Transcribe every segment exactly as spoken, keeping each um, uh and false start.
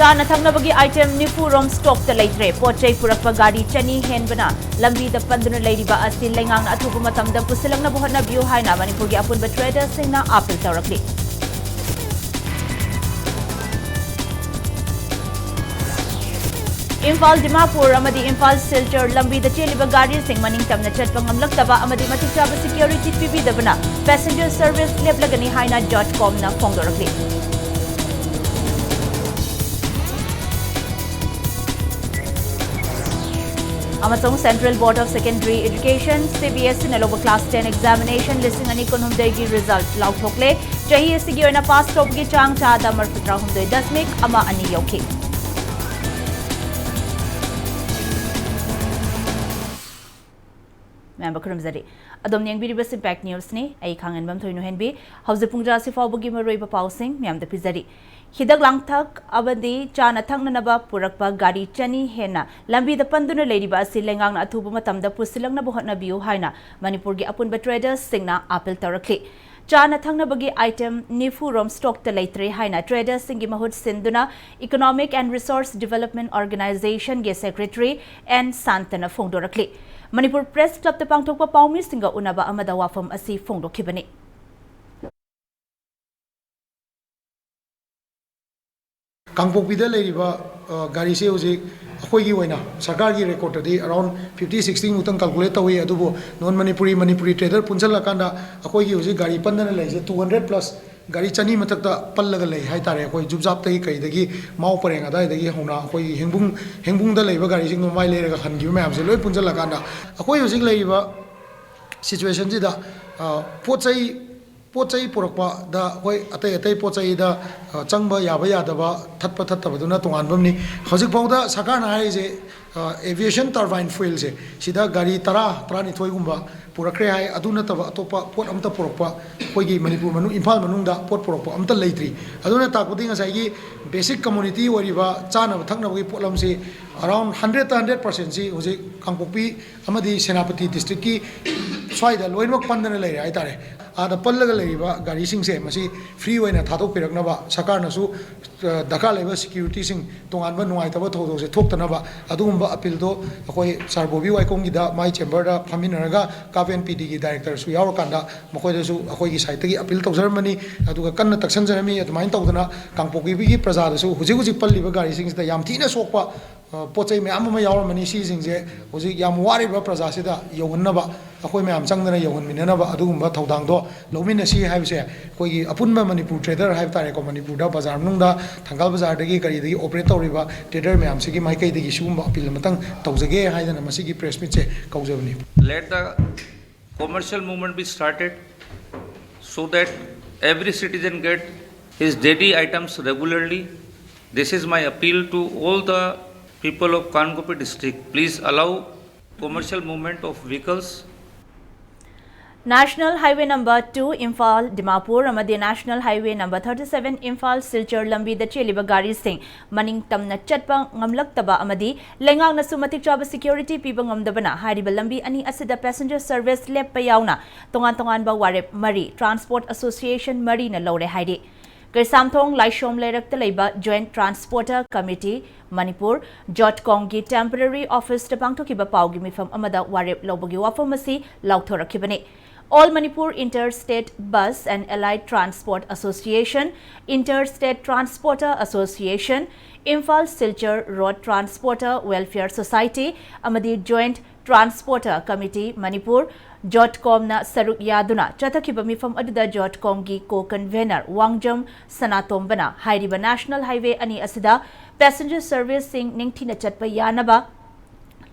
ꯆꯥꯅ ꯊꯛꯅꯕꯒꯤ item ꯅꯤꯐꯨ ꯔꯣꯝ stockꯇ ꯂꯩꯇ꯭ꯔꯦ꯫ ꯄꯣꯠ ꯆꯩ ꯄꯨꯔꯛꯄ ꯒꯥꯔꯤ ꯆꯅꯤ ꯍꯦꯟꯕꯅ ꯂꯝꯕꯤꯗ ꯄꯟꯗꯨꯅ ꯂꯩꯔꯤꯕ ꯑꯁꯤ ꯂꯩꯉꯥꯛꯅ ꯑꯊꯨꯕ ꯃꯇꯝꯗ ꯄꯨꯁꯤꯜꯂꯛꯅꯕ ꯍꯣꯠꯅꯕꯤꯌꯨ ꯍꯥꯏꯅ ꯃꯅꯤꯄꯨꯔꯒꯤ ꯑꯄꯨꯟꯕ traderꯁꯤꯡꯅ appeal ꯇꯧꯔꯛꯂꯤ꯫ ꯏꯝꯐꯥꯜ ꯗꯤꯃꯥꯄꯨꯔ ꯑꯃꯗꯤ ꯏꯝꯐꯥꯜ ꯁꯤꯜꯆꯔ ꯂꯝꯕꯤꯗ ꯆꯦꯜꯂꯤꯕ ꯒꯥꯔꯤꯁꯤꯡ ꯃꯅꯤꯡ ꯇꯝꯅ ꯆꯠꯄ ꯉꯝꯂꯛꯇꯕ ꯑꯃꯗꯤ ꯃꯇꯤꯛ ꯆꯥꯕ security ꯄꯤꯕꯤꯗꯕꯅ passenger service ꯂꯦꯞꯂꯒꯅꯤ ꯍꯥꯏꯅ dot comꯅ ꯐꯣꯡꯗꯣꯔꯛꯂꯤ꯫ ꯑꯃꯁꯨꯡ Central Board of Secondary Education, CBSEꯅ ꯂꯧꯕ class ten examination ꯂꯤꯁꯤꯡ ꯑꯅꯤ ꯀꯨꯟꯍꯨꯝꯗꯣꯏꯒꯤ result ꯂꯥꯎꯊꯣꯛꯂꯦ꯫ ꯆꯍꯤ ꯑꯁꯤꯒꯤ ꯑꯣꯏꯅ pass ꯇꯧꯕꯒꯤ ꯆꯥꯡ ꯆꯥꯗ ꯃꯔꯤꯐꯨꯇꯔꯥꯍꯨꯝꯗꯣꯏ ꯗꯁꯃꯤꯛ ꯑꯃ ꯑꯅꯤ ꯌꯧꯈꯤ꯫ ꯃꯌꯥꯝꯕ ꯈꯨꯔꯨꯝꯖꯔꯤ꯫ ꯑꯗꯣꯝꯅ ꯌꯦꯡꯕꯤꯔꯤꯕꯁꯤ Impact Newsꯅꯤ꯫ ꯑꯩ ꯈꯥꯡꯉꯦꯟꯕꯝ ꯊꯣꯏꯅꯨꯍꯦꯟꯕꯤ꯫ ꯍꯧꯖꯤꯛ ꯄꯨꯡ ꯇꯔꯥ ꯑꯁꯤ ꯐꯥꯎꯕꯒꯤ ꯃꯔꯨꯑꯣꯏꯕ ꯄꯥꯎꯁꯤꯡ ꯃꯌꯥꯝꯗ ꯄꯤꯖꯔꯤ꯫ ꯍꯤꯗꯥꯛ ꯂꯥꯡꯊꯛ ꯑꯃꯗꯤ ꯆꯥꯅ ꯊꯛꯅꯅꯕ ꯄꯨꯔꯛꯄ ꯒꯥꯔꯤ ꯆꯅꯤ ꯍꯦꯟꯅ ꯂꯝꯕꯤꯗ ꯄꯟꯗꯨꯅ ꯂꯩꯔꯤꯕ ꯑꯁꯤ ꯂꯩꯉꯥꯛꯅ ꯑꯊꯨꯕ ꯃꯇꯝꯗ ꯄꯨꯁꯤꯜꯂꯛꯅꯕ ꯍꯣꯠꯅꯕꯤꯌꯨ ꯍꯥꯏꯅ ꯃꯅꯤꯄꯨꯔꯒꯤ ꯑꯄꯨꯟꯕ traderꯁꯤꯡꯅ appeal ꯇꯧꯔꯛꯂꯤ꯫ ꯆꯥꯅ ꯊꯛꯅꯕꯒꯤ item ꯅꯤꯐꯨ ꯔꯣꯝ stockꯇ ꯂꯩꯇ꯭ꯔꯦ ꯍꯥꯏꯅ traderꯁꯤꯡꯒꯤ ꯃꯍꯨꯠ ꯁꯤꯟꯗꯨꯅ Economic and Resource Development Organizationꯒꯤ secretary ꯑꯦꯟ ꯁꯥꯟꯇꯅ ꯐꯣꯡꯗꯣꯔꯛꯂꯤ꯫ ꯃꯅꯤꯄꯨꯔ Press Clubꯇ ꯄꯥꯡꯊꯣꯛꯄ ꯄꯥꯎꯃꯤꯁꯤꯡꯒ ꯎꯅꯕ ꯑꯃꯗ ꯋꯥꯐꯝ ꯑꯁꯤ ꯐꯣꯡꯗꯣꯛꯈꯤꯕꯅꯤ꯫ ꯀꯥꯡꯄꯣꯛꯄꯤꯗ ꯂꯩꯔꯤꯕ, ꯑ, ꯒꯥꯔꯤꯁꯦ ꯍꯧꯖꯤꯛ ꯑꯩꯈꯣꯏꯒꯤ ꯑꯣꯏꯅ ꯁꯔꯀꯥꯔꯒꯤ recordꯇꯗꯤ around fifty sixty ꯃꯨꯛꯇꯪ calculate ꯇꯧꯏ꯫ ꯑꯗꯨꯕꯨ non Manipuri, Manipuri trader ꯄꯨꯟꯁꯤꯜꯂꯀꯥꯟꯗ ꯑꯩꯈꯣꯏꯒꯤ ꯍꯧꯖꯤꯛ ꯒꯥꯔꯤ ꯄꯟꯗꯅ ꯂꯩꯔꯤꯁꯦ two hundred plus, ꯒꯥꯔꯤ ꯆꯅꯤ ꯃꯊꯛꯇ ꯄꯜꯂꯒ ꯂꯩ ꯍꯥꯏꯇꯥꯔꯦ꯫ ꯑꯩꯈꯣꯏ ꯖꯨꯕꯖꯥꯞꯇꯒꯤ ꯀꯩꯗꯒꯤ ꯃꯥꯎ ꯄꯔꯦꯡ ꯑꯗꯥꯏꯗꯒꯤ ꯍꯧꯅ ꯑꯩꯈꯣꯏꯒꯤ ꯍꯦꯡꯕꯨꯡ, ꯍꯦꯡꯕꯨꯡꯗ ꯂꯩꯕ ꯒꯥꯔꯤꯁꯤꯡꯗꯣ ꯃꯥꯏ ꯂꯩꯔꯒ ꯍꯟꯈꯤꯕ ꯃꯌꯥꯝꯁꯦ ꯂꯣꯏ ꯄꯨꯟꯁꯤꯜꯂꯀꯥꯟꯗ ꯑꯩꯈꯣꯏ ꯍꯧꯖꯤꯛ ꯂꯩꯔꯤꯕ situationꯁꯤꯗ, ꯑ, ꯄꯣꯠ ꯆꯩ ꯄꯣꯠ ꯆꯩ ꯄꯨꯔꯛꯄꯗ ꯑꯩꯈꯣꯏ ꯑꯇꯩ ꯑꯇꯩ ꯄꯣꯠ ꯆꯩꯗ, ꯑ, ꯆꯪꯕ ꯌꯥꯕ ꯌꯥꯗꯕ, ꯊꯠꯄ ꯊꯠꯇꯕꯗꯨꯅ ꯇꯣꯉꯥꯟꯕ ꯑꯃꯅꯤ꯫ ꯍꯧꯖꯤꯛꯐꯥꯎꯗ ꯁꯔꯀꯥꯔꯅ ꯍꯥꯏꯔꯤꯁꯦ, ꯑ, aviation turbine fuelꯁꯦ ꯁꯤꯗ ꯒꯥꯔꯤ ꯇꯔꯥ, ꯇꯔꯥꯅꯤꯊꯣꯏꯒꯨꯝꯕ ꯄꯨꯔꯛꯈ꯭ꯔꯦ ꯍꯥꯏ꯫ ꯑꯗꯨ ꯅꯠꯇꯕ ꯑꯇꯣꯞꯄ ꯄꯣꯠ ꯑꯝꯇ ꯄꯨꯔꯛꯄ ꯑꯩꯈꯣꯏꯒꯤ ꯃꯅꯤꯄꯨꯔ ꯃꯅꯨꯡ, ꯏꯝꯐꯥꯜ ꯃꯅꯨꯡꯗ ꯄꯣꯠ ꯄꯨꯔꯛꯄ ꯑꯝꯇ ꯂꯩꯇ꯭ꯔꯤ꯫ ꯑꯗꯨꯅ ꯇꯥꯛꯄꯗꯤ ꯉꯁꯥꯏꯒꯤ basic commodity ꯑꯣꯏꯔꯤꯕ ꯆꯥꯅꯕ ꯊꯛꯅꯕꯒꯤ ꯄꯣꯠꯂꯝꯁꯤ around hundredꯇ hundred percentꯁꯤ ꯍꯧꯖꯤꯛ ꯀꯥꯡꯄꯣꯛꯄꯤ ꯑꯃꯗꯤ ꯁꯦꯅꯥꯄꯇꯤ districtꯀꯤ ꯁ꯭ꯋꯥꯏꯗ ꯂꯣꯏꯅꯃꯛ ꯄꯟꯗꯅ ꯂꯩꯔꯦ ꯍꯥꯏꯇꯥꯔꯦ꯫ ꯑꯥꯗ ꯄꯜꯂꯒ ꯂꯩꯔꯤꯕ ꯒꯥꯔꯤꯁꯤꯡꯁꯦ ꯃꯁꯤ ꯐ꯭ꯔꯤ ꯑꯣꯏꯅ ꯊꯥꯗꯣꯛꯄꯤꯔꯛꯅꯕ, ꯁꯔꯀꯥꯔꯅꯁꯨ ꯗꯔꯀꯥꯔ ꯂꯩꯕ ꯁꯦꯀ꯭ꯌꯨꯔꯤꯇꯤꯁꯤꯡ, ꯇꯣꯉꯥꯟꯕ ꯅꯨꯡꯉꯥꯏꯇꯕ ꯊꯧꯗꯣꯛꯁꯦ ꯊꯣꯛꯇꯅꯕ ꯑꯗꯨꯒꯨꯝꯕ ꯑꯄꯤꯜꯗꯣ ꯑꯩꯈꯣꯏ ꯁꯥꯔ ꯕꯣꯕꯤ ꯋꯥꯏꯈꯣꯝꯒꯤꯗ ꯃꯥꯏ ꯆꯦꯝꯕꯔꯗ ꯐꯝꯃꯤꯟꯅꯔꯒ ꯀꯥꯞ ꯑꯦꯟ ꯄꯤ ꯗꯤꯒꯤ ꯗꯥꯏꯔꯦꯛꯇꯔꯁꯨ ꯌꯥꯎꯔꯀꯥꯟꯗ ꯃꯈꯣꯏꯗꯁꯨ ꯑꯩꯈꯣꯏꯒꯤ ꯁꯥꯏꯠꯇꯒꯤ ꯑꯄꯤꯜ ꯇꯧꯖꯔꯝꯕꯅꯤ꯫ ꯑꯗꯨꯒ ꯀꯟꯅ ꯇꯛꯁꯟꯖꯔꯝꯃꯤ꯫ ꯑꯗꯨꯃꯥꯏꯅ ꯇꯧꯗꯅ ꯀꯥꯡꯄꯣꯛꯄꯤꯒꯤ ꯄ꯭ꯔꯖꯥꯗꯁꯨ ꯍꯧꯖꯤꯛ ꯍꯧꯖꯤꯛ ꯄꯜꯂꯤꯕ ꯒꯥꯔꯤꯁꯤꯡꯁꯤꯗ ꯌꯥꯝ ꯊꯤꯅ ꯁꯣꯛꯄ ꯄꯣꯠ ꯆꯩ ꯃꯌꯥꯝ ꯑꯃ ꯌꯥꯎꯔꯝꯃꯅꯤ꯫ ꯁꯤꯁꯤꯡꯁꯦ ꯍꯧꯖꯤꯛ ꯌꯥꯝ ꯋꯥꯔꯤꯕ ꯄ꯭ꯔꯖꯥꯁꯤꯗ ꯌꯧꯍꯟꯅꯕ, ꯑꯩꯈꯣꯏ ꯃꯌꯥꯝ ꯆꯪꯗꯅ ꯌꯧꯍꯟꯃꯤꯟꯅꯅꯕ ꯑꯗꯨꯒꯨꯝꯕ ꯊꯧꯗꯥꯡꯗꯣ ꯂꯧꯃꯤꯟꯅꯁꯤ ꯍꯥꯏꯕꯁꯦ ꯑꯩꯈꯣꯏꯒꯤ ꯑꯄꯨꯟꯕ ꯃꯅꯤꯄꯨꯔ ꯇ꯭ꯔꯦꯗꯔ ꯍꯥꯏꯕ ꯇꯥꯔꯦꯀꯣ, ꯃꯅꯤꯄꯨꯔꯗ ꯕꯖꯥꯔ ꯃꯅꯨꯡꯗ ꯊꯪꯒꯥꯜ ꯕꯖꯥꯔꯗꯒꯤ ꯀꯔꯤꯗꯒꯤ ꯑꯣꯄꯔꯦꯠ ꯇꯧꯔꯤꯕ ꯇ꯭ꯔꯦꯗꯔ ꯃꯌꯥꯝꯁꯤꯒꯤ ꯃꯥꯏꯀꯩꯗꯒꯤ ꯁꯤꯒꯨꯝꯕ ꯑꯄꯤꯜ ꯑꯃꯇꯪ ꯇꯧꯖꯒꯦ ꯍꯥꯏꯗꯅ ꯃꯁꯤꯒꯤ ꯄ꯭ꯔꯦꯁ ꯃꯤꯠꯁꯦ ꯀꯧꯖꯕꯅꯤ꯫ Let the commercial movement be started so that every citizen get his daily items regularly. This is my appeal to all the people of Kangpokpi district. Please allow commercial movement of vehicles. National Highway number two Imphal Dimapur ꯑꯃꯗꯤ National Highway number thirty seven Imphal Silchar ꯂꯝꯕꯤꯗ ꯆꯦꯜꯂꯤꯕ ꯒꯥꯔꯤꯁꯤꯡ ꯃꯅꯤꯡ ꯇꯝꯅ ꯆꯠꯄ ꯉꯝꯂꯛꯇꯕ ꯑꯃꯗꯤ ꯂꯩꯉꯥꯛꯅꯁꯨ ꯃꯇꯤꯛ ꯆꯥꯕ ꯁꯦꯀ꯭ꯌꯨꯔꯤꯇꯤ ꯄꯤꯕ ꯉꯝꯗꯕꯅ ꯍꯥꯏꯔꯤꯕ ꯂꯝꯕꯤ ꯑꯅꯤ ꯑꯁꯤꯗ ꯄꯦꯁꯦꯟꯖꯔ ꯁꯔꯚꯤꯁ ꯂꯦꯞꯄ ꯌꯥꯎꯅ ꯇꯣꯉꯥꯟ ꯇꯣꯉꯥꯟꯕ ꯋꯥꯔꯦꯞ ꯃꯔꯤ ꯇ꯭ꯔꯥꯟꯁꯄꯣꯔꯠ ꯑꯦꯁꯣꯁꯤꯌꯦꯁꯟ ꯃꯔꯤꯅ ꯂꯧꯔꯦ ꯍꯥꯏꯔꯤ꯫ ꯀꯩꯁꯥꯝꯊꯣꯡ ꯂꯥꯏꯁ꯭ꯔꯣꯝ ꯂꯩꯔꯛꯇ ꯂꯩꯕ joint transporter committee Manipur, ꯖꯣꯠꯀꯣꯝꯒꯤ temporary ꯑꯣꯐꯤꯁꯇ ꯄꯥꯡꯊꯣꯛꯈꯤꯕ ꯄꯥꯎꯒꯤ ꯃꯤꯐꯝ ꯑꯃꯗ ꯋꯥꯔꯦꯞ ꯂꯧꯕꯒꯤ ꯋꯥꯐꯝ ꯑꯁꯤ ꯂꯥꯎꯊꯣꯔꯛꯈꯤꯕꯅꯤ꯫ All Manipur Inter-State Bus and Allied Transport Association, Inter-State Transporter Association, Imphal Silchar Road Transporter Welfare Society ꯑꯃꯗꯤ ꯖꯣꯏꯟꯠ ꯇ꯭ꯔꯥꯟꯁꯄꯣꯔꯇꯔ ꯀꯃꯤꯇꯤ ꯃꯅꯤꯄꯨꯔ, ꯖꯣꯠꯀꯣꯝꯅ ꯁꯔꯨꯛ ꯌꯥꯗꯨꯅ ꯆꯠꯊꯈꯤꯕ ꯃꯤꯐꯝ ꯑꯗꯨꯗ ꯖꯣꯠꯀꯣꯝꯒꯤ ꯀꯣ ꯀꯟꯚꯦꯅꯔ ꯋꯥꯡꯖꯝ ꯁꯅꯥꯇꯣꯝꯕꯅ ꯍꯥꯏꯔꯤꯕ ꯅꯦꯁꯅꯦꯜ ꯍꯥꯏꯋꯦ ꯑꯅꯤ ꯑꯁꯤꯗ ꯄꯦꯁꯦꯟꯖꯔ ꯁꯔꯚꯤꯁꯁꯤꯡ ꯅꯤꯡꯊꯤꯅ ꯆꯠꯄ ꯌꯥꯅꯕ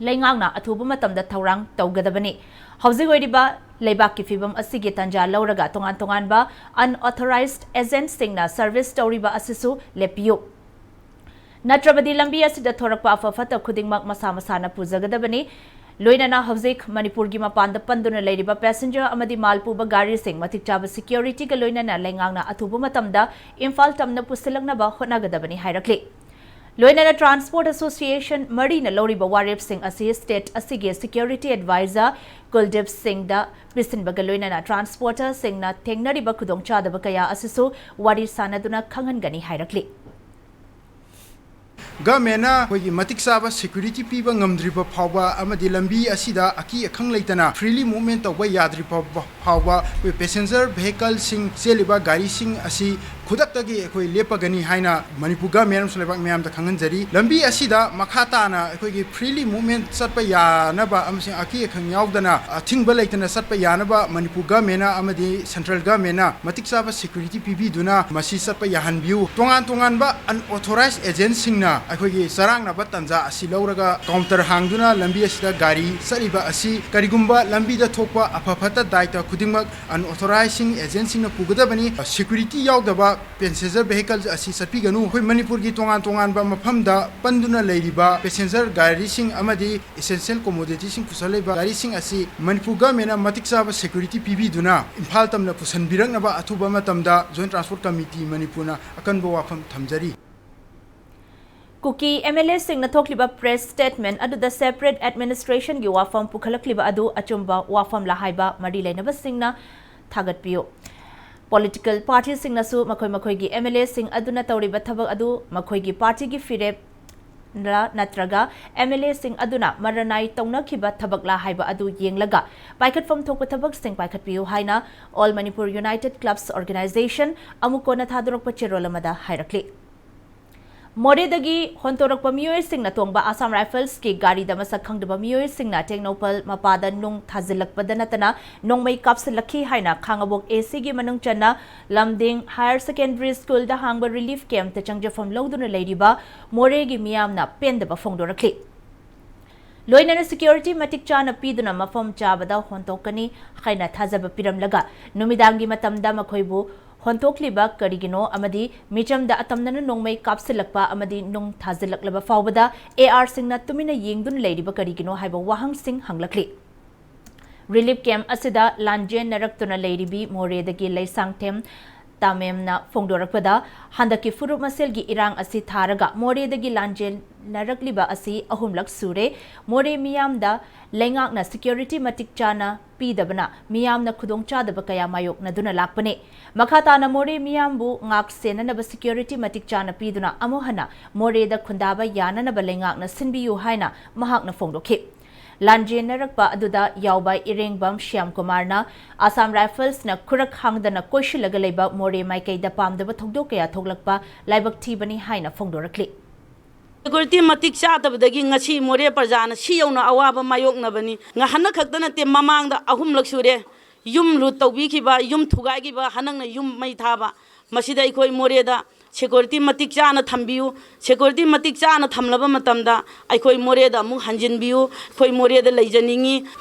ꯂꯩꯉꯥꯛꯅ ꯑꯊꯨꯕ ꯃꯇꯝꯗ ꯊꯧꯔꯥꯡ ꯇꯧꯒꯗꯕꯅꯤ꯫ ꯍꯧꯖꯤꯛ ꯑꯣꯏꯔꯤꯕ ꯂꯩꯕꯥꯛꯀꯤ ꯐꯤꯕꯝ ꯑꯁꯤꯒꯤ ꯇꯥꯟꯖꯥ ꯂꯧꯔꯒ ꯇꯣꯉꯥꯟ ꯇꯣꯉꯥꯟꯕ unauthorized agentꯁꯤꯡꯅ ꯁꯔꯚꯤꯁ ꯇꯧꯔꯤꯕ ꯑꯁꯤꯁꯨ ꯂꯦꯞꯄꯤꯌꯨ꯫ ꯅꯠꯇ꯭ꯔꯕꯗꯤ ꯂꯝꯕꯤ ꯑꯁꯤꯗ ꯊꯣꯔꯛꯄ ꯑꯐ ꯐꯠꯇ ꯈꯨꯗꯤꯡꯃꯛ ꯃꯁꯥ ꯃꯁꯥꯅ ꯄꯨꯖꯒꯗꯕꯅꯤ꯫ ꯂꯣꯏꯅꯅ ꯍꯧꯖꯤꯛ ꯃꯅꯤꯄꯨꯔꯒꯤ ꯃꯄꯥꯟꯗ ꯄꯟꯗꯨꯅ ꯂꯩꯔꯤꯕ ꯄꯦꯁꯦꯟꯖꯔ ꯑꯃꯗꯤ ꯃꯥꯜ ꯄꯨꯕ ꯒꯥꯔꯤꯁꯤꯡ ꯃꯇꯤꯛ ꯆꯥꯕ ꯁꯦꯀ꯭ꯌꯨꯔꯤꯇꯤꯒ ꯂꯣꯏꯅꯅ ꯂꯩꯉꯥꯛꯅ ꯑꯊꯨꯕ ꯃꯇꯝꯗ ꯏꯝꯐꯥꯜ ꯇꯝꯅ ꯄꯨꯁꯤꯜꯂꯛꯅꯕ ꯍꯣꯠꯅꯒꯗꯕꯅꯤ ꯍꯥꯏꯔꯛꯂꯤ꯫ ꯂꯣꯏꯅꯅ Transport Association ꯃꯔꯤꯅ ꯂꯧꯔꯤꯕ ꯋꯥꯔꯦꯞꯁꯤꯡ ꯑꯁꯤ state ꯑꯁꯤꯒꯤ security advisor ꯀꯨꯜꯗꯤꯞ ꯁꯤꯡꯗ ꯄꯤꯁꯤꯟꯕꯒ ꯂꯣꯏꯅꯅ transporterꯁꯤꯡꯅ ꯊꯦꯡꯅꯔꯤꯕ ꯈꯨꯗꯣꯡꯆꯥꯗꯕ ꯀꯌꯥ ꯑꯁꯤꯁꯨ ꯋꯥꯔꯤ ꯁꯥꯅꯗꯨꯅ ꯈꯪꯍꯟꯒꯅꯤ ꯍꯥꯏꯔꯛꯂꯤ꯫ ꯒꯃꯦꯟꯅ ꯑꯩꯈꯣꯏꯒꯤ ꯃꯇꯤꯛ ꯆꯥꯕ security ꯄꯤꯕ ꯉꯝꯗ꯭ꯔꯤꯕ ꯐꯥꯎꯕ ꯑꯃꯗꯤ ꯂꯝꯕꯤ ꯑꯁꯤꯗ ꯑꯀꯤ ꯑꯈꯪ ꯂꯩꯇꯅ freely movement ꯇꯧꯕ ꯌꯥꯗ꯭ꯔꯤ ꯐꯥꯎꯕ ꯐꯥꯎꯕ ꯑꯩꯈꯣꯏ passenger vehicleꯁꯤꯡ ꯆꯦꯜꯂꯤꯕ ꯒꯥꯔꯤꯁꯤꯡ ꯑꯁꯤ ꯈꯨꯗꯛꯇꯒꯤ ꯑꯩꯈꯣꯏ ꯂꯦꯞꯄꯒꯅꯤ ꯍꯥꯏꯅ ꯃꯅꯤꯄꯨꯔ ꯒꯃꯦꯟ ꯑꯃꯁꯨꯡ ꯂꯩꯕꯥꯛ ꯃꯤꯌꯥꯝꯗ ꯈꯪꯍꯟꯖꯔꯤ꯫ ꯂꯝꯕꯤ ꯑꯁꯤꯗ ꯃꯈꯥ ꯇꯥꯅ ꯑꯩꯈꯣꯏꯒꯤ freely movement ꯆꯠꯄ ꯌꯥꯅꯕ ꯑꯃꯁꯨꯡ ꯑꯀꯤ ꯑꯈꯪ ꯌꯥꯎꯗꯅ ꯑꯊꯤꯡꯕ ꯂꯩꯇꯅ ꯆꯠꯄ ꯌꯥꯅꯕ ꯃꯅꯤꯄꯨꯔ ꯒꯃꯦꯟꯅ ꯑꯃꯗꯤ central ꯒꯃꯦꯟꯅ ꯃꯇꯤꯛ ꯆꯥꯕ security ꯄꯤꯕꯤꯗꯨꯅ ꯃꯁꯤ ꯆꯠꯄ ꯌꯥꯍꯟꯕꯤꯌꯨ꯫ ꯇꯣꯉꯥꯟ ꯇꯣꯉꯥꯟꯕ unauthorized agentꯁꯤꯡꯅ ꯑꯩꯈꯣꯏꯒꯤ ꯆꯔꯥꯡꯅꯕ ꯇꯥꯟꯖꯥ ꯑꯁꯤ ꯂꯧꯔꯒ counter ꯍꯥꯡꯗꯨꯅ ꯂꯝꯕꯤ ꯑꯁꯤꯗ ꯒꯥꯔꯤ ꯆꯠꯂꯤꯕ ꯑꯁꯤ ꯀꯔꯤꯒꯨꯝꯕ ꯂꯝꯕꯤꯗ ꯊꯣꯛꯄ ꯑꯐ ꯐꯠꯇ ꯗꯥꯏꯇ ꯈꯨꯗꯤꯡꯃꯛ unauthorized agentꯁꯤꯡꯅ ꯄꯨꯒꯗꯕꯅꯤ꯫ Security ꯌꯥꯎꯗꯕ passenger vehicle ꯑꯁꯤ ꯆꯠꯄꯤꯒꯅꯨ꯫ ꯑꯩꯈꯣꯏ ꯃꯅꯤꯄꯨꯔꯒꯤ ꯇꯣꯉꯥꯟ ꯇꯣꯉꯥꯟꯕ ꯃꯐꯝꯗ ꯄꯟꯗꯨꯅ ꯂꯩꯔꯤꯕ passenger ꯒꯥꯔꯤꯁꯤꯡ ꯑꯃꯗꯤ essential commoditiesꯁꯤꯡ ꯄꯨꯁꯜꯂꯤꯕ ꯒꯥꯔꯤꯁꯤꯡ ꯑꯁꯤ ꯃꯅꯤꯄꯨꯔ ꯒꯃꯦꯟꯅ ꯃꯇꯤꯛ ꯆꯥꯕ security ꯄꯤꯕꯤꯗꯨꯅ ꯏꯝꯐꯥꯜ ꯇꯝꯅ ꯄꯨꯁꯟꯕꯤꯔꯛꯅꯕ ꯑꯊꯨꯕ ꯃꯇꯝꯗ Joint Transport Committee ꯃꯅꯤꯄꯨꯔꯅ ꯑꯀꯟꯕ ꯋꯥꯐꯝ ꯊꯝꯖꯔꯤ꯫ ꯀꯨꯀꯤ MLAꯁꯤꯡꯅ ꯊꯣꯛꯂꯤꯕ press statement ꯑꯗꯨꯗ separate administrationꯒꯤ ꯋꯥꯐꯝ ꯄꯨꯈꯠꯂꯛꯂꯤꯕ ꯑꯗꯨ ꯑꯆꯨꯝꯕ ꯋꯥꯐꯝꯂ ꯍꯥꯏꯕ ꯃꯔꯤ ꯂꯩꯅꯕꯁꯤꯡꯅ ꯊꯥꯒꯠꯄꯤꯌꯨ꯫ Political partyꯁꯤꯡꯅꯁꯨ ꯃꯈꯣꯏ ꯃꯈꯣꯏꯒꯤ MLAꯁꯤꯡ ꯑꯗꯨꯅ ꯇꯧꯔꯤꯕ ꯊꯕꯛ ꯑꯗꯨ ꯃꯈꯣꯏꯒꯤ partyꯒꯤ ꯐꯤꯔꯦꯞ ꯅꯠꯇ꯭ꯔꯒ MLAꯁꯤꯡ ꯑꯗꯨꯅ ꯃꯔꯅꯥꯏ ꯇꯧꯅꯈꯤꯕ ꯊꯕꯛꯂ ꯍꯥꯏꯕ ꯑꯗꯨ ꯌꯦꯡꯂꯒ ꯄꯥꯏꯈꯠꯐꯝ ꯊꯣꯛꯄ ꯊꯕꯛꯁꯤꯡ ꯄꯥꯏꯈꯠꯄꯤꯌꯨ ꯍꯥꯏꯅ All Manipur United Clubs Organisation ꯑꯃꯨꯛ ꯀꯣꯟꯅ ꯊꯥꯗꯣꯔꯛꯄ ꯆꯦꯔꯣꯜ ꯑꯃꯗ ꯍꯥꯏꯔꯛꯂꯤ꯫ ꯃꯣꯔꯦꯗꯒꯤ ꯍꯣꯟꯇꯣꯔꯛꯄ ꯃꯤꯑꯣꯏꯁꯤꯡꯅ ꯇꯣꯡꯕ Assam Riflesꯀꯤ ꯒꯥꯔꯤꯗ ꯃꯁꯛ ꯈꯪꯗꯕ ꯃꯤꯑꯣꯏꯁꯤꯡꯅ ꯇꯦꯡꯅꯧꯄꯜ ꯃꯄꯥꯗ ꯅꯨꯡ ꯊꯥꯖꯤꯜꯂꯛꯄꯗ ꯅꯠꯇꯅ ꯅꯣꯡꯃꯩ ꯀꯥꯞꯁꯤꯜꯂꯛꯈꯤ ꯍꯥꯏꯅ ꯈꯥꯉꯕꯣꯛ ACꯒꯤ ꯃꯅꯨꯡ ꯆꯟꯅ ꯂꯝꯗꯤꯡ Higher Secondary Schoolꯗ ꯍꯥꯡꯕ relief campꯇ ꯆꯪꯖꯐꯝ ꯂꯧꯗꯨꯅ ꯂꯩꯔꯤꯕ ꯃꯣꯔꯦꯒꯤ ꯃꯤꯌꯥꯝꯅ ꯄꯦꯟꯗꯕ ꯐꯣꯡꯗꯣꯔꯛꯂꯤ꯫ ꯂꯣꯏꯅꯅ security ꯃꯇꯤꯛ ꯆꯥꯅ ꯄꯤꯗꯨꯅ ꯃꯐꯝ ꯆꯥꯕꯗ ꯍꯣꯟꯗꯣꯛꯀꯅꯤ ꯍꯥꯏꯅ ꯊꯥꯖꯕ ꯄꯤꯔꯝꯂꯒ ꯅꯨꯃꯤꯗꯥꯡꯒꯤ ꯃꯇꯝꯗ ꯃꯈꯣꯏꯕꯨ ꯍꯣꯟꯗꯣꯛꯂꯤꯕ ꯀꯔꯤꯒꯤꯅꯣ ꯑꯃꯗꯤ ꯃꯤꯆꯝꯗ ꯑꯇꯝꯅꯅ ꯅꯣꯡꯃꯩ ꯀꯥꯞꯁꯤꯜꯂꯛꯄ ꯑꯃꯗꯤ ꯅꯨꯡ ꯊꯥꯖꯤꯜꯂꯛꯂꯕ ꯐꯥꯎꯕꯗ ARꯁꯤꯡꯅ ꯇꯨꯃꯤꯟꯅ ꯌꯦꯡꯗꯨꯅ ꯂꯩꯔꯤꯕ ꯀꯔꯤꯒꯤꯅꯣ ꯍꯥꯏꯕ ꯋꯥꯍꯪꯁꯤꯡ ꯍꯪꯂꯛꯂꯤ꯫ Relief camp ꯑꯁꯤꯗ ꯂꯥꯟꯖꯦꯟꯅꯔꯛꯇꯨꯅ ꯂꯩꯔꯤꯕꯤ ꯃꯣꯔꯦꯗꯒꯤ ꯂꯩꯁꯥꯡꯊꯦꯝ ꯇꯥꯃꯦꯝꯅ ꯐꯣꯡꯗꯣꯔꯛꯄꯗ, ꯍꯟꯗꯛꯀꯤ ꯐꯨꯔꯨꯞ ꯃꯁꯦꯜꯒꯤ ꯏꯔꯥꯡ ꯑꯁꯤ ꯊꯥꯔꯒ ꯃꯣꯔꯦꯗꯒꯤ ꯂꯥꯟꯖꯦꯟꯅꯔꯛꯂꯤꯕ ꯑꯁꯤ ꯑꯍꯨꯝꯂꯛ ꯁꯨꯔꯦ꯫ ꯃꯣꯔꯦ ꯃꯤꯌꯥꯝꯗ ꯂꯩꯉꯥꯛꯅ ꯁꯦꯀ꯭ꯌꯨꯔꯤꯇꯤ ꯃꯇꯤꯛ ꯆꯥꯅ ꯄꯤꯗꯕꯅ ꯃꯤꯌꯥꯝꯅ ꯈꯨꯗꯣꯡꯆꯥꯗꯕ ꯀꯌꯥ ꯃꯥꯌꯣꯛꯅꯗꯨꯅ ꯂꯥꯛꯄꯅꯤ꯫ ꯃꯈꯥ ꯇꯥꯅ ꯃꯣꯔꯦ ꯃꯤꯌꯥꯝꯕꯨ ꯉꯥꯛ ꯁꯦꯟꯅꯅꯕ ꯁꯦꯀ꯭ꯌꯨꯔꯤꯇꯤ ꯃꯇꯤꯛ ꯆꯥꯅ ꯄꯤꯗꯨꯅ ꯑꯃꯨꯛ ꯍꯟꯅ ꯃꯣꯔꯦꯗ ꯈꯨꯟꯗꯥꯕ ꯌꯥꯅꯅꯕ ꯂꯩꯉꯥꯛꯅ ꯁꯤꯟꯕꯤꯌꯨ ꯍꯥꯏꯅ ꯃꯍꯥꯛꯅ ꯐꯣꯡꯗꯣꯛꯈꯤ꯫ ꯂꯥꯟꯖꯦꯟꯅꯔꯛꯄ ꯑꯗꯨꯗ ꯌꯥꯎꯕ ꯏꯔꯦꯡꯕꯝ ꯁ꯭ꯌꯥꯝ ꯀꯨꯃꯥꯔꯅ ꯑꯁꯥꯝ ꯔꯥꯏꯐꯜꯁꯅ ꯈꯨꯔꯛ ꯍꯥꯡꯗꯅ ꯀꯣꯏꯁꯤꯜꯂꯒ ꯂꯩꯕ ꯃꯣꯔꯦ ꯃꯥꯏꯀꯩꯗ ꯄꯥꯝꯗꯕ ꯊꯧꯗꯣꯛ ꯀꯌꯥ ꯊꯣꯛꯂꯛꯄ ꯂꯥꯏꯕꯛ ꯊꯤꯕꯅꯤ ꯍꯥꯏꯅ ꯐꯣꯡꯗꯣꯔꯛꯂꯤ꯫ ꯁꯦꯀ꯭ꯌꯨꯔꯤꯇꯤ ꯃꯇꯤꯛ ꯆꯥꯗꯕꯗꯒꯤ ꯉꯁꯤ ꯃꯣꯔꯦ ꯄ꯭ꯔꯖꯥꯅ ꯁꯤ ꯌꯧꯅ ꯑꯋꯥꯕ ꯃꯥꯌꯣꯛꯅꯕꯅꯤ꯫ ꯉ-, ꯍꯟꯗꯛ ꯈꯛꯇ ꯅꯠꯇꯦ, ꯃꯃꯥꯡꯗ ꯑꯍꯨꯝꯂꯛ ꯁꯨꯔꯦ꯫ ꯌꯨꯝ ꯂꯨꯠ ꯇꯧꯕꯤꯈꯤꯕ, ꯌꯨꯝ ꯊꯨꯒꯥꯏꯈꯤꯕ, ꯍꯟꯗꯛꯅ ꯌꯨꯝ ꯃꯩ ꯊꯥꯕ꯫ ꯃꯁꯤꯗ ꯑꯩꯈꯣꯏ ꯃꯣꯔꯦꯗ ꯁꯦꯀ꯭ꯌꯨꯔꯤꯇꯤ ꯃꯇꯤꯛ ꯆꯥꯅ ꯊꯝꯕꯤꯌꯨ꯫ ꯁꯦꯀ꯭ꯌꯨꯔꯤꯇꯤ ꯃꯇꯤꯛ ꯆꯥꯅ ꯊꯝꯂꯕ ꯃꯇꯝꯗ ꯑꯩꯈꯣꯏ ꯃꯣꯔꯦꯗ ꯑꯃꯨꯛ ꯍꯟꯖꯤꯟꯕꯤꯌꯨ꯫ ꯑꯩꯈꯣꯏ ꯃꯣꯔꯦꯗ ꯂꯩꯖꯅꯤꯡꯉꯤ꯫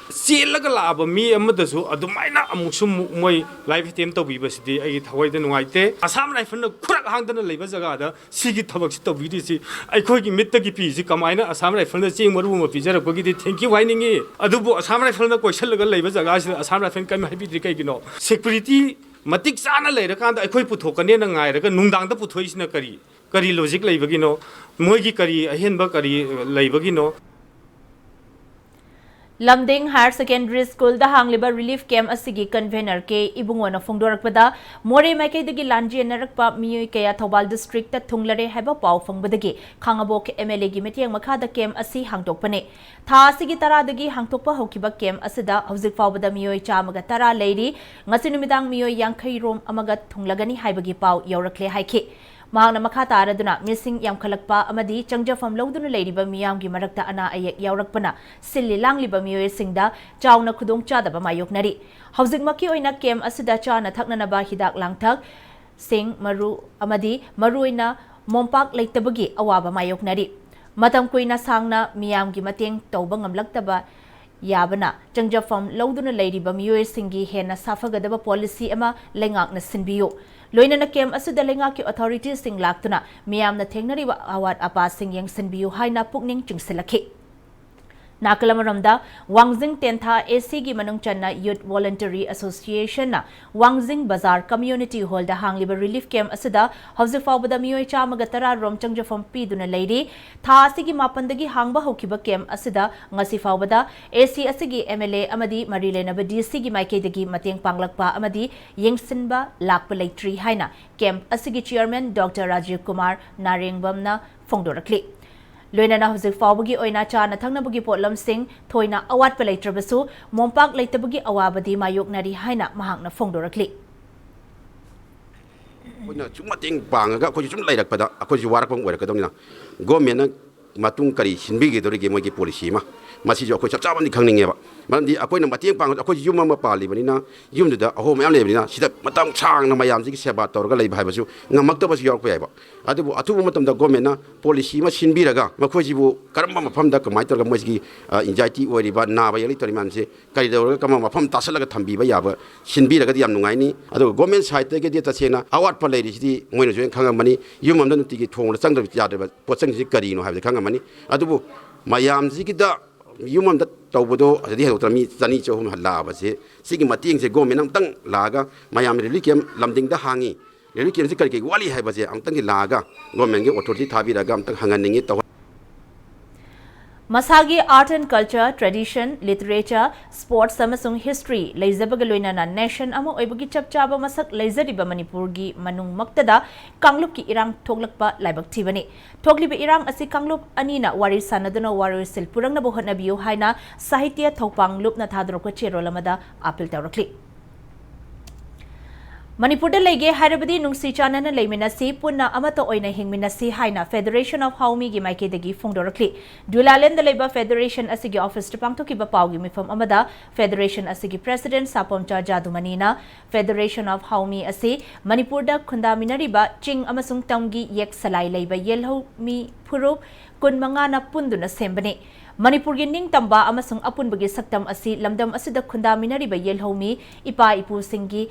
ꯆꯦꯜꯂꯒ ꯂꯥꯛꯑꯕ ꯃꯤ ꯑꯃꯗꯁꯨ ꯑꯗꯨꯃꯥꯏꯅ ꯑꯃꯨꯛꯁꯨ ꯑꯃꯨꯛ ꯃꯣꯏ live attempt ꯇꯧꯕꯤꯕꯁꯤꯗꯤ ꯑꯩꯒꯤ ꯊꯋꯥꯏꯗ ꯅꯨꯡꯉꯥꯏꯇꯦ꯫ ꯑꯁꯥꯝ ꯔꯥꯏꯐꯜꯅ ꯈꯨꯔꯛ ꯍꯥꯡꯗꯅ ꯂꯩꯕ ꯖꯒꯥꯗ ꯁꯤꯒꯤ ꯊꯕꯛꯁꯤ ꯇꯧꯕꯤꯔꯤꯁꯤ ꯑꯩꯈꯣꯏꯒꯤ ꯃꯤꯠꯇꯒꯤ ꯄꯤꯁꯤ ꯀꯃꯥꯏꯅ ꯑꯁꯥꯝ ꯔꯥꯏꯐꯜꯅ ꯆꯦꯡ ꯃꯔꯨ ꯑꯃ ꯄꯤꯖꯔꯛꯄꯒꯤꯗꯤ thank you ꯍꯥꯏꯅꯤꯡꯉꯤ꯫ ꯑꯗꯨꯕꯨ ꯑꯁꯥꯝ ꯔꯥꯏꯐꯜꯅ ꯀꯣꯏꯁꯜꯂꯒ ꯂꯩꯕ ꯖꯒꯥꯁꯤꯗ ꯑꯁꯥꯝ ꯔꯥꯏꯐꯜ ꯀꯔꯤꯝ ꯍꯥꯏꯕꯤꯗ꯭ꯔꯤ ꯀꯩꯒꯤꯅꯣ? ꯁꯦꯀ꯭ꯌꯨꯔꯤꯇꯤ ꯃꯇꯤꯛ ꯆꯥꯅ ꯂꯩꯔꯀꯥꯟꯗ ꯑꯩꯈꯣꯏ ꯄꯨꯊꯣꯛꯀꯅꯦꯅ ꯉꯥꯏꯔꯒ ꯅꯨꯡꯗꯥꯡꯗ ꯄꯨꯊꯣꯛꯏꯁꯤꯅ ꯀꯔꯤ, ꯀꯔꯤ ꯂꯣꯖꯤꯛ ꯂꯩꯕꯒꯤꯅꯣ? ꯃꯣꯏꯒꯤ ꯀꯔꯤ ꯑꯍꯦꯟꯕ ꯀꯔꯤ ꯂꯩꯕꯒꯤꯅꯣ? ꯂꯝꯗꯤꯡ ꯍꯥꯌꯔ ꯁꯦꯀꯦꯟꯗꯔꯤ ꯁ꯭ꯀꯨꯜꯗ ꯍꯥꯡꯂꯤꯕ ꯔꯤꯂꯤꯐ ꯀꯦꯝꯞ ꯑꯁꯤꯒꯤ ꯀꯟꯚꯦꯅꯔ ꯀꯦ ꯏꯕꯨꯡꯉꯣꯅ ꯐꯣꯡꯗꯣꯔꯛꯄꯗ, ꯃꯣꯔꯦ ꯃꯥꯏꯀꯩꯗꯒꯤ ꯂꯥꯟꯖꯦꯟꯅꯔꯛꯄ ꯃꯤꯑꯣꯏ ꯀꯌꯥ ꯊꯧꯕꯥꯜ ꯗꯤꯁꯇ꯭ꯔꯤꯛꯇ ꯊꯨꯡꯂꯔꯦ ꯍꯥꯏꯕ ꯄꯥꯎ ꯐꯪꯕꯗꯒꯤ ꯈꯥꯉꯕꯣꯛ ꯑꯦꯝ ꯑꯦꯜ ꯑꯦꯒꯤ ꯃꯤꯠꯌꯦꯡ ꯃꯈꯥꯗ ꯀꯦꯝꯞ ꯑꯁꯤ ꯍꯥꯡꯗꯣꯛꯄꯅꯤ꯫ ꯊꯥ ꯑꯁꯤꯒꯤ ꯇꯔꯥꯗꯒꯤ ꯍꯥꯡꯗꯣꯛꯄ ꯍꯧꯈꯤꯕ ꯀꯦꯝꯞ ꯑꯁꯤꯗ ꯍꯧꯖꯤꯛ ꯐꯥꯎꯕꯗ ꯃꯤꯑꯣꯏ ꯆꯥꯝꯃꯒ ꯇꯔꯥ ꯂꯩꯔꯤ꯫ ꯉꯁꯤ ꯅꯨꯃꯤꯗꯥꯡ ꯃꯤꯑꯣꯏ ꯌꯥꯡꯈꯩ ꯔꯣꯝ ꯑꯃꯒ ꯊꯨꯡꯂꯒꯅꯤ ꯍꯥꯏꯕꯒꯤ ꯄꯥꯎ ꯌꯧꯔꯛꯂꯦ ꯍꯥꯏꯈꯤ꯫ ꯃꯍꯥꯛꯅ ꯃꯈꯥ ꯇꯥꯔꯗꯨꯅ ꯃꯤꯁꯤꯡ ꯌꯥꯝꯈꯠꯂꯛꯄ ꯑꯃꯗꯤ ꯆꯪꯖꯐꯝ ꯂꯧꯗꯨꯅ ꯂꯩꯔꯤꯕ ꯃꯤꯌꯥꯝꯒꯤ ꯃꯔꯛꯇ ꯑꯅꯥ ꯑꯌꯦꯛ ꯌꯥꯎꯔꯛꯄꯅ ꯁꯤꯜꯂꯤ ꯂꯥꯡꯂꯤꯕ ꯃꯤꯑꯣꯏꯁꯤꯡꯗ ꯆꯥꯎꯅ ꯈꯨꯗꯣꯡꯆꯥꯗꯕ ꯃꯥꯌꯣꯛꯅꯔꯤ꯫ ꯍꯧꯖꯤꯛꯃꯛꯀꯤ ꯑꯣꯏꯅ ꯀꯦꯝꯞ ꯑꯁꯤꯗ ꯆꯥꯅ ꯊꯛꯅꯅꯕ ꯍꯤꯗꯥꯛ ꯂꯥꯡꯊꯛ, ꯁꯤꯡ, ꯃꯔꯨ ꯑꯃꯗꯤ ꯃꯔꯨꯑꯣꯏꯅ ꯃꯣꯝꯄꯥꯛ ꯂꯩꯇꯕꯒꯤ ꯑꯋꯥꯕ ꯃꯥꯌꯣꯛꯅꯔꯤ꯫ ꯃꯇꯝ ꯀꯨꯏꯅ ꯁꯥꯡꯅ ꯃꯤꯌꯥꯝꯒꯤ ꯃꯇꯦꯡ ꯇꯧꯕ ꯉꯝꯂꯛꯇꯕ ꯌꯥꯕꯅ ꯆꯪꯖꯐꯝ ꯂꯧꯗꯨꯅ ꯂꯩꯔꯤꯕ ꯃꯤꯑꯣꯏꯁꯤꯡꯒꯤ ꯍꯦꯟꯅ ꯁꯥꯐꯒꯗꯕ ꯄꯣꯂꯤꯁꯤ ꯑꯃ ꯂꯩꯉꯥꯛꯅ ꯁꯤꯟꯕꯤꯌꯨ꯫ ꯂꯣꯏꯅꯅ ꯀꯦꯝꯞ ꯑꯁꯤꯗ ꯂꯩꯉꯥꯛꯀꯤ ꯑꯣꯊꯣꯔꯤꯇꯤꯁꯤꯡ ꯂꯥꯛꯇꯨꯅ ꯃꯤꯌꯥꯝꯅ ꯊꯦꯡꯅꯔꯤꯕ ꯑꯋꯥꯠ ꯑꯄꯥꯁꯤꯡ ꯌꯦꯡꯁꯤꯟꯕꯤꯌꯨ ꯍꯥꯏꯅ ꯄꯨꯛꯅꯤꯡ ꯆꯤꯡꯁꯤꯜꯂꯛꯈꯤ꯫ ꯅꯥꯀꯜ ꯑꯃꯔꯣꯝꯗ, ꯋꯥꯡꯖꯤꯡ ꯇꯦꯟꯊꯥ ꯑꯦ ꯁꯤꯒꯤ ꯃꯅꯨꯡ ꯆꯟꯅ Youth Voluntary Associationꯅ ꯋꯥꯡꯖꯤꯡ ꯕꯖꯥꯔ Community Hallꯗ ꯍꯥꯡꯂꯤꯕ relief camp ꯑꯁꯤꯗ ꯍꯧꯖꯤꯛ ꯐꯥꯎꯕꯗ ꯃꯤꯑꯣꯏ ꯆꯥꯝꯃꯒ ꯇꯔꯥ ꯔꯣꯝ ꯆꯪꯖꯐꯝ ꯄꯤꯗꯨꯅ ꯂꯩꯔꯤ꯫ ꯊꯥ ꯑꯁꯤꯒꯤ ꯃꯥꯄꯟꯗꯒꯤ ꯍꯥꯡꯕ ꯍꯧꯈꯤꯕ camp ꯑꯁꯤꯗ ꯉꯁꯤ ꯐꯥꯎꯕꯗ ꯑꯦ ꯁꯤ ꯑꯁꯤꯒꯤ ꯑꯦꯝ ꯑꯦꯜ ꯑꯦ ꯑꯃꯗꯤ ꯃꯔꯤ ꯂꯩꯅꯕ ꯗꯤ ꯁꯤꯒꯤ ꯃꯥꯏꯀꯩꯗꯒꯤ ꯃꯇꯦꯡ ꯄꯥꯡꯂꯛꯄ ꯑꯃꯗꯤ ꯌꯦꯡꯁꯤꯟꯕ ꯂꯥꯛꯄ ꯂꯩꯇ꯭ꯔꯤ ꯍꯥꯏꯅ camp ꯑꯁꯤꯒꯤ chairman Doctor ꯔꯥꯖꯤꯕ ꯀꯨꯃꯥꯔ ꯅꯥꯔꯦꯡꯕꯝꯅ ꯐꯣꯡꯗꯣꯔꯛꯂꯤ꯫ ꯂꯣꯏꯅꯅ ꯍꯧꯖꯤꯛ ꯐꯥꯎꯕꯒꯤ ꯑꯣꯏꯅ ꯆꯥꯅ ꯊꯛꯅꯕꯒꯤ ꯄꯣꯠꯂꯝꯁꯤꯡ ꯊꯣꯏꯅ ꯑꯋꯥꯠꯄ ꯂꯩꯇ꯭ꯔꯕꯁꯨ, ꯃꯣꯝꯄꯥꯛ ꯂꯩꯇꯕꯒꯤ ꯑꯋꯥꯕꯗꯤ ꯃꯥꯌꯣꯛꯅꯔꯤ ꯍꯥꯏꯅ ꯃꯍꯥꯛꯅ ꯐꯣꯡꯗꯣꯔꯛꯂꯤ꯫ ꯑꯩꯈꯣꯏꯅ ꯁꯨꯝ ꯃꯇꯦꯡ ꯄꯥꯡꯉꯒ ꯑꯩꯈꯣꯏꯁꯨ ꯁꯨꯝ ꯂꯩꯔꯛꯄꯗ ꯑꯩꯈꯣꯏꯁꯨ ꯋꯥꯔꯛꯄ ꯑꯃ ꯑꯣꯏꯔꯛꯀꯗꯧꯅꯤꯅ, ꯒꯣꯔꯃꯦꯟꯅ ꯃꯇꯨꯡ ꯀꯔꯤ ꯁꯤꯟꯕꯤꯒꯗꯧꯔꯤꯒꯦ ꯃꯣꯏꯒꯤ ꯄꯣꯂꯤꯁꯤ ꯑꯃ, ꯃꯁꯤꯁꯨ ꯑꯩꯈꯣꯏ ꯆꯞ ꯆꯥꯕꯗꯤ ꯈꯪꯅꯤꯡꯉꯦꯕ꯫ ꯃꯔꯝꯗꯤ ꯑꯩꯈꯣꯏꯅ ꯃꯇꯦꯡ ꯄꯥꯡꯕꯗ ꯑꯩꯈꯣꯏꯁꯨ ꯌꯨꯝ ꯑꯃ ꯄꯥꯜꯂꯤꯕꯅꯤꯅ, ꯌꯨꯝꯗꯨꯗ ꯑꯍꯣꯕ ꯃꯌꯥꯝ ꯂꯩꯕꯅꯤꯅ, ꯁꯤꯗ ꯃꯇꯝ ꯁꯥꯡꯅ ꯃꯌꯥꯝꯁꯤꯒꯤ ꯁꯦꯕꯥ ꯇꯧꯔꯒ ꯂꯩꯕ ꯍꯥꯏꯕꯁꯨ ꯉꯝꯃꯛꯇꯕꯁꯨ ꯌꯥꯎꯔꯛꯄ ꯌꯥꯏꯕ꯫ ꯑꯗꯨꯕꯨ ꯑꯊꯨꯕ ꯃꯇꯝꯗ ꯒꯣꯔꯃꯦꯟꯅ ꯄꯣꯂꯤꯁꯤ ꯑꯃ ꯁꯤꯟꯕꯤꯔꯒ, ꯃꯈꯣꯏꯁꯤꯕꯨ ꯀꯔꯝꯕ ꯃꯐꯝꯗ ꯀꯃꯥꯏꯅ ꯇꯧꯔꯒ ꯃꯣꯏꯁꯤꯒꯤ, ꯑ, anxiety ꯑꯣꯏꯔꯤꯕ, ꯅꯥꯕ ꯌꯦꯛꯂꯤ ꯇꯧꯔꯤ ꯃꯌꯥꯝꯁꯦ ꯀꯔꯤ ꯇꯧꯔꯒ ꯀꯔꯝꯕ ꯃꯐꯝ ꯇꯥꯁꯜꯂꯒ ꯊꯝꯕꯤꯕ ꯌꯥꯕ ꯁꯤꯟꯕꯤꯔꯒꯗꯤ ꯌꯥꯝ ꯅꯨꯡꯉꯥꯏꯅꯤ꯫ ꯑꯗꯨꯒ ꯒꯣꯔꯃꯦꯟ ꯁꯥꯏꯠꯇꯒꯤꯗꯤ ꯇꯁꯦꯡꯅ ꯑꯋꯥꯠꯄ ꯂꯩꯔꯤꯁꯤꯗꯤ ꯃꯣꯏꯅꯁꯨ ꯍꯦꯟꯅ ꯈꯪꯉꯝꯃꯅꯤ꯫ ꯌꯨꯝ ꯑꯃꯗ ꯅꯨꯡꯇꯤꯒꯤ ꯊꯣꯡꯕꯗ ꯆꯪꯗꯕ ꯌꯥꯗ꯭ꯔꯕ ꯄꯣꯠꯆꯪꯁꯤ ꯀꯔꯤꯅꯣ ꯍꯥꯏꯕꯗꯤ ꯈꯪꯉꯝꯃꯅꯤ꯫ ꯑꯗꯨꯕꯨ ꯃꯌꯥꯝꯁꯤꯒꯤꯗ ꯌꯨꯝ ꯑꯃꯗ ꯇꯧꯕꯗꯣ ꯑꯗꯨꯗꯤ ꯍꯦꯟꯗꯣꯛꯇꯅ ꯃꯤ ꯆꯅꯤ ꯆꯍꯨꯝ ꯂꯥꯛꯑꯕꯁꯦ, ꯁꯤꯒꯤ ꯃꯇꯦꯡꯁꯦ ꯒꯣꯔꯃꯦꯟ ꯑꯃꯨꯛꯇꯪ ꯂꯥꯛꯑꯒ ꯃꯌꯥꯝ relief camp ꯂꯝꯗꯤꯡꯗ ꯍꯥꯡꯉꯤ, relief campꯁꯤ ꯀꯔꯤ ꯀꯔꯤ ꯋꯥꯠꯂꯤ ꯍꯥꯏꯕꯁꯦ ꯑꯃꯨꯛꯇꯪꯗꯤ ꯂꯥꯛꯑꯒ ꯒꯣꯔꯃꯦꯟꯒꯤ ꯑꯣꯊꯣꯔꯤꯇꯤ ꯊꯥꯕꯤꯔꯒ ꯑꯃꯨꯛꯇꯪ ꯍꯪꯍꯟꯅꯤꯡꯉꯤ꯫ ꯇꯧꯍꯟ- ꯃꯁꯥꯒꯤ art and culture, tradition, literature, sports ꯑꯃꯁꯨꯡ history ꯂꯩꯖꯕꯒ ꯂꯣꯏꯅꯅ nation ꯑꯃ ꯑꯣꯏꯕꯒꯤ ꯆꯞ ꯆꯥꯕ ꯃꯁꯛ ꯂꯩꯖꯔꯤꯕ ꯃꯅꯤꯄꯨꯔꯒꯤ ꯃꯅꯨꯡꯃꯛꯇꯗ ꯀꯥꯡꯂꯨꯞꯀꯤ ꯏꯔꯥꯡ ꯊꯣꯛꯂꯛꯄ ꯂꯥꯏꯕꯛ ꯊꯤꯕꯅꯤ꯫ ꯊꯣꯛꯂꯤꯕ ꯏꯔꯥꯡ ꯑꯁꯤ ꯀꯥꯡꯂꯨꯞ ꯑꯅꯤꯅ ꯋꯥꯔꯤ ꯁꯥꯟꯅꯗꯨꯅ ꯋꯥꯔꯣꯏꯁꯤꯟ ꯄꯨꯔꯛꯅꯕ ꯍꯣꯠꯅꯕꯤꯌꯨ ꯍꯥꯏꯅ ꯁꯥꯍꯤꯇ꯭ꯌ ꯊꯧꯄꯥꯡ ꯂꯨꯞꯅ ꯊꯥꯗꯣꯔꯛꯄ ꯆꯦꯔꯣꯜ ꯑꯃꯗ ꯑꯥꯄꯤꯜ ꯇꯧꯔꯛꯂꯤ꯫ ꯃꯅꯤꯄꯨꯔꯗ ꯂꯩꯒꯦ ꯍꯥꯏꯔꯕꯗꯤ ꯅꯨꯡꯁꯤ ꯆꯥꯟꯅꯅ ꯂꯩꯃꯤꯟꯅꯁꯤ, ꯄꯨꯟꯅ ꯑꯃꯠꯇ ꯑꯣꯏꯅ ꯍꯤꯡꯃꯤꯟꯅꯁꯤ ꯍꯥꯏꯅ Federation of Howmiꯒꯤ ꯃꯥꯏꯀꯩꯗꯒꯤ ꯐꯣꯡꯗꯣꯔꯛꯂꯤ꯫ ꯗꯨꯂꯥꯂꯦꯟꯗ ꯂꯩꯕ Federation ꯑꯁꯤꯒꯤ officeꯇ ꯄꯥꯡꯊꯣꯛꯈꯤꯕ ꯄꯥꯎꯒꯤ ꯃꯤꯐꯝ ꯑꯃꯗ Federation ꯑꯁꯤꯒꯤ President ꯁꯥꯄꯣꯝꯆꯥ ꯖꯥꯗꯨꯃꯅꯤꯅ Federation of Howmi ꯑꯁꯤ ꯃꯅꯤꯄꯨꯔꯗ ꯈꯨꯟꯗꯥꯃꯤꯟꯅꯔꯤꯕ ꯆꯤꯡ ꯑꯃꯁꯨꯡ ꯇꯝꯒꯤ ꯌꯦꯛ ꯁꯂꯥꯏ ꯂꯩꯕ ꯌꯦꯜꯍꯧꯃꯤ ꯐꯨꯔꯨꯞ ꯀꯨꯟꯃꯉꯥꯅ ꯄꯨꯟꯗꯨꯅ ꯁꯦꯝꯕꯅꯤ꯫ ꯃꯅꯤꯄꯨꯔꯒꯤ ꯅꯤꯡꯇꯝꯕ ꯑꯃꯁꯨꯡ ꯑꯄꯨꯟꯕꯒꯤ ꯁꯛꯇꯝ ꯑꯁꯤ ꯂꯝꯗꯝ ꯑꯁꯤꯗ ꯈꯨꯟꯗꯥꯃꯤꯟꯅꯔꯤꯕ ꯌꯦꯜꯍꯧꯃꯤ ꯏꯄꯥ ꯏꯄꯨꯁꯤꯡꯒꯤ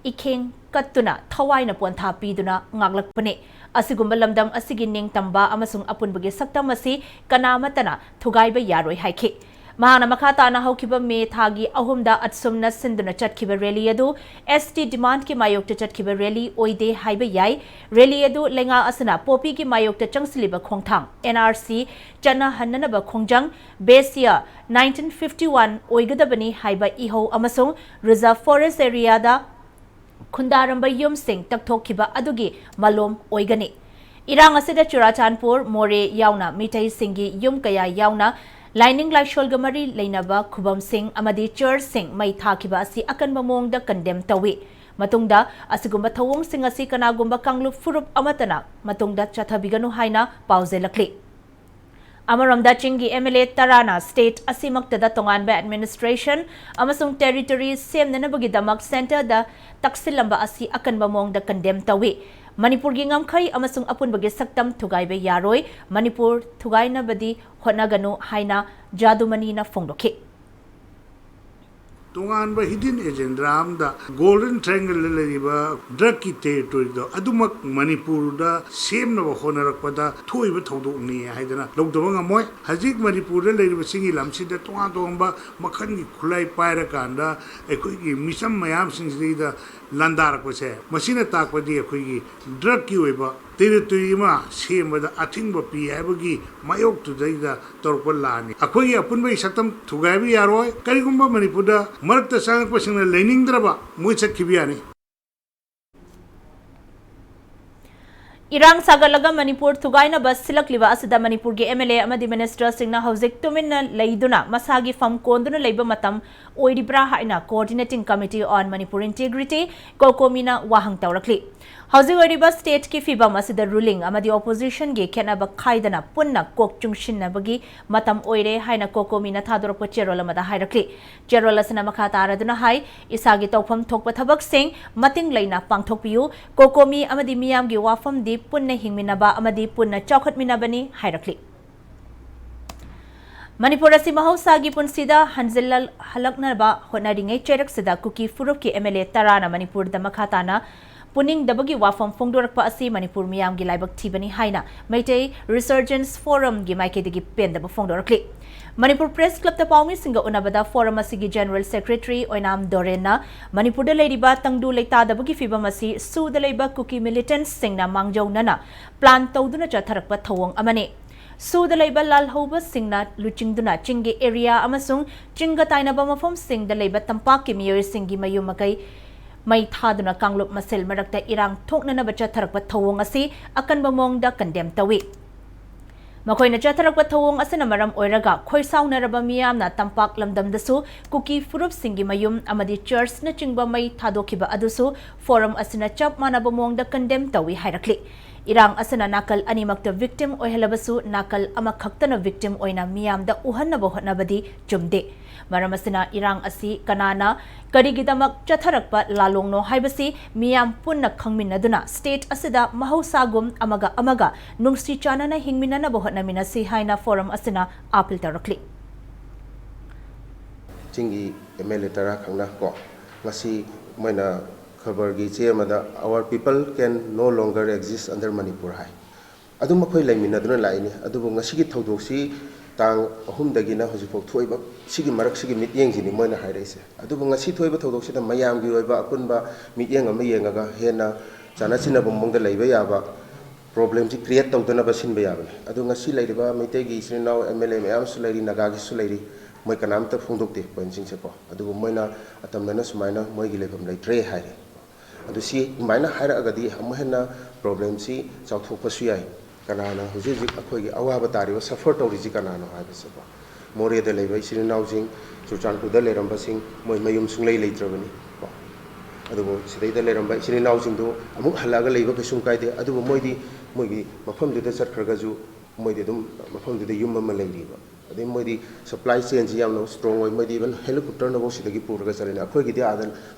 ꯏꯈꯦꯡ ꯀꯠꯇꯨꯅ ꯊꯋꯥꯏꯅ ꯄꯣꯟꯊꯥ ꯄꯤꯗꯨꯅ ꯉꯥꯛꯂꯛꯄꯅꯤ꯫ ꯑꯁꯤꯒꯨꯝꯕ ꯂꯝꯗꯝ ꯑꯁꯤꯒꯤ ꯅꯤꯡꯇꯝꯕ ꯑꯃꯁꯨꯡ ꯑꯄꯨꯟꯕꯒꯤ ꯁꯛꯇꯝ ꯑꯁꯤ ꯀꯅꯥꯃꯠꯇꯅ ꯊꯨꯒꯥꯏꯕ ꯌꯥꯔꯣꯏ ꯍꯥꯏꯈꯤ꯫ ꯃꯍꯥꯛꯅ ꯃꯈꯥ ꯇꯥꯅ ꯍꯧꯈꯤꯕ ꯃꯦ ꯊꯥꯒꯤ ꯑꯍꯨꯝꯗ ꯑꯁꯨꯝꯅ ꯁꯤꯟꯗꯨꯅ ꯆꯠꯈꯤꯕ ꯔꯦꯂꯤ ꯑꯗꯨ S T demandꯀꯤ ꯃꯥꯌꯣꯛꯇ ꯆꯠꯈꯤꯕ ꯔꯦꯂꯤ ꯑꯣꯏꯗꯦ ꯍꯥꯏꯕ ꯌꯥꯏ꯫ ꯔꯦꯂꯤ ꯑꯗꯨ ꯂꯩꯉꯥꯛ ꯑꯁꯤꯅ ꯄꯣꯄꯤꯒꯤ ꯃꯥꯌꯣꯛꯇ ꯆꯪꯁꯤꯜꯂꯤꯕ ꯈꯣꯡꯊꯥꯡ, N R C ꯆꯠꯅꯍꯟꯅꯅꯕ ꯈꯣꯡꯖꯪ, base year nineteen fifty one ꯑꯣꯏꯒꯗꯕꯅꯤ ꯍꯥꯏꯕ ꯏꯍꯧ ꯑꯃꯁꯨꯡ reserve forest areaꯗ ꯈꯨꯟꯗꯥꯔꯝꯕ ꯌꯨꯝꯁꯤꯡ ꯇꯛꯊꯣꯛꯈꯤꯕ ꯑꯗꯨꯒꯤ ꯃꯂꯣꯝ ꯑꯣꯏꯒꯅꯤ꯫ ꯏꯔꯥꯡ ꯑꯁꯤꯗ ꯆꯨꯔꯥꯆꯥꯟꯄꯨꯔ, ꯃꯣꯔꯦ ꯌꯥꯎꯅ ꯃꯤꯇꯩꯁꯤꯡꯒꯤ ꯌꯨꯝ ꯀꯌꯥ ꯌꯥꯎꯅ ꯂꯥꯏꯅꯤꯡ ꯂꯥꯏꯁꯣꯜꯒ ꯃꯔꯤ ꯂꯩꯅꯕ ꯈꯨꯕꯝꯁꯤꯡ ꯑꯃꯗꯤ churchꯁꯤꯡ ꯃꯩ ꯊꯥꯈꯤꯕ ꯑꯁꯤ ꯑꯀꯟꯕ ꯃꯑꯣꯡꯗ condemn ꯇꯧꯏ꯫ ꯃꯇꯨꯡꯗ ꯑꯁꯤꯒꯨꯝꯕ ꯊꯧꯑꯣꯡꯁꯤꯡ ꯑꯁꯤ ꯀꯅꯥꯒꯨꯝꯕ ꯀꯥꯡꯂꯨꯞ ꯐꯨꯔꯨꯞ ꯑꯃꯠꯇꯅ ꯃꯇꯨꯡꯗ ꯆꯠꯊꯕꯤꯒꯅꯨ ꯍꯥꯏꯅ ꯄꯥꯎꯖꯦꯜꯂꯛꯂꯤ꯫ ꯑꯃꯔꯣꯝꯗ ꯆꯤꯡꯒꯤ M L A ꯇꯔꯥꯅ state ꯑꯁꯤꯃꯛꯇꯗ ꯇꯣꯉꯥꯟꯕ administration ꯑꯃꯁꯨꯡ territory ꯁꯦꯝꯅꯅꯕꯒꯤꯗꯃꯛ centreꯗ ꯇꯛꯁꯤꯜꯂꯝꯕ ꯑꯁꯤ ꯑꯀꯟꯕ ꯃꯑꯣꯡꯗ condemn ꯇꯧꯏ꯫ ꯃꯅꯤꯄꯨꯔꯒꯤ ꯉꯝꯈꯩ ꯑꯃꯁꯨꯡ ꯑꯄꯨꯟꯕꯒꯤ ꯁꯛꯇꯝ ꯊꯨꯒꯥꯏꯕ ꯌꯥꯔꯣꯏ, ꯃꯅꯤꯄꯨꯔ ꯊꯨꯒꯥꯏꯅꯕꯗꯤ ꯍꯣꯠꯅꯒꯅꯨ ꯍꯥꯏꯅ ꯖꯥꯗꯨꯃꯅꯤꯅ ꯐꯣꯡꯗꯣꯛꯈꯤ꯫ ꯇꯣꯉꯥꯟꯕ hidden agenda ꯑꯃꯗ Golden Triangleꯗ ꯂꯩꯔꯤꯕ drugꯀꯤ territoryꯗꯣ ꯑꯗꯨꯃꯛ ꯃꯅꯤꯄꯨꯔꯗ ꯁꯦꯝꯅꯕ ꯍꯣꯠꯅꯔꯛꯄꯗ ꯊꯣꯛꯏꯕ ꯊꯧꯗꯣꯛꯅꯤ ꯍꯥꯏꯗꯅ ꯂꯧꯗꯕ ꯉꯝꯃꯣꯏ꯫ ꯍꯧꯖꯤꯛ ꯃꯅꯤꯄꯨꯔꯗ ꯂꯩꯔꯤꯕ ꯆꯤꯡꯒꯤ ꯂꯝꯁꯤꯗ ꯇꯣꯉꯥꯟ ꯇꯣꯉꯥꯟꯕ ꯃꯈꯜꯒꯤ ꯈꯨꯠꯂꯥꯏ ꯄꯥꯏꯔꯀꯥꯟꯗ ꯑꯩꯈꯣꯏꯒꯤ ꯃꯤꯆꯝ ꯃꯌꯥꯝꯁꯤꯡꯁꯤꯗꯩꯗ ꯂꯥꯟꯗꯥꯔꯛꯄꯁꯦ, ꯃꯁꯤꯅ ꯇꯥꯛꯄꯗꯤ ꯑꯩꯈꯣꯏꯒꯤ drugꯀꯤ ꯑꯣꯏꯕ territory ꯑꯃ ꯁꯦꯝꯕꯗ ꯑꯊꯤꯡꯕ ꯄꯤ ꯍꯥꯏꯕꯒꯤ ꯃꯥꯌꯣꯛꯇꯨꯗꯩꯗ ꯇꯧꯔꯛꯄ ꯂꯥꯟꯅꯤ꯫ ꯑꯩꯈꯣꯏꯒꯤ ꯑꯄꯨꯟꯕꯒꯤ ꯁꯛꯇꯝ ꯊꯨꯒꯥꯏꯕ ꯌꯥꯔꯣꯏ꯫ ꯀꯔꯤꯒꯨꯝꯕ ꯃꯅꯤꯄꯨꯔꯗ ꯃꯔꯛꯇ ꯆꯪꯉꯛꯄꯁꯤꯡꯅ ꯂꯩꯅꯤꯡꯗ꯭ꯔꯕ ꯃꯣꯏ ꯆꯠꯈꯤꯕ ꯌꯥꯅꯤ꯫ ꯏꯔꯥꯡ ꯁꯥꯒꯠꯂꯒ ꯃꯅꯤꯄꯨꯔ ꯊꯨꯒꯥꯏꯅꯕ ꯁꯤꯜꯂꯛꯂꯤꯕ ꯑꯁꯤꯗ ꯃꯅꯤꯄꯨꯔꯒꯤ M L A ꯑꯃꯗꯤ ministerꯁꯤꯡꯅ ꯍꯧꯖꯤꯛ ꯇꯨꯃꯤꯟꯅ ꯂꯩꯗꯨꯅ ꯃꯁꯥꯒꯤ ꯐꯝ ꯀꯣꯟꯗꯨꯅ ꯂꯩꯕ ꯃꯇꯝ ꯑꯣꯏꯔꯤꯕ꯭ꯔꯥ ꯍꯥꯏꯅ Coordinating Committee on Manipur Integrity, COCOMIꯅ ꯋꯥꯍꯪ ꯇꯧꯔꯛꯂꯤ꯫ ꯍꯧꯖꯤꯛ ꯑꯣꯏꯔꯤꯕ stateꯀꯤ ꯐꯤꯕꯝ ꯑꯁꯤꯗ ruling ꯑꯃꯗꯤ oppositionꯒꯤ ꯈꯦꯠꯅꯕ ꯈꯥꯏꯗꯅ ꯄꯨꯟꯅ ꯀꯣꯛ ꯆꯨꯡꯁꯤꯟꯅꯕꯒꯤ ꯃꯇꯝ ꯑꯣꯏꯔꯦ ꯍꯥꯏꯅ COCOMIꯅ ꯊꯥꯗꯣꯔꯛꯄ ꯆꯦꯔꯣꯜ ꯑꯃꯗ ꯍꯥꯏꯔꯛꯂꯤ꯫ ꯆꯦꯔꯣꯜ ꯑꯁꯤꯅ ꯃꯈꯥ ꯇꯥꯔꯗꯨꯅ ꯍꯥꯏ, ꯏꯁꯥꯒꯤ ꯇꯧꯐꯝ ꯊꯣꯛꯄ ꯊꯕꯛꯁꯤꯡ ꯃꯇꯤꯡ ꯂꯩꯅ ꯄꯥꯡꯊꯣꯛꯄꯤꯌꯨ꯫ COCOMI ꯑꯃꯗꯤ ꯃꯤꯌꯥꯝꯒꯤ ꯋꯥꯐꯝꯗꯤ ꯄꯨꯟꯅ ꯍꯤꯡꯃꯤꯟꯅꯕ ꯑꯃꯗꯤ ꯄꯨꯟꯅ ꯆꯥꯎꯈꯠꯃꯤꯟꯅꯕꯅꯤ ꯍꯥꯏꯔꯛꯂꯤ꯫ ꯃꯅꯤꯄꯨꯔ ꯑꯁꯤ ꯃꯍꯧꯁꯥꯒꯤ ꯄꯨꯟꯁꯤꯗ ꯍꯟꯖꯤꯜꯂꯛꯅꯕ ꯍꯣꯠꯅꯔꯤꯉꯩ ꯆꯩꯔꯛꯁꯤꯗ ꯀꯨꯀꯤ ꯐꯨꯔꯨꯞꯀꯤ ꯑꯦꯝ ꯑꯦꯜ ꯑꯦ ꯇꯔꯥꯅ ꯃꯅꯤꯄꯨꯔꯗ ꯃꯈꯥ ꯇꯥꯅ ꯄꯨꯅꯤꯡꯗꯕꯒꯤ ꯋꯥꯐꯝ ꯐꯣꯡꯗꯣꯔꯛꯄ ꯑꯁꯤ ꯃꯅꯤꯄꯨꯔ ꯃꯤꯌꯥꯝꯒꯤ ꯂꯥꯏꯕꯛ ꯊꯤꯕꯅꯤ ꯍꯥꯏꯅ ꯃꯩꯇꯩ ꯔꯤꯁꯔꯖꯦꯟꯁ ꯐꯣꯔꯝꯒꯤ ꯃꯥꯏꯀꯩꯗꯒꯤ ꯄꯦꯟꯗꯕ ꯐꯣꯡꯗꯣꯔꯛꯂꯤ꯫ ꯃꯅꯤꯄꯨꯔ ꯄ꯭ꯔꯦꯁ ꯀ꯭ꯂꯕꯇ ꯄꯥꯎꯃꯤꯁꯤꯡꯒ ꯎꯅꯕꯗ ꯐꯣꯔꯝ ꯑꯁꯤꯒꯤ ꯖꯦꯅꯔꯦꯜ ꯁꯦꯀ꯭ꯔꯦꯇꯔꯤ ꯑꯣꯏꯅꯥꯝ ꯗꯣꯔꯦꯟꯅ ꯃꯅꯤꯄꯨꯔꯗ ꯂꯩꯔꯤꯕ ꯇꯪꯗꯨ ꯂꯩꯇꯥꯗꯕꯒꯤ ꯐꯤꯕꯝ ꯑꯁꯤ ꯁꯨꯗ ꯂꯩꯕ ꯀꯨꯀꯤ ꯃꯤꯂꯤꯇꯦꯟꯠꯁꯤꯡꯅ ꯃꯥꯡꯖꯧꯅꯅ ꯄ꯭ꯂꯥꯟ ꯇꯧꯗꯨꯅ ꯆꯠꯊꯔꯛꯄ ꯊꯧꯑꯣꯡ ꯑꯃꯅꯤ꯫ ꯁꯨꯗ ꯂꯩꯕ ꯂꯥꯜꯍꯧꯕꯁꯤꯡꯅ ꯂꯨꯆꯤꯡꯗꯨꯅ ꯆꯤꯡꯒꯤ ꯑꯦꯔꯤꯌꯥ ꯑꯃꯁꯨꯡ ꯆꯤꯡꯒ ꯇꯥꯏꯅꯕ ꯃꯐꯝꯁꯤꯡꯗ ꯂꯩꯕ ꯇꯝꯄꯥꯛꯀꯤ ꯃꯤꯑꯣꯏꯁꯤꯡꯒꯤ ꯃꯌꯨꯝ ꯃꯀꯩ ꯃꯩ ꯊꯥꯗꯨꯅ ꯀꯥꯡꯂꯨꯞ ꯃꯁꯦꯜ ꯃꯔꯛꯇ ꯏꯔꯥꯡ ꯊꯣꯛꯅꯅꯕ ꯆꯠꯊꯔꯛꯄ ꯊꯧꯑꯣꯡ ꯑꯁꯤ ꯑꯀꯟꯕ ꯃꯑꯣꯡꯗ ꯀꯟꯗꯦꯝ ꯇꯧꯏ꯫ ꯃꯈꯣꯏꯅ ꯆꯠꯊꯔꯛꯄ ꯊꯧꯑꯣꯡ ꯑꯁꯤꯅ ꯃꯔꯝ ꯑꯣꯏꯔꯒ ꯈꯣꯏꯁꯥꯎꯅꯔꯕ ꯃꯤꯌꯥꯝꯅ ꯇꯝꯄꯥꯛ ꯂꯝꯗꯝꯗꯁꯨ ꯀꯨꯀꯤ ꯐꯨꯔꯨꯞꯁꯤꯡꯒꯤ ꯃꯌꯨꯝ ꯑꯃꯗꯤ ꯆꯔꯆꯅꯆꯤꯡꯕ ꯃꯩ ꯊꯥꯗꯣꯛꯈꯤꯕ ꯑꯗꯨꯁꯨ ꯐꯣꯔꯝ ꯑꯁꯤꯅ ꯆꯞ ꯃꯥꯟꯅꯕ ꯃꯑꯣꯡꯗ ꯀꯟꯗꯦꯝ ꯇꯧꯏ ꯍꯥꯏꯔꯛꯂꯤ꯫ ꯏꯔꯥꯡ ꯑꯁꯤꯅ ꯅꯥꯀꯜ ꯑꯅꯤꯃꯛꯇ ꯚꯤꯛꯇꯤꯝ ꯑꯣꯏꯍꯜꯂꯕꯁꯨ ꯅꯥꯀꯜ ꯑꯃꯈꯛꯇꯅ ꯚꯤꯛꯇꯤꯝ ꯑꯣꯏꯅ ꯃꯤꯌꯥꯝꯗ ꯎꯍꯟꯅꯕ ꯍꯣꯠꯅꯕꯗꯤ ꯆꯨꯝꯗꯦ꯫ ꯃꯔꯝ ꯑꯁꯤꯅ ꯏꯔꯥꯡ ꯑꯁꯤ ꯀꯅꯥꯅ ꯀꯔꯤꯒꯤꯗꯃꯛ ꯆꯠꯊꯔꯛꯄ ꯂꯥꯂꯣꯡꯅꯣ ꯍꯥꯏꯕꯁꯤ ꯃꯤꯌꯥꯝ ꯄꯨꯟꯅ ꯈꯪꯃꯤꯟꯅꯗꯨꯅ ꯁ꯭ꯇꯦꯠ ꯑꯁꯤꯗ ꯃꯍꯧꯁꯥꯒꯨꯝ ꯑꯃꯒ ꯑꯃꯒ ꯅꯨꯡꯁꯤ ꯆꯥꯟꯅꯅ ꯍꯤꯡꯃꯤꯟꯅꯅꯕ ꯍꯣꯠꯅꯃꯤꯟꯅꯁꯤ ꯍꯥꯏꯅ ꯐꯣꯔꯝ ꯑꯁꯤꯅ ꯑꯥꯄꯤꯜ ꯇꯧꯔꯛꯂꯤ꯫ ꯆꯤꯡꯒꯤ ꯑꯦꯝ ꯑꯦꯜ ꯑꯦ ꯇꯔꯥ ꯈꯛꯅ ꯀꯣ ꯉꯁꯤ ꯃꯣꯏꯅ ꯈꯕꯔꯒꯤ ꯆꯦ ꯑꯃꯗ "Our people can no longer exist under Manipur" ꯍꯥꯏ꯫ ꯑꯗꯨꯝ ꯑꯩꯈꯣꯏ ꯂꯩꯃꯤꯟꯅꯗꯨꯅ ꯂꯥꯛꯏꯅꯤ꯫ ꯑꯗꯨꯕꯨ ꯉꯁꯤꯒꯤ ꯊꯧꯗꯣꯛꯁꯤ ꯇꯥꯡ ꯑꯍꯨꯝꯗꯒꯤꯅ ꯍꯧꯖꯤꯛꯐꯥꯎ ꯊꯣꯛꯏꯕ ꯁꯤꯒꯤ ꯃꯔꯛꯁꯤꯒꯤ ꯃꯤꯠꯌꯦꯡꯁꯤꯅꯤ ꯃꯣꯏꯅ ꯍꯥꯏꯔꯛꯏꯁꯦ꯫ ꯑꯗꯨꯕꯨ ꯉꯁꯤ ꯊꯣꯛꯏꯕ ꯊꯧꯗꯣꯛꯁꯤꯗ ꯃꯌꯥꯝꯒꯤ ꯑꯣꯏꯕ ꯑꯄꯨꯟꯕ ꯃꯤꯠꯌꯦꯡ ꯑꯃ ꯌꯦꯡꯉꯒ ꯍꯦꯟꯅ ꯆꯥꯟꯅ ꯆꯤꯟꯅꯕ ꯃꯑꯣꯡꯗ ꯂꯩꯕ ꯌꯥꯕ ꯄ꯭ꯔꯣꯕ꯭ꯂꯦꯝꯁꯤ ꯀ꯭ꯔꯤꯌꯦꯠ ꯇꯧꯗꯅꯕ ꯁꯤꯟꯕ ꯌꯥꯕꯅꯤ꯫ ꯑꯗꯨ ꯉꯁꯤ ꯂꯩꯔꯤꯕ ꯃꯩꯇꯩꯒꯤ ꯏꯆꯤꯟ ꯏꯅꯥꯎ ꯑꯦꯝ ꯑꯦꯜ ꯑꯦ ꯃꯌꯥꯝꯁꯨ ꯂꯩꯔꯤ, ꯅꯥꯒꯥꯒꯤꯁꯨ ꯂꯩꯔꯤ, ꯃꯣꯏ ꯀꯅꯥꯝꯇ ꯐꯣꯡꯗꯣꯛꯇꯦ ꯄꯣꯏꯟꯁꯤꯡꯁꯦꯀꯣ꯫ ꯑꯗꯨꯕꯨ ꯃꯣꯏꯅ ꯑꯇꯝꯅꯅ ꯁꯨꯃꯥꯏꯅ ꯃꯣꯏꯒꯤ ꯂꯩꯐꯝ ꯂꯩꯇ꯭ꯔꯦ ꯍꯥꯏꯔꯦ꯫ ꯑꯗꯨ ꯁꯤ ꯑꯗꯨꯃꯥꯏꯅ ꯍꯥꯏꯔꯛꯑꯒꯗꯤ ꯑꯃꯨꯛ ꯍꯦꯟꯅ ꯄ꯭ꯔꯣꯕ꯭ꯂꯦꯝꯁꯤ ꯆꯥꯎꯊꯣꯛꯄꯁꯨ ꯌꯥꯏ꯫ ꯀꯅꯥꯅ ꯍꯧꯖꯤꯛ ꯍꯧꯖꯤꯛ ꯑꯩꯈꯣꯏꯒꯤ ꯑꯋꯥꯕ ꯇꯥꯔꯤꯕ, ꯁꯐꯔ ꯇꯧꯔꯤꯁꯤ ꯀꯅꯥꯅꯣ ꯍꯥꯏꯕꯁꯦꯀꯣ꯫ ꯃꯣꯔꯦꯗ ꯂꯩꯕ ꯏꯆꯤꯟ ꯏꯅꯥꯎꯁꯤꯡ, ꯆꯨꯔꯆꯥꯟꯄꯨꯔꯗ ꯂꯩꯔꯝꯕꯁꯤꯡ, ꯃꯣꯏ ꯃꯌꯨꯝ ꯁꯨꯡꯂꯩ ꯂꯩꯇ꯭ꯔꯕꯅꯤ ꯀꯣ꯫ ꯑꯗꯨꯕꯨ ꯁꯤꯗꯩꯗ ꯂꯩꯔꯝꯕ ꯏꯆꯤꯟ ꯏꯅꯥꯎꯁꯤꯡꯗꯨ ꯑꯃꯨꯛ ꯍꯜꯂꯛꯑꯒ ꯂꯩꯕ ꯀꯩꯁꯨꯝ ꯀꯥꯏꯗꯦ꯫ ꯑꯗꯨꯕꯨ ꯃꯣꯏꯗꯤ ꯃꯣꯏꯒꯤ ꯃꯐꯝꯗꯨꯗ ꯆꯠꯈ꯭ꯔꯒꯁꯨ ꯃꯣꯏꯗꯤ ꯑꯗꯨꯝ ꯃꯐꯝꯗꯨꯗ ꯌꯨꯝ ꯑꯃ ꯂꯩꯔꯤꯕ꯫ ꯑꯗꯩ ꯃꯣꯏꯗꯤ ꯁꯄ꯭ꯂꯥꯏ ꯆꯦꯟꯁꯤ ꯌꯥꯝꯅ ꯁ꯭ꯇꯔꯣꯡ ꯑꯣꯏ꯫ ꯃꯣꯏꯗꯤ ꯏꯚꯟ ꯍꯦꯂꯤꯀꯣꯞꯇꯔꯅꯐꯥꯎ ꯁꯤꯗꯒꯤ ꯄꯨꯔꯒ ꯆꯠꯂꯤꯅꯤ꯫ ꯑꯩꯈꯣꯏꯒꯤꯗꯤ ꯑꯥꯗ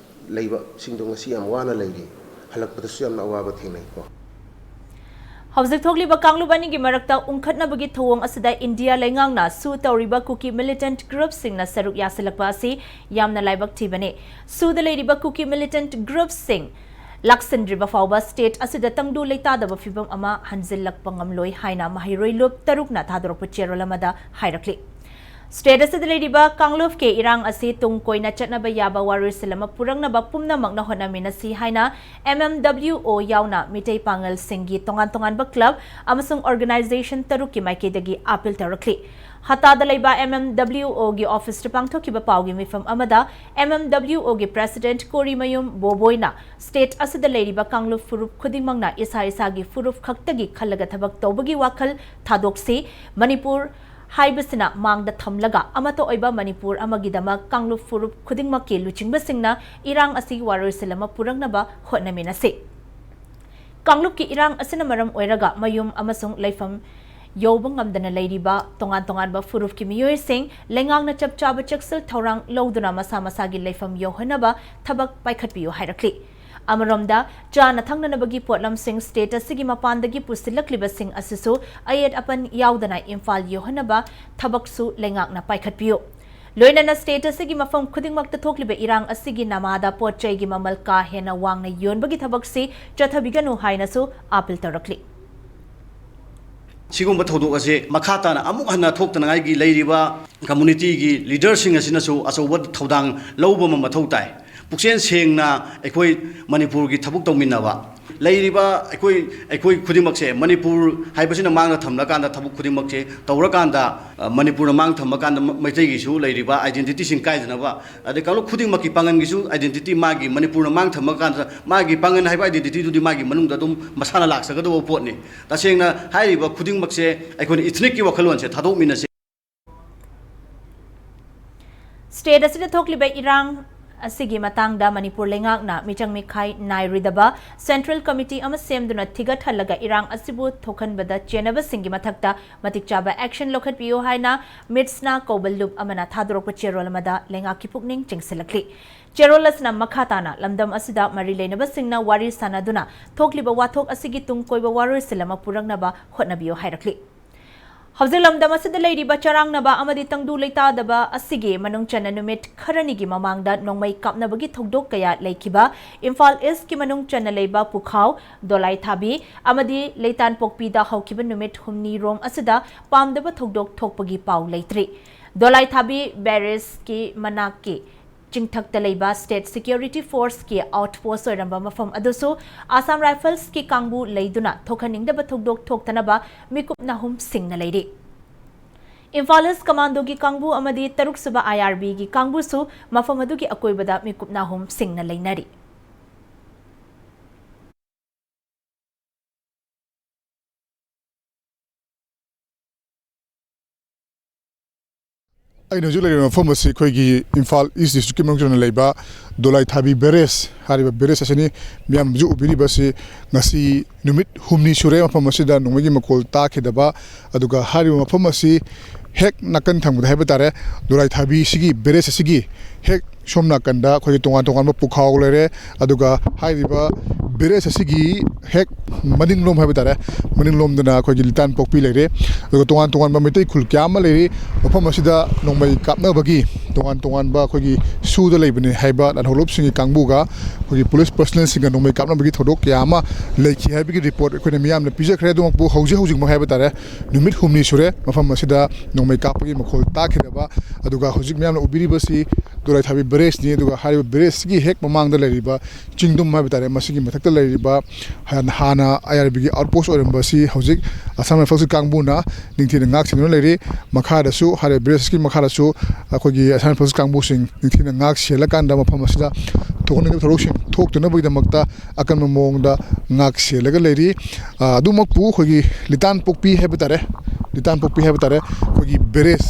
ꯂꯩꯕꯁꯤꯡꯗꯣ ꯉꯁꯤ ꯌꯥꯝ ꯋꯥꯅ ꯂꯩꯔꯤ꯫ ꯍꯜꯂꯛꯄꯗꯁꯨ ꯌꯥꯝꯅ ꯑꯋꯥꯕ ꯊꯦꯡꯅꯩ ꯀꯣ꯫ ꯍꯧꯖꯤꯛ ꯊꯣꯛꯂꯤꯕ ꯀꯥꯡꯂꯨꯞ ꯑꯅꯤꯒꯤ ꯃꯔꯛꯇ ꯎꯪꯈꯠꯅꯕꯒꯤ ꯊꯧꯑꯣꯡ ꯑꯁꯤꯗ ꯏꯟꯗꯤꯌꯥ ꯂꯩꯉꯥꯛꯅ ꯁꯨ ꯇꯧꯔꯤꯕ ꯀꯨꯀꯤ ꯃꯤꯂꯤꯇꯦꯟꯠ ꯒ꯭ꯔꯨꯞꯁꯤꯡꯅ ꯁꯔꯨꯛ ꯌꯥꯁꯤꯜꯂꯛꯄ ꯑꯁꯤ ꯌꯥꯝꯅ ꯂꯥꯏꯕꯛ ꯊꯤꯕꯅꯤ꯫ ꯁꯨꯗ ꯂꯩꯔꯤꯕ ꯀꯨꯀꯤ ꯃꯤꯂꯤꯇꯦꯟꯠ ꯒ꯭ꯔꯨꯞꯁꯤꯡ ꯂꯥꯛꯁꯤꯟꯗ꯭ꯔꯤꯕ ꯐꯥꯎꯕ ꯁ꯭ꯇꯦꯠ ꯑꯁꯤꯗ ꯇꯪꯗꯨ ꯂꯩꯇꯥꯗꯕ ꯐꯤꯚꯝ ꯑꯃ ꯍꯟꯖꯤꯜꯂꯛꯄ ꯉꯝꯂꯣꯏ ꯍꯥꯏꯅ ꯃꯍꯩꯔꯣꯏ ꯂꯨꯞ ꯇꯔꯨꯛꯅ ꯊꯥꯗꯣꯔꯛꯄ ꯆꯦꯔꯣꯜ ꯑꯃꯗ ꯍꯥꯏꯔꯛꯂꯤ꯫ ꯁ꯭ꯇꯦꯠ ꯑꯁꯤꯗ ꯂꯩꯔꯤꯕ ꯀꯥꯡꯂꯨꯞꯀꯤ ꯏꯔꯥꯡ ꯑꯁꯤ ꯇꯨꯡ ꯀꯣꯏꯅ ꯆꯠꯅꯕ ꯌꯥꯕ ꯋꯥꯔꯣꯏꯁꯤꯟ ꯑꯃ ꯄꯨꯔꯛꯅꯕ ꯄꯨꯝꯅꯃꯛꯅ ꯍꯣꯠꯅꯃꯤꯟꯅꯁꯤ ꯍꯥꯏꯅ ꯑꯦꯝ ꯑꯦꯝ ꯗꯕ꯭ꯂꯤꯎ ꯑꯣ ꯌꯥꯎꯅ ꯃꯤꯇꯩ ꯄꯥꯉꯜꯁꯤꯡꯒꯤ ꯇꯣꯉꯥꯟ ꯇꯣꯉꯥꯟꯕ ꯀ꯭ꯂꯕ ꯑꯃꯁꯨꯡ ꯑꯣꯔꯒꯅꯥꯏꯖꯦꯁꯟ ꯇꯔꯨꯛꯀꯤ ꯃꯥꯏꯀꯩꯗꯒꯤ ꯑꯥꯄꯤꯜ ꯇꯧꯔꯛꯂꯤ꯫ ꯍꯇꯥꯗ ꯂꯩꯕ ꯑꯦꯝ ꯑꯦꯝ ꯗꯕ꯭ꯂꯤꯎ ꯑꯣꯒꯤ ꯑꯣꯐꯤꯁꯇ ꯄꯥꯡꯊꯣꯛꯈꯤꯕ ꯄꯥꯎꯒꯤ ꯃꯤꯐꯝ ꯑꯃꯗ ꯑꯦꯝ ꯑꯦꯝ ꯗꯕ꯭ꯂꯤꯎ ꯑꯣꯒꯤ ꯄ꯭ꯔꯦꯁꯤꯗꯦꯟꯠ ꯀꯣꯔꯤꯃꯌꯨꯝ ꯕꯣꯕꯣꯏꯅ ꯁ꯭ꯇꯦꯠ ꯑꯁꯤꯗ ꯂꯩꯔꯤꯕ ꯀꯥꯡꯂꯨꯞ ꯐꯨꯔꯨꯞ ꯈꯨꯗꯤꯡꯃꯛꯅ ꯏꯁꯥ ꯏꯁꯥꯒꯤ ꯐꯨꯔꯨꯞ ꯈꯛꯇꯒꯤ ꯈꯜꯂꯒ ꯊꯕꯛ ꯇꯧꯕꯒꯤ ꯋꯥꯈꯜ ꯊꯥꯗꯣꯛꯁꯤ꯫ ꯃꯅꯤꯄꯨꯔ ꯍꯥꯏꯕꯁꯤꯅ ꯃꯥꯡꯗ ꯊꯝꯂꯒ ꯑꯃꯠꯇ ꯑꯣꯏꯕ ꯃꯅꯤꯄꯨꯔ ꯑꯃꯒꯤꯗꯃꯛ ꯀꯥꯡꯂꯨꯞ ꯐꯨꯔꯨꯞ ꯈꯨꯗꯤꯡꯃꯛꯀꯤ ꯂꯨꯆꯤꯡꯕꯁꯤꯡꯅ ꯏꯔꯥꯡ ꯑꯁꯤ ꯋꯥꯔꯣꯏꯁꯤꯟ ꯑꯃ ꯄꯨꯔꯛꯅꯕ ꯍꯣꯠꯅꯃꯤꯟꯅꯁꯤ꯫ ꯀꯥꯡꯂꯨꯞꯀꯤ ꯏꯔꯥꯡ ꯑꯁꯤꯅ ꯃꯔꯝ ꯑꯣꯏꯔꯒ ꯃꯌꯨꯝ ꯑꯃꯁꯨꯡ ꯂꯩꯐꯝ ꯌꯧꯕ ꯉꯝꯗꯅ ꯂꯩꯔꯤꯕ ꯇꯣꯉꯥꯟ ꯇꯣꯉꯥꯟꯕ ꯐꯨꯔꯨꯞꯀꯤ ꯃꯤꯑꯣꯏꯁꯤꯡ ꯂꯩꯉꯥꯛꯅ ꯆꯞ ꯆꯥꯕ ꯆꯦꯛꯁꯤꯜ ꯊꯧꯔꯥꯡ ꯂꯧꯗꯨꯅ ꯃꯁꯥ ꯃꯁꯥꯒꯤ ꯂꯩꯐꯝ ꯌꯧꯍꯟꯅꯕ ꯊꯕꯛ ꯄꯥꯏꯈꯠꯄꯤꯌꯨ ꯍꯥꯏꯔꯛꯂꯤ꯫ ꯑꯃꯔꯣꯝꯗ, ꯆꯥꯅ ꯊꯛꯅꯅꯕꯒꯤ ꯄꯣꯠꯂꯝꯁꯤꯡ ꯁ꯭ꯇꯦꯠ ꯑꯁꯤꯒꯤ ꯃꯄꯥꯟꯗꯒꯤ ꯄꯨꯁꯤꯜꯂꯛꯂꯤꯕꯁꯤꯡ ꯑꯁꯤꯁꯨ ꯑꯌꯦꯠ ꯑꯄꯟ ꯌꯥꯎꯗꯅ ꯏꯝꯐꯥꯜ ꯌꯧꯍꯟꯅꯕ ꯊꯕꯛꯁꯨ ꯂꯩꯉꯥꯛꯅ ꯄꯥꯏꯈꯠꯄꯤꯌꯨ꯫ ꯂꯣꯏꯅꯅ ꯁ꯭ꯇꯦꯠ ꯑꯁꯤꯒꯤ ꯃꯐꯝ ꯈꯨꯗꯤꯡꯃꯛꯇ ꯊꯣꯛꯂꯤꯕ ꯏꯔꯥꯡ ꯑꯁꯤꯒꯤ ꯅꯃꯥꯗ ꯄꯣꯠ ꯆꯩꯒꯤ ꯃꯃꯜ ꯀꯥ ꯍꯦꯟꯅ ꯋꯥꯡꯅ ꯌꯣꯟꯕꯒꯤ ꯊꯕꯛꯁꯤ ꯆꯠꯊꯕꯤꯒꯅꯨ ꯍꯥꯏꯅꯁꯨ ꯑꯥꯄꯤꯜ ꯇꯧꯔꯛꯂꯤ꯫ ꯁꯤꯒꯨꯝꯕ ꯊꯧꯗꯣꯛ ꯑꯁꯤ ꯃꯈꯥ ꯇꯥꯅ ꯑꯃꯨꯛ ꯍꯟꯅ ꯊꯣꯛꯇꯅꯉꯥꯏꯒꯤ ꯂꯩꯔꯤꯕ ꯀꯝꯃꯨꯅꯤꯇꯤꯒꯤ ꯂꯤꯗꯔꯁꯤꯡ ꯑꯁꯤꯅꯁꯨ ꯑꯆꯧꯕ ꯊꯧꯗꯥꯡ ꯂꯧꯕ ꯑꯃ ꯃꯊꯧ ꯇꯥꯏ꯫ ꯄꯨꯛꯆꯦꯜ ꯁꯦꯡꯅ ꯑꯩꯈꯣꯏ ꯃꯅꯤꯄꯨꯔꯒꯤ ꯊꯕꯛ ꯇꯧꯃꯤꯟꯅꯕ ꯂꯩꯔꯤꯕ ꯑꯩꯈꯣꯏ, ꯑꯩꯈꯣꯏ ꯈꯨꯗꯤꯡꯃꯛꯁꯦ ꯃꯅꯤꯄꯨꯔ ꯍꯥꯏꯕꯁꯤꯅ ꯃꯥꯡꯗ ꯊꯝꯂꯀꯥꯟꯗ ꯊꯕꯛ ꯈꯨꯗꯤꯡꯃꯛꯁꯦ ꯇꯧꯔꯀꯥꯟꯗ, ꯑ, ꯃꯅꯤꯄꯨꯔꯅ ꯃꯥꯡ ꯊꯝꯕ ꯀꯥꯟꯗ ꯃ-, ꯃꯩꯇꯩꯒꯤꯁꯨ ꯂꯩꯔꯤꯕ identityꯁꯤꯡ ꯀꯥꯏꯗꯅꯕ, ꯑꯗꯩ ꯀꯥꯡꯂꯨꯞ ꯈꯨꯗꯤꯡꯃꯛꯀꯤ ꯄꯥꯡꯒꯟꯒꯤꯁꯨ identity ꯃꯥꯒꯤ ꯃꯅꯤꯄꯨꯔꯅ ꯃꯥꯡ ꯊꯝꯕ ꯀꯥꯟꯗ ꯃꯥꯒꯤ ꯄꯥꯡꯒꯟ ꯍꯥꯏꯕ identityꯗꯨꯗꯤ ꯃꯥꯒꯤ ꯃꯅꯨꯡꯗ ꯑꯗꯨꯝ ꯃꯁꯥꯅ ꯂꯥꯛꯆꯒꯗꯧꯕ ꯄꯣꯠꯅꯤ꯫ ꯇꯁꯦꯡꯅ ꯍꯥꯏꯔꯤꯕ ꯈꯨꯗꯤꯡꯃꯛꯁꯦ ꯑꯩꯈꯣꯏꯅ ethnicꯀꯤ ꯋꯥꯈꯜꯂꯣꯟꯁꯦ ꯊꯥꯗꯣꯛꯃꯤꯟꯅꯁꯤ꯫ ꯁ꯭ꯇꯦꯠ ꯑꯁꯤꯗ ꯊꯣꯛꯂꯤꯕ ꯏꯔꯥꯡ ꯑꯁꯤꯒꯤ ꯃꯇꯥꯡꯗ ꯃꯅꯤꯄꯨꯔ ꯂꯩꯉꯥꯛꯅ ꯃꯤꯆꯪ ꯃꯤꯈꯥꯏ ꯅꯥꯏꯔꯣꯏꯗꯕ Central Committee ꯑꯃ ꯁꯦꯝꯗꯨꯅ ꯊꯤꯒꯠꯍꯜꯂꯒ ꯏꯔꯥꯡ ꯑꯁꯤꯕꯨ ꯊꯣꯛꯍꯟꯕꯗ ꯆꯦꯟꯅꯕꯁꯤꯡꯒꯤ ꯃꯊꯛꯇ ꯃꯇꯤꯛ ꯆꯥꯕ action ꯂꯧꯈꯠꯄꯤꯌꯨ ꯍꯥꯏꯅ MITSꯅ ꯀꯧꯕ ꯂꯨꯞ ꯑꯃꯅ ꯊꯥꯗꯣꯔꯛꯄ ꯆꯦꯔꯣꯜ ꯑꯃꯗ ꯂꯩꯉꯥꯛꯀꯤ ꯄꯨꯛꯅꯤꯡ ꯆꯤꯡꯁꯤꯜꯂꯛꯂꯤ꯫ ꯆꯦꯔꯣꯜ ꯑꯁꯤꯅ ꯃꯈꯥ ꯇꯥꯅ ꯂꯝꯗꯝ ꯑꯁꯤꯗ ꯃꯔꯤ ꯂꯩꯅꯕꯁꯤꯡꯅ ꯋꯥꯔꯤ ꯁꯥꯅꯗꯨꯅ ꯊꯣꯛꯂꯤꯕ ꯋꯥꯊꯣꯛ ꯑꯁꯤꯒꯤ ꯇꯨꯡ ꯀꯣꯏꯕ ꯋꯥꯔꯣꯏꯁꯤꯟ ꯑꯃ ꯄꯨꯔꯛꯅꯕ ꯍꯣꯠꯅꯕꯤꯌꯨ ꯍꯥꯏꯔꯛꯂꯤ꯫ ꯍꯧꯖꯤꯛ ꯂꯝꯗꯝ ꯑꯁꯤꯗ ꯂꯩꯔꯤꯕ ꯆꯔꯥꯡꯅꯕ ꯑꯃꯗꯤ ꯇꯪꯗꯨ ꯂꯩꯇꯥꯗꯕ ꯑꯁꯤꯒꯤ ꯃꯅꯨꯡ ꯆꯟꯅ ꯅꯨꯃꯤꯠ ꯈꯔꯅꯤꯒꯤ ꯃꯃꯥꯡꯗ ꯅꯣꯡꯃꯩ ꯀꯥꯞꯅꯕꯒꯤ ꯊꯧꯗꯣꯛ ꯀꯌꯥ ꯂꯩꯈꯤꯕ ꯏꯝꯐꯥꯜ ꯏꯁꯀꯤ ꯃꯅꯨꯡ ꯆꯟꯅ ꯂꯩꯕ ꯄꯨꯈꯥꯎ, ꯗꯣꯂꯥꯏ ꯊꯥꯕꯤ ꯑꯃꯗꯤ ꯂꯩꯇꯥꯟꯄꯣꯛꯄꯤꯗ ꯍꯧꯈꯤꯕ ꯅꯨꯃꯤꯠ ꯍꯨꯝꯅꯤ ꯔꯣꯝ ꯑꯁꯤꯗ ꯄꯥꯝꯗꯕ ꯊꯧꯗꯣꯛ ꯊꯣꯛꯄꯒꯤ ꯄꯥꯎ ꯂꯩꯇ꯭ꯔꯤ꯫ ꯗꯣꯂꯥꯏ ꯊꯥꯕꯤ barrageꯀꯤ ꯃꯅꯥꯛꯀꯤ ꯆꯤꯡꯊꯛꯇ ꯂꯩꯕ State Security Forceꯀꯤ outpost ꯑꯣꯏꯔꯝꯕ ꯃꯐꯝ ꯑꯗꯨꯁꯨ Assam Riflesꯀꯤ ꯀꯥꯡꯕꯨ ꯂꯩꯗꯨꯅ ꯊꯣꯛꯍꯟꯅꯤꯡꯗꯕ ꯊꯧꯗꯣꯛ ꯊꯣꯛꯇꯅꯕ ꯃꯤꯀꯨꯞ ꯅꯥꯍꯨꯝ ꯁꯤꯡꯅ ꯂꯩꯔꯤ꯫ ꯏꯝꯐꯥꯜ ꯏꯁ ꯀꯃꯥꯟꯗꯣꯒꯤ ꯀꯥꯡꯕꯨ ꯑꯃꯗꯤ ꯇꯔꯨꯛ ꯁꯨꯕ IRBꯒꯤ ꯀꯥꯡꯕꯨꯁꯨ ꯃꯐꯝ ꯑꯗꯨꯒꯤ ꯑꯀꯣꯏꯕꯗ ꯃꯤꯀꯨꯞ ꯅꯥꯍꯨꯝ ꯁꯤꯡꯅ ꯂꯩꯅꯔꯤ꯫ ꯑꯩꯅ ꯍꯧꯖꯤꯛ ꯂꯩꯔꯤꯕ ꯃꯐꯝ ꯑꯁꯤ ꯑꯩꯈꯣꯏꯒꯤ ꯏꯝꯐꯥꯜ ꯏꯁ ꯗꯤꯁꯇ꯭ꯔꯤꯛꯀꯤ ꯃꯅꯨꯡ ꯆꯟꯅ ꯂꯩꯕ ꯗꯣꯂꯥꯏ ꯊꯥꯕꯤ barrage ꯍꯥꯏꯔꯤꯕ barrage ꯑꯁꯤꯅꯤ꯫ ꯃꯤꯌꯥꯝꯅꯁꯨ ꯎꯕꯤꯔꯤꯕ ꯑꯁꯤ ꯉꯁꯤ ꯅꯨꯃꯤꯠ ꯍꯨꯝꯅꯤ ꯁꯨꯔꯦ ꯃꯐꯝ ꯑꯁꯤꯗ ꯅꯣꯡꯃꯩꯒꯤ ꯃꯈꯣꯜ ꯇꯥꯈꯤꯗꯕ꯫ ꯑꯗꯨꯒ ꯍꯥꯏꯔꯤꯕ ꯃꯐꯝ ꯑꯁꯤ ꯍꯦꯛ ꯅꯥꯀꯟ ꯊꯪꯕꯗ ꯍꯥꯏꯕ ꯇꯥꯔꯦ, ꯗꯣꯂꯥꯏ ꯊꯥꯕꯤꯁꯤꯒꯤ barrage ꯑꯁꯤꯒꯤ ꯍꯦꯛ ꯁꯣꯝ ꯅꯥꯀꯟꯗ ꯑꯩꯈꯣꯏꯒꯤ ꯇꯣꯉꯥꯟ ꯇꯣꯉꯥꯟꯕ ꯄꯨꯈꯥꯎ ꯂꯩꯔꯦ꯫ ꯑꯗꯨꯒ ꯍꯥꯏꯔꯤꯕ barrage ꯑꯁꯤꯒꯤ ꯍꯦꯛ ꯃꯅꯤꯡꯂꯣꯝ ꯍꯥꯏꯕ ꯇꯥꯔꯦ, ꯃꯅꯤꯡꯂꯣꯝꯗꯅ ꯑꯩꯈꯣꯏꯒꯤ ꯂꯤꯇꯥꯟ ꯄꯣꯛꯄꯤ ꯂꯩꯔꯦ꯫ ꯑꯗꯨꯒ ꯇꯣꯉꯥꯟ ꯇꯣꯉꯥꯟꯕ ꯃꯩꯇꯩ ꯈꯨꯜ ꯀꯌꯥ ꯑꯃ ꯂꯩꯔꯤ꯫ ꯃꯐꯝ ꯑꯁꯤꯗ ꯅꯣꯡꯃꯩ ꯀꯥꯞꯅꯕꯒꯤ ꯇꯣꯉꯥꯟ ꯇꯣꯉꯥꯟꯕ ꯑꯩꯈꯣꯏꯒꯤ ꯁꯨꯗ ꯂꯩꯕꯅꯤ ꯍꯥꯏꯕ ꯂꯥꯟꯍꯧꯂꯨꯞꯁꯤꯡꯒꯤ ꯀꯥꯡꯕꯨꯒ ꯑꯩꯈꯣꯏꯒꯤ police personnelꯁꯤꯡꯒ ꯅꯣꯡꯃꯩ ꯀꯥꯞꯅꯕꯒꯤ ꯊꯧꯗꯣꯛ ꯀꯌꯥ ꯑꯃ ꯂꯩꯈꯤ ꯍꯥꯏꯕꯒꯤ report ꯑꯩꯈꯣꯏꯅ ꯃꯤꯌꯥꯝꯅ ꯄꯤꯖꯈ꯭ꯔꯦ꯫ ꯑꯗꯨꯃꯛꯄꯨ ꯍꯧꯖꯤꯛ ꯍꯧꯖꯤꯛꯃꯛ ꯍꯥꯏꯕ ꯇꯥꯔꯦ, ꯅꯨꯃꯤꯠ ꯍꯨꯝꯅꯤ ꯁꯨꯔꯦ ꯃꯐꯝ ꯑꯁꯤꯗ ꯅꯣꯡꯃꯩ ꯀꯥꯞꯄꯒꯤ ꯃꯈꯣꯜ ꯇꯥꯈꯤꯗꯕ꯫ ꯑꯗꯨꯒ ꯍꯧꯖꯤꯛ ꯃꯤꯌꯥꯝꯅ ꯎꯕꯤꯔꯤꯕꯁꯤ ꯗꯣꯂꯥꯏ ꯊꯥꯕꯤ barrageꯅꯤ꯫ ꯑꯗꯨꯒ ꯍꯥꯏꯔꯤꯕ barrageꯁꯤꯒꯤ ꯍꯦꯛ ꯃꯃꯥꯡꯗ ꯂꯩꯔꯤꯕ ꯆꯤꯡꯗꯨꯝ ꯍꯥꯏꯕ ꯇꯥꯔꯦ, ꯃꯁꯤꯒꯤ ꯃꯊꯛꯇ ꯂꯩꯔꯤꯕ ꯍꯥꯟ-, ꯍꯥꯟꯅ IRBꯒꯤ outpost ꯑꯣꯏꯔꯝꯕ ꯑꯁꯤ ꯍꯧꯖꯤꯛ Assam Riflesꯀꯤ ꯀꯥꯡꯕꯨꯅ ꯅꯤꯡꯊꯤꯅ ꯉꯥꯛ ꯁꯦꯟꯗꯨꯅ ꯂꯩꯔꯤ꯫ ꯃꯈꯥꯗꯁꯨ ꯍꯥꯏꯔꯤꯕ barrageꯀꯤ ꯃꯈꯥꯗꯁꯨ ꯑꯩꯈꯣꯏꯒꯤ Assam Rifles ꯀꯥꯡꯕꯨꯁꯤꯡ ꯅꯤꯡꯊꯤꯅ ꯉꯥꯛ ꯁꯦꯜꯂꯀꯥꯟꯗ ꯃꯐꯝ ꯑꯁꯤꯗ ꯊꯣꯛꯍꯟꯅꯤꯡꯗꯕ ꯊꯧꯗꯣꯛꯁꯤꯡ ꯊꯣꯛꯇꯅꯕꯒꯤꯗꯃꯛꯇ ꯑꯀꯟꯕ ꯃꯑꯣꯡꯗ ꯉꯥꯛ ꯁꯦꯜꯂꯒ ꯂꯩꯔꯤ꯫ ꯑ, ꯑꯗꯨꯃꯛꯄꯨ ꯑꯩꯈꯣꯏꯒꯤ ꯂꯤꯇꯥꯟ ꯄꯣꯛꯄꯤ ꯍꯥꯏꯕ ꯇꯥꯔꯦ, ꯂꯤꯇꯥꯟ ꯄꯣꯛꯄꯤ ꯍꯥꯏꯕ ꯇꯥꯔꯦ, ꯑꯩꯈꯣꯏꯒꯤ barrage,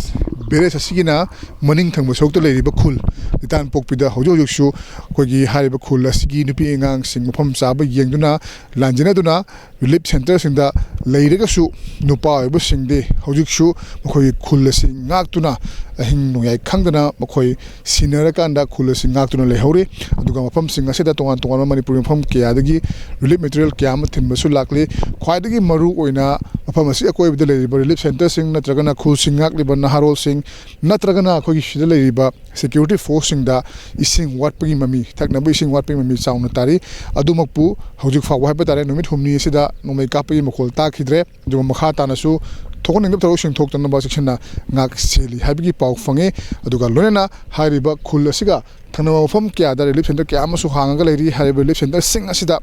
ꯚꯤꯂꯦꯖ ꯑꯁꯤꯒꯤꯅ ꯃꯅꯤꯡ ꯊꯪꯕ ꯁꯔꯨꯛꯇ ꯂꯩꯔꯤꯕ ꯈꯨꯜ ꯅꯤꯇꯥꯟꯄꯣꯛꯄꯤꯗ ꯍꯧꯖꯤꯛ ꯍꯧꯖꯤꯛꯁꯨ ꯑꯩꯈꯣꯏꯒꯤ ꯍꯥꯏꯔꯤꯕ ꯈꯨꯜ ꯑꯁꯤꯒꯤ ꯅꯨꯄꯤ ꯑꯉꯥꯡꯁꯤꯡ ꯃꯐꯝ ꯆꯥꯕ ꯌꯦꯡꯗꯨꯅ, ꯂꯥꯟꯖꯦꯟꯅꯗꯨꯅ ꯔꯤꯂꯤꯐ ꯁꯦꯟꯇꯔꯁꯤꯡꯗ ꯂꯩꯔꯒꯁꯨ, ꯅꯨꯄꯥ ꯑꯣꯏꯕꯁꯤꯡꯗꯤ ꯍꯧꯖꯤꯛꯁꯨ ꯃꯈꯣꯏꯒꯤ ꯈꯨꯜ ꯑꯁꯤ ꯉꯥꯛꯇꯨꯅ, ꯑꯍꯤꯡ ꯅꯣꯡꯌꯥꯏ ꯈꯪꯗꯅ ꯃꯈꯣꯏ ꯁꯤꯟꯅꯔꯀꯥꯟꯗ ꯈꯨꯜ ꯑꯁꯤ ꯉꯥꯛꯇꯨꯅ ꯂꯩꯍꯧꯔꯤ꯫ ꯑꯗꯨꯒ ꯃꯐꯝꯁꯤꯡ ꯑꯁꯤꯗ ꯇꯣꯉꯥꯟ ꯇꯣꯉꯥꯟꯕ ꯃꯅꯤꯄꯨꯔꯒꯤ ꯃꯐꯝ ꯀꯌꯥꯗꯒꯤ ꯔꯤꯂꯤꯐ ꯃꯦꯇꯔꯤꯌꯦꯜ ꯀꯌꯥ ꯑꯃ ꯊꯤꯟꯕꯁꯨ ꯂꯥꯛꯂꯤ꯫ ꯈ꯭ꯋꯥꯏꯗꯒꯤ ꯃꯔꯨ ꯑꯣꯏꯅ ꯃꯐꯝ ꯑꯁꯤ ꯑꯀꯣꯏꯕꯗ ꯂꯩꯔꯤꯕ ꯔꯤꯂꯤꯐ ꯁꯦꯟꯇꯔꯁꯤꯡ ꯅꯠꯇ꯭ꯔꯒꯅ ꯈꯨꯜꯁꯤꯡ ꯉꯥꯛꯂꯤꯕ ꯅꯍꯥꯔꯣꯜꯁꯤꯡ ꯅꯠꯇ꯭ꯔꯒꯅ ꯑꯩꯈꯣꯏꯒꯤ ꯁꯤꯗ ꯂꯩꯔꯤꯕ ꯁꯦꯀ꯭ꯌꯨꯔꯤꯇꯤ ꯐꯣꯔꯁꯁꯤꯡꯗ ꯏꯁꯤꯡ ꯋꯥꯠꯄꯒꯤ ꯃꯃꯤ, ꯊꯛꯅꯕ ꯏꯁꯤꯡ ꯋꯥꯠꯄꯒꯤ ꯃꯃꯤ ꯆꯥꯎꯅ ꯇꯥꯔꯤ꯫ ꯑꯗꯨꯃꯛꯄꯨ ꯍꯧꯖꯤꯛ ꯐꯥꯎꯕ ꯍꯥꯏꯕ ꯇꯥꯔꯦ, ꯅꯨꯃꯤꯠ ꯍꯨꯝꯅꯤ ꯑꯁꯤꯗ ꯅꯣꯡꯃꯩ ꯀꯥꯞꯄꯒꯤ ꯃꯈꯣꯜ ꯇꯥꯈꯤꯗ꯭ꯔꯦ꯫ ꯑꯗꯨꯒ ꯃꯈꯥ ꯇꯥꯅꯁꯨ ꯊꯣꯛꯍꯟꯅꯤꯡꯗꯕ ꯊꯧꯗꯣꯛꯁꯤꯡ ꯊꯣꯛꯇꯅꯕ ꯆꯦꯛꯁꯤꯟꯅ ꯉꯥꯛ ꯁꯦꯜꯂꯤ ꯍꯥꯏꯕꯒꯤ ꯄꯥꯎ ꯐꯪꯉꯤ꯫ ꯑꯗꯨꯒ ꯂꯣꯏꯅꯅ ꯍꯥꯏꯔꯤꯕ ꯈꯨꯜ ꯑꯁꯤꯒ ꯊꯪꯅꯕ ꯃꯐꯝ ꯀꯌꯥꯗ ꯔꯤꯂꯤꯐ ꯁꯦꯟꯇꯔ ꯀꯌꯥ ꯑꯃꯁꯨ ꯍꯥꯡꯉꯒ ꯂꯩꯔꯤ꯫ ꯍꯥꯏꯔꯤꯕ ꯔꯤꯂꯤꯐ ꯁꯦꯟꯇꯔꯁꯤꯡ ꯑꯁꯤꯗ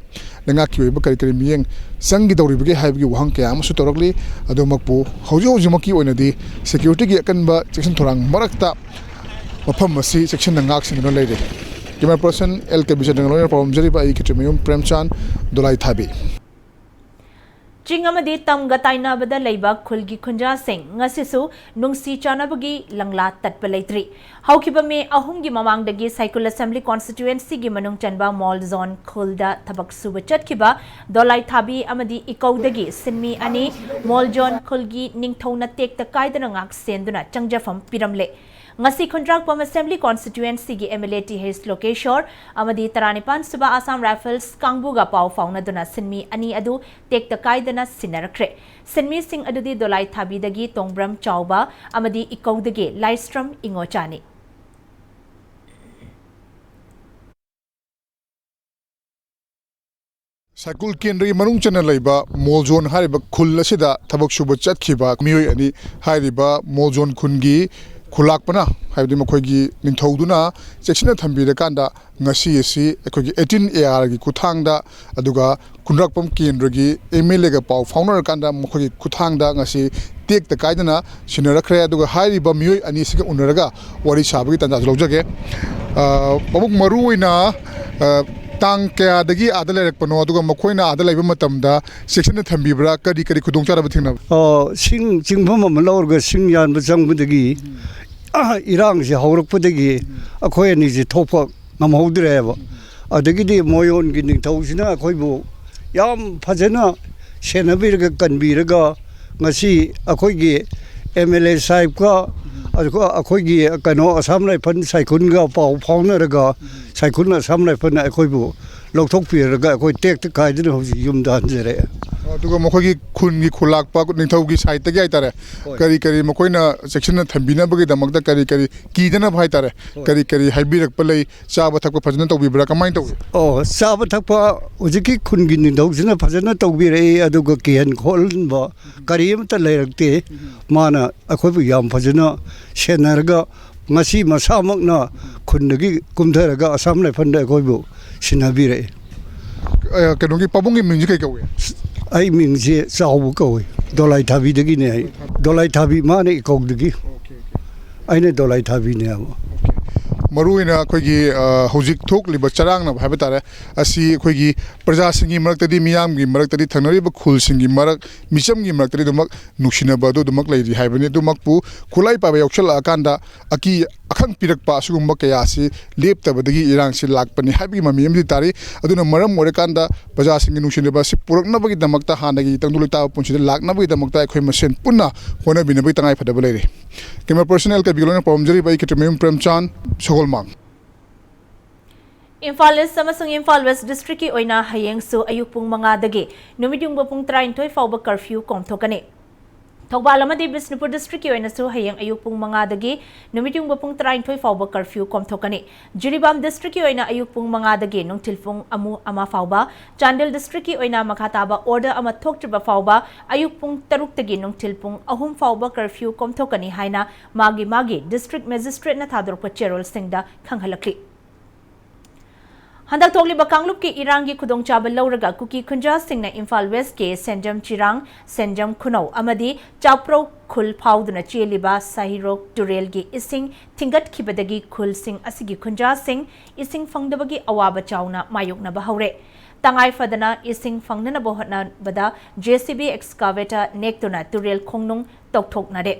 ꯂꯩꯉꯥꯛꯀꯤ ꯑꯣꯏꯕ ꯀꯔꯤ ꯀꯔꯤ ꯃꯤꯠꯌꯦꯡ ꯆꯪꯒꯗꯧꯔꯤꯕꯒꯦ ꯍꯥꯏꯕꯒꯤ ꯋꯥꯍꯪ ꯀꯌꯥ ꯑꯃꯁꯨ ꯇꯧꯔꯛꯂꯤ꯫ ꯑꯗꯨꯃꯛꯄꯨ ꯍꯧꯖꯤꯛ ꯍꯧꯖꯤꯛꯃꯛꯀꯤ ꯑꯣꯏꯅꯗꯤ ꯁꯦꯀ꯭ꯌꯨꯔꯤꯇꯤꯒꯤ ꯑꯀꯟꯕ ꯆꯦꯛꯁꯤꯟ ꯊꯧꯔꯥꯡ ꯃꯔꯛꯇ ꯃꯐꯝ ꯑꯁꯤ ꯆꯦꯛꯁꯤꯟꯅ ꯉꯥꯛ ꯁꯦꯟꯗꯨꯅ ꯂꯩꯔꯤ꯫ ꯀꯦꯃꯦꯔꯥ ꯄꯔꯁꯟ ꯑꯦꯜ ꯀꯦꯕꯤꯆꯟꯗ꯭ꯔꯒ ꯂꯣꯏꯅꯅ ꯄꯥꯎꯔꯝꯖꯔꯤꯕ ꯑꯩ ꯈꯦꯇ꯭ꯔꯤꯃꯌꯨꯝ ꯄ꯭ꯔꯦꯝꯆꯥꯟ, ꯗꯣꯂꯥꯏ ꯊꯥꯕꯤ꯫ ꯆꯤꯡ ꯑꯃꯗꯤ ꯇꯝꯒ ꯇꯥꯏꯅꯕꯗ ꯂꯩꯕ ꯈꯨꯜꯒꯤ ꯈꯨꯟꯖꯥꯁꯤꯡ ꯉꯁꯤꯁꯨ ꯅꯨꯡꯁꯤ ꯆꯥꯟꯅꯕꯒꯤ ꯂꯪꯂꯥ ꯇꯠꯄ ꯂꯩꯇ꯭ꯔꯤ꯫ ꯍꯧꯈꯤꯕ ꯃꯦ ꯑꯍꯨꯝꯒꯤ ꯃꯃꯥꯡꯗꯒꯤ ꯁꯥꯏꯀꯨꯜ ꯑꯁꯦꯝꯕ꯭ꯂꯤ ꯀꯣꯟꯁꯇꯤꯇ꯭ꯌꯨꯑꯦꯟꯁꯤꯒꯤ ꯃꯅꯨꯡ ꯆꯟꯕ ꯃꯣꯜꯖꯣꯟ ꯈꯨꯜꯗ ꯊꯕꯛ ꯁꯨꯕ ꯆꯠꯈꯤꯕ ꯗꯣꯂꯥꯏ ꯊꯥꯕꯤ ꯑꯃꯗꯤ ꯏꯀꯧꯗꯒꯤ ꯁꯤꯟꯃꯤ ꯑꯅꯤ ꯃꯣꯜꯖꯣꯟ ꯈꯨꯜꯒꯤ ꯅꯤꯡꯊꯧꯅ ꯇꯦꯛꯇ ꯀꯥꯏꯗꯅ ꯉꯥꯛ ꯁꯦꯟꯗꯨꯅ ꯆꯪꯖꯐꯝ ꯄꯤꯔꯝꯂꯦ꯫ ꯉꯁꯤ ꯈꯨꯟꯗ꯭ꯔꯥꯛꯄꯝ ꯑꯁꯦꯝꯕ꯭ꯂꯤ ꯀꯣꯟꯁꯇꯤꯇ꯭ꯌꯨꯑꯦꯟꯁꯤꯒꯤ M L A T H Lokeshor ꯑꯃꯗꯤ ꯇꯔꯥꯅꯤꯄꯥꯟ ꯁꯨꯕ ꯑꯁꯥꯝ ꯔꯥꯏꯐꯜꯁ ꯀꯥꯡꯕꯨꯒ ꯄꯥꯎ ꯐꯥꯎꯅꯗꯨꯅ ꯁꯤꯟꯃꯤ ꯑꯅꯤ ꯑꯗꯨ ꯇꯦꯛꯇ ꯀꯥꯏꯗꯅ ꯁꯤꯟꯅꯔꯛꯈ꯭ꯔꯦ꯫ ꯁꯤꯟꯃꯤꯁꯤꯡ ꯑꯗꯨꯗꯤ ꯗꯣꯂꯥꯏ ꯊꯥꯕꯤꯗꯒꯤ ꯇꯣꯡꯕ꯭ꯔꯝ ꯆꯥꯎꯕ ꯑꯃꯗꯤ ꯏꯀꯧꯗꯒꯤ ꯂꯥꯏꯁ꯭ꯔꯝ ꯏꯉꯣꯆꯥꯅꯤ꯫ ꯁꯥꯏꯀꯨꯜ ꯀꯦꯟꯗ꯭ꯔꯒꯤ ꯃꯅꯨꯡ ꯆꯟꯅ ꯂꯩꯕ ꯃꯣꯜꯖꯣꯟ ꯍꯥꯏꯔꯤꯕ ꯈꯨꯜ ꯑꯁꯤꯗ ꯊꯕꯛ ꯁꯨꯕ ꯆꯠꯈꯤꯕ ꯃꯤꯑꯣꯏ ꯑꯅꯤ, ꯍꯥꯏꯔꯤꯕ ꯃꯣꯜꯖꯣꯟ ꯈꯨꯟꯒꯤ ꯈꯨꯂꯥꯛꯄꯅ, ꯍꯥꯏꯕꯗꯤ ꯃꯈꯣꯏꯒꯤ ꯅꯤꯡꯊꯧꯗꯨꯅ ꯆꯦꯛꯁꯤꯟꯅ ꯊꯝꯕꯤꯔꯀꯥꯟꯗ, ꯉꯁꯤ ꯑꯁꯤ ꯑꯩꯈꯣꯏꯒꯤ ꯑꯩꯠꯇꯤꯟ ꯑꯦ ꯑꯥꯔꯒꯤ ꯈꯨꯠꯊꯥꯡꯗ, ꯑꯗꯨꯒ ꯈꯨꯟꯗ꯭ꯔꯥꯛꯄꯝ ꯀꯦꯟꯗ꯭ꯔꯒꯤ ꯑꯦꯝ ꯑꯦꯜ ꯑꯦꯒ ꯄꯥꯎ ꯐꯥꯎꯅꯔꯀꯥꯟꯗ ꯃꯈꯣꯏꯒꯤ ꯈꯨꯠꯊꯥꯡꯗ ꯉꯁꯤ ꯇꯦꯛꯇ ꯀꯥꯏꯗꯅ ꯁꯤꯟꯅꯔꯛꯈ꯭ꯔꯦ꯫ ꯑꯗꯨꯒ ꯍꯥꯏꯔꯤꯕ ꯃꯤꯑꯣꯏ ꯑꯅꯤꯁꯤꯒ ꯎꯅꯔꯒ ꯋꯥꯔꯤ ꯁꯥꯕꯒꯤ ꯇꯥꯟꯖꯥꯁꯨ ꯂꯧꯖꯒꯦ꯫ ꯑ, ꯃꯕꯨꯛ ꯃꯔꯨ ꯑꯣꯏꯅ, ꯑ, ꯇꯥꯡ ꯀꯌꯥꯗꯒꯤ ꯑꯥꯗ ꯂꯩꯔꯛꯄꯅꯣ, ꯑꯗꯨꯒ ꯃꯈꯣꯏꯅ ꯑꯥꯗ ꯂꯩꯕ ꯃꯇꯝꯗ ꯆꯦꯛꯁꯤꯟꯅ ꯊꯝꯕꯤꯕ꯭ꯔꯥ? ꯀꯔꯤ ꯀꯔꯤ ꯈꯨꯗꯣꯡꯆꯥꯗꯕ ꯊꯦꯡꯅꯕ? ꯑꯣ, ꯁꯤꯡ ꯆꯤꯡꯐꯝ ꯑꯃ ꯂꯧꯔꯒ ꯁꯤꯡ ꯌꯥꯟꯕ ꯆꯪꯕꯗꯒꯤ ꯏꯔꯥꯡꯁꯦ ꯍꯧꯔꯛꯄꯗꯒꯤ ꯑꯩꯈꯣꯏ ꯑꯅꯤꯁꯦ ꯊꯣꯛꯄ ꯉꯝꯍꯧꯗ꯭ꯔꯦꯕ꯫ ꯑꯗꯒꯤꯗꯤ ꯃꯣꯌꯣꯟꯒꯤ ꯅꯤꯡꯊꯧꯁꯤꯅ ꯑꯩꯈꯣꯏꯕꯨ ꯌꯥꯝ ꯐꯖꯅ ꯁꯦꯟꯅꯕꯤꯔꯒ ꯀꯟꯕꯤꯔꯒ ꯉꯁꯤ ꯑꯩꯈꯣꯏꯒꯤ ꯑꯦꯝ ꯑꯦꯜ ꯑꯦ ꯁꯥꯍꯦꯕꯀ ꯑꯗꯨꯒ ꯑꯩꯈꯣꯏꯒꯤ ꯀꯩꯅꯣ ꯑꯁꯥꯝ ꯔꯥꯏꯐꯜ ꯁꯥꯏꯈꯨꯟꯒ ꯄꯥꯎ ꯐꯥꯎꯅꯔꯒ ꯁꯥꯏꯈꯨꯟ ꯑꯁꯥꯝ ꯔꯥꯏꯐꯜꯅ ꯑꯩꯈꯣꯏꯕꯨ ꯂꯧꯊꯣꯛꯄꯤꯔꯒ ꯑꯩꯈꯣꯏ ꯇꯦꯛꯇ ꯀꯥꯏꯗꯅ ꯍꯧꯖꯤꯛ ꯌꯨꯝꯗ ꯍꯟꯖꯔꯛꯑꯦ꯫ ꯑꯗꯨꯒ ꯃꯈꯣꯏꯒꯤ ꯈꯨꯟꯒꯤ ꯈꯨꯂꯥꯛꯄ ꯅꯤꯡꯊꯧꯒꯤ ꯁꯥꯏꯠꯇꯒꯤ ꯍꯥꯏꯇꯥꯔꯦ, ꯍꯣꯏ꯫ ꯀꯔꯤ ꯀꯔꯤ ꯃꯈꯣꯏꯅ ꯆꯦꯛꯁꯤꯟꯅ ꯊꯝꯕꯤꯅꯕꯒꯤꯗꯃꯛꯇ ꯀꯔꯤ ꯀꯔꯤ ꯀꯤꯗꯅꯕ ꯍꯥꯏꯇꯥꯔꯦ, ꯍꯣꯏ꯫ ꯀꯔꯤ ꯀꯔꯤ ꯍꯥꯏꯕꯤꯔꯛꯄ ꯂꯩ? ꯆꯥꯕ ꯊꯛꯄ ꯐꯖꯅ ꯇꯧꯕꯤꯕ꯭ꯔꯥ? ꯀꯃꯥꯏꯅ ꯇꯧꯏ? ꯑꯣ, ꯆꯥꯕ ꯊꯛꯄ ꯍꯧꯖꯤꯛꯀꯤ ꯈꯨꯟꯒꯤ ꯅꯤꯡꯊꯧꯁꯤꯅ ꯐꯖꯅ ꯇꯧꯕꯤꯔꯛꯏ꯫ ꯑꯗꯨꯒ ꯀꯤꯍꯟ ꯈꯣꯠꯍꯟꯕ ꯀꯔꯤ ꯑꯃꯠꯇ ꯂꯩꯔꯛꯇꯦ꯫ ꯃꯥꯅ ꯑꯩꯈꯣꯏꯕꯨ ꯌꯥꯝ ꯐꯖꯅ ꯁꯦꯟꯅꯔꯒ ꯉꯁꯤ ꯃꯁꯥꯃꯛꯅ ꯈꯨꯟꯗꯒꯤ ꯀꯨꯝꯊꯔꯒ ꯑꯁꯥꯝ ꯔꯥꯏꯐꯜꯗ ꯑꯩꯈꯣꯏꯕꯨ ꯁꯤꯟꯅꯕꯤꯔꯛꯏ꯫ ꯑ, ꯀꯩꯅꯣꯒꯤ ꯄꯥꯕꯨꯡꯒꯤ ꯃꯤꯡꯁꯦ ꯀꯩ ꯀꯧꯏ? ꯑꯩ ꯃꯤꯡꯁꯦ ꯆꯥꯎꯕ ꯀꯧꯏ, ꯗꯣꯂꯥꯏ ꯊꯥꯕꯤꯗꯒꯤꯅꯦ ꯑꯩ꯫ ꯗꯣꯂꯥꯏ ꯊꯥꯕꯤ ꯃꯥꯅ ꯏꯀꯧꯗꯒꯤ, ꯑꯩꯅ ꯗꯣꯂꯥꯏ ꯊꯥꯕꯤꯅꯦꯕ꯫ ꯃꯔꯨꯑꯣꯏꯅ ꯑꯩꯈꯣꯏꯒꯤ, ꯑ, ꯍꯧꯖꯤꯛ ꯊꯣꯛꯂꯤꯕ ꯆꯔꯥꯡꯅꯕ ꯍꯥꯏꯕ ꯇꯥꯔꯦ, ꯑꯁꯤ ꯑꯩꯈꯣꯏꯒꯤ ꯄ꯭ꯔꯖꯥꯁꯤꯡꯒꯤ ꯃꯔꯛꯇꯗꯤ, ꯃꯤꯌꯥꯝꯒꯤ ꯃꯔꯛꯇꯗꯤ, ꯊꯪꯅꯔꯤꯕ ꯈꯨꯜꯁꯤꯡꯒꯤ ꯃꯔꯛ, ꯃꯤꯆꯝꯒꯤ ꯃꯔꯛꯇꯗꯤ ꯑꯗꯨꯃꯛ ꯅꯨꯡꯁꯤꯅꯕ ꯑꯗꯨ ꯑꯗꯨꯃꯛ ꯂꯩꯔꯤ ꯍꯥꯏꯕꯅꯤ꯫ ꯑꯗꯨꯃꯛꯄꯨ ꯈꯨꯠꯂꯥꯏ ꯄꯥꯏꯕ ꯌꯥꯎꯁꯜꯂꯛꯑꯀꯥꯟꯗ ꯑꯀꯤ ꯑꯈꯪ ꯄꯤꯔꯛꯄ ꯑꯁꯤꯒꯨꯝꯕ ꯀꯌꯥ ꯑꯁꯤ ꯂꯦꯞꯇꯕꯗꯒꯤ ꯏꯔꯥꯡꯁꯤ ꯂꯥꯛꯄꯅꯤ ꯍꯥꯏꯕꯒꯤ ꯃꯃꯤ ꯑꯃꯗꯤ ꯇꯥꯔꯤ꯫ ꯑꯗꯨꯅ ꯃꯔꯝ ꯑꯣꯏꯔꯀꯥꯟꯗ ꯄ꯭ꯔꯖꯥꯁꯤꯡꯒꯤ ꯅꯨꯡꯁꯤꯅꯕ ꯑꯁꯤ ꯄꯨꯔꯛꯅꯕꯒꯤꯗꯃꯛꯇ, ꯍꯥꯟꯅꯒꯤ ꯇꯪꯗꯨ ꯂꯩꯇꯥꯕ ꯄꯨꯟꯁꯤꯗ ꯂꯥꯛꯅꯕꯒꯤꯗꯃꯛꯇ ꯑꯩꯈꯣꯏ ꯃꯁꯦꯟ ꯄꯨꯟꯅ ꯍꯣꯠꯅꯕꯤꯅꯕꯒꯤ ꯇꯉꯥꯏ ꯐꯗꯕ ꯂꯩꯔꯤ꯫ ꯀꯦꯃꯦꯔꯥ ꯄꯔꯁꯟ ꯑꯦꯜ ꯀꯕꯤꯒ ꯂꯣꯏꯅ ꯄꯥꯎꯗꯝꯖꯔꯤꯕ ꯑꯩ ꯀꯦꯇ꯭ꯔꯤꯃꯌꯨꯝ ꯄ꯭ꯔꯦꯝꯆꯥꯟ, ꯁꯒꯣꯜꯃꯥꯡ꯫ ꯏꯝꯐꯥꯜ ꯏꯁ ꯑꯃꯁꯨꯡ ꯏꯝꯐꯥꯜ ꯋꯦꯁ ꯗꯤꯁꯇ꯭ꯔꯤꯛꯀꯤ ꯑꯣꯏꯅ ꯍꯌꯦꯡꯁꯨ ꯑꯌꯨꯛ ꯄꯨꯡ ꯃꯉꯥꯗꯒꯤ ꯅꯨꯃꯤꯠꯌꯨꯡꯕ ꯄꯨꯡ ꯇꯔꯥꯅꯤꯊꯣꯏ ꯐꯥꯎꯕ ꯀꯔꯐ꯭ꯌꯨ ꯀꯣꯝꯊꯣꯛꯀꯅꯤ꯫ ꯊꯧꯕꯥꯜ ꯑꯃꯗꯤ ꯕꯤꯁꯅꯨꯄꯨꯔ ꯗꯤꯁꯇ꯭ꯔꯤꯛꯀꯤ ꯑꯣꯏꯅꯁꯨ ꯍꯌꯦꯡ ꯑꯌꯨꯛ ꯄꯨꯡ ꯃꯉꯥꯗꯒꯤ ꯅꯨꯃꯤꯠꯌꯨꯡꯕ ꯄꯨꯡ ꯇꯔꯥꯅꯤꯊꯣꯏ ꯐꯥꯎꯕ ꯀꯔꯐ꯭ꯌꯨ ꯀꯣꯝꯊꯣꯛꯀꯅꯤ꯫ ꯖꯤꯔꯤꯕꯥꯝ ꯗꯤꯁꯇ꯭ꯔꯤꯛꯀꯤ ꯑꯣꯏꯅ ꯑꯌꯨꯛ ꯄꯨꯡ ꯃꯉꯥꯗꯒꯤ ꯅꯨꯡꯊꯤꯜ ꯄꯨꯡ ꯑꯃꯨ-, ꯑꯃ ꯐꯥꯎꯕ, ꯆꯥꯟꯗꯦꯜ ꯗꯤꯁꯇ꯭ꯔꯤꯛꯀꯤ ꯑꯣꯏꯅ ꯃꯈꯥ ꯇꯥꯕ ꯑꯣꯔꯗꯔ ꯑꯃ ꯊꯣꯛꯇ꯭ꯔꯤꯕ ꯐꯥꯎꯕ ꯑꯌꯨꯛ ꯄꯨꯡ ꯇꯔꯨꯛꯇꯒꯤ ꯅꯨꯡꯊꯤꯜ ꯄꯨꯡ ꯑꯍꯨꯝ ꯐꯥꯎꯕ ꯀꯔꯐ꯭ꯌꯨ ꯀꯣꯝꯊꯣꯛꯀꯅꯤ ꯍꯥꯏꯅ ꯃꯥꯒꯤ ꯃꯥꯒꯤ ꯗꯤꯁꯇ꯭ꯔꯤꯛ ꯃꯦꯖꯤꯁꯇ꯭ꯔꯦꯠꯅ ꯊꯥꯗꯣꯔꯛꯄ ꯆꯦꯔꯣꯜꯁꯤꯡꯗ ꯈꯪꯍꯜꯂꯛꯂꯤ꯫ ꯍꯟꯗꯛ ꯊꯣꯛꯂꯤꯕ ꯀꯥꯡꯂꯨꯞꯀꯤ ꯏꯔꯥꯡꯒꯤ ꯈꯨꯗꯣꯡꯆꯥꯕ ꯂꯧꯔꯒ ꯀꯨꯀꯤ ꯈꯨꯟꯖꯥꯁꯤꯡꯅ ꯏꯝꯐꯥꯜ ꯋꯦꯁ꯭ꯠꯀꯤ ꯁꯦꯟꯖꯝ ꯆꯤꯔꯥꯡ, ꯁꯦꯟꯖꯝ ꯈꯨꯅꯧ ꯑꯃꯗꯤ ꯆꯥꯄ꯭ꯔꯧ ꯈꯨꯜ ꯐꯥꯎꯗꯨꯅ ꯆꯦꯜꯂꯤꯕ ꯁꯍꯤꯔꯣꯛ ꯇꯨꯔꯦꯜꯒꯤ ꯏꯁꯤꯡ ꯊꯤꯡꯒꯠꯈꯤꯕꯗꯒꯤ ꯈꯨꯜꯁꯤꯡ ꯑꯁꯤꯒꯤ ꯈꯨꯟꯖꯥꯁꯤꯡ ꯏꯁꯤꯡ ꯐꯪꯗꯕꯒꯤ ꯑꯋꯥꯕ ꯆꯥꯎꯅ ꯃꯥꯌꯣꯛꯅꯕ ꯍꯧꯔꯦ꯫ ꯇꯉꯥꯏ ꯐꯗꯅ ꯏꯁꯤꯡ ꯐꯪꯅꯅꯕ ꯍꯣꯠꯅꯕꯗ JCB excavator ꯅꯦꯛꯇꯨꯅ ꯇꯨꯔꯦꯜ ꯈꯣꯡꯅꯨꯡ ꯇꯧꯊꯣꯛꯅꯔꯦ꯫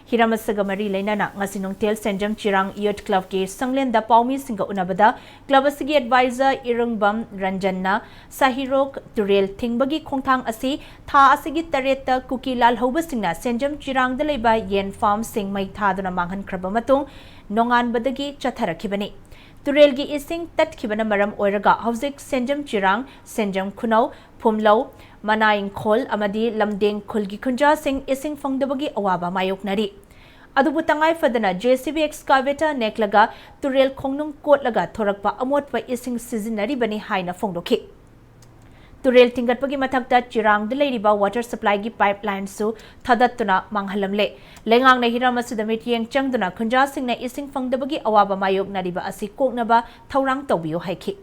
ꯍꯤꯔꯝ ꯑꯁꯤꯒ ꯃꯔꯤ ꯂꯩꯅꯅ ꯉꯁꯤ ꯅꯨꯡꯊꯤꯜ ꯁꯦꯟꯖꯝ ꯆꯤꯔꯥꯡ ꯌꯨꯊ ꯀ꯭ꯂꯕꯀꯤ ꯁꯪꯂꯦꯟꯗ ꯄꯥꯎꯃꯤꯁꯤꯡꯒ ꯎꯅꯕꯗ ꯀ꯭ꯂꯕ ꯑꯁꯤꯒꯤ ꯑꯦꯗꯚꯥꯏꯖꯔ ꯏꯔꯨꯡꯕꯝ ꯔꯟꯖꯟꯅ ꯁꯍꯤꯔꯣꯛ ꯇꯨꯔꯦꯜ ꯊꯤꯡꯕꯒꯤ ꯈꯣꯡꯊꯥꯡ ꯑꯁꯤ ꯊꯥ ꯑꯁꯤꯒꯤ ꯇꯔꯦꯠꯇ ꯀꯨꯀꯤ ꯂꯥꯜꯍꯧꯕꯁꯤꯡꯅ ꯁꯦꯟꯖꯝ ꯆꯤꯔꯥꯡꯗ ꯂꯩꯕ ꯌꯦꯟ ꯐꯥꯔꯝꯁꯤꯡ ꯃꯩ ꯊꯥꯗꯨꯅ ꯃꯥꯡꯍꯟꯈ꯭ꯔꯕ ꯃꯇꯨꯡ ꯅꯣꯡꯉꯥꯟꯕꯗꯒꯤ ꯆꯠꯊꯔꯛꯈꯤꯕꯅꯤ꯫ ꯇꯨꯔꯦꯜꯒꯤ ꯏꯁꯤꯡ ꯇꯠꯈꯤꯕꯅ ꯃꯔꯝ ꯑꯣꯏꯔꯒ ꯍꯧꯖꯤꯛ ꯁꯦꯟꯖꯝ ꯆꯤꯔꯥꯡ, ꯁꯦꯟꯖꯝ ꯈꯨꯅꯧ, ꯐꯨꯝꯂꯧ, ꯃꯅꯥ ꯏꯪꯈꯣꯜ ꯑꯃꯗꯤ ꯂꯝꯗꯦꯡ ꯈꯨꯜꯒꯤ ꯈꯨꯟꯖꯥꯁꯤꯡ ꯏꯁꯤꯡ ꯐꯪꯗꯕꯒꯤ ꯑꯋꯥꯕ ꯃꯥꯌꯣꯛꯅꯔꯤ꯫ ꯑꯗꯨꯕꯨ ꯇꯉꯥꯏ ꯐꯗꯅ JCB excavator ꯅꯦꯛꯂꯒ ꯇꯨꯔꯦꯜ ꯈꯣꯡꯅꯨꯡ ꯀꯣꯠꯂꯒ ꯊꯣꯔꯛꯄ ꯑꯃꯣꯠꯄ ꯏꯁꯤꯡ ꯁꯤꯖꯤꯟꯅꯔꯤꯕꯅꯤ ꯍꯥꯏꯅ ꯐꯣꯡꯗꯣꯛꯈꯤ꯫ ꯇꯨꯔꯦꯜ ꯊꯤꯡꯒꯠꯄꯒꯤ ꯃꯊꯛꯇ ꯆꯤꯔꯥꯡꯗ ꯂꯩꯔꯤꯕ water supplyꯒꯤ pipe lineꯁꯨ ꯊꯥꯗꯠꯇꯨꯅ ꯃꯥꯡꯍꯜꯂꯝꯂꯦ꯫ ꯂꯩꯉꯥꯛꯅ ꯍꯤꯔꯝ ꯑꯁꯤꯗ ꯃꯤꯠꯌꯦꯡ ꯆꯪꯗꯨꯅ ꯈꯨꯟꯖꯥꯁꯤꯡꯅ ꯏꯁꯤꯡ ꯐꯪꯗꯕꯒꯤ ꯑꯋꯥꯕ ꯃꯥꯌꯣꯛꯅꯔꯤꯕ ꯑꯁꯤ ꯀꯣꯛꯅꯕ ꯊꯧꯔꯥꯡ ꯇꯧꯕꯤꯌꯨ ꯍꯥꯏꯈꯤ꯫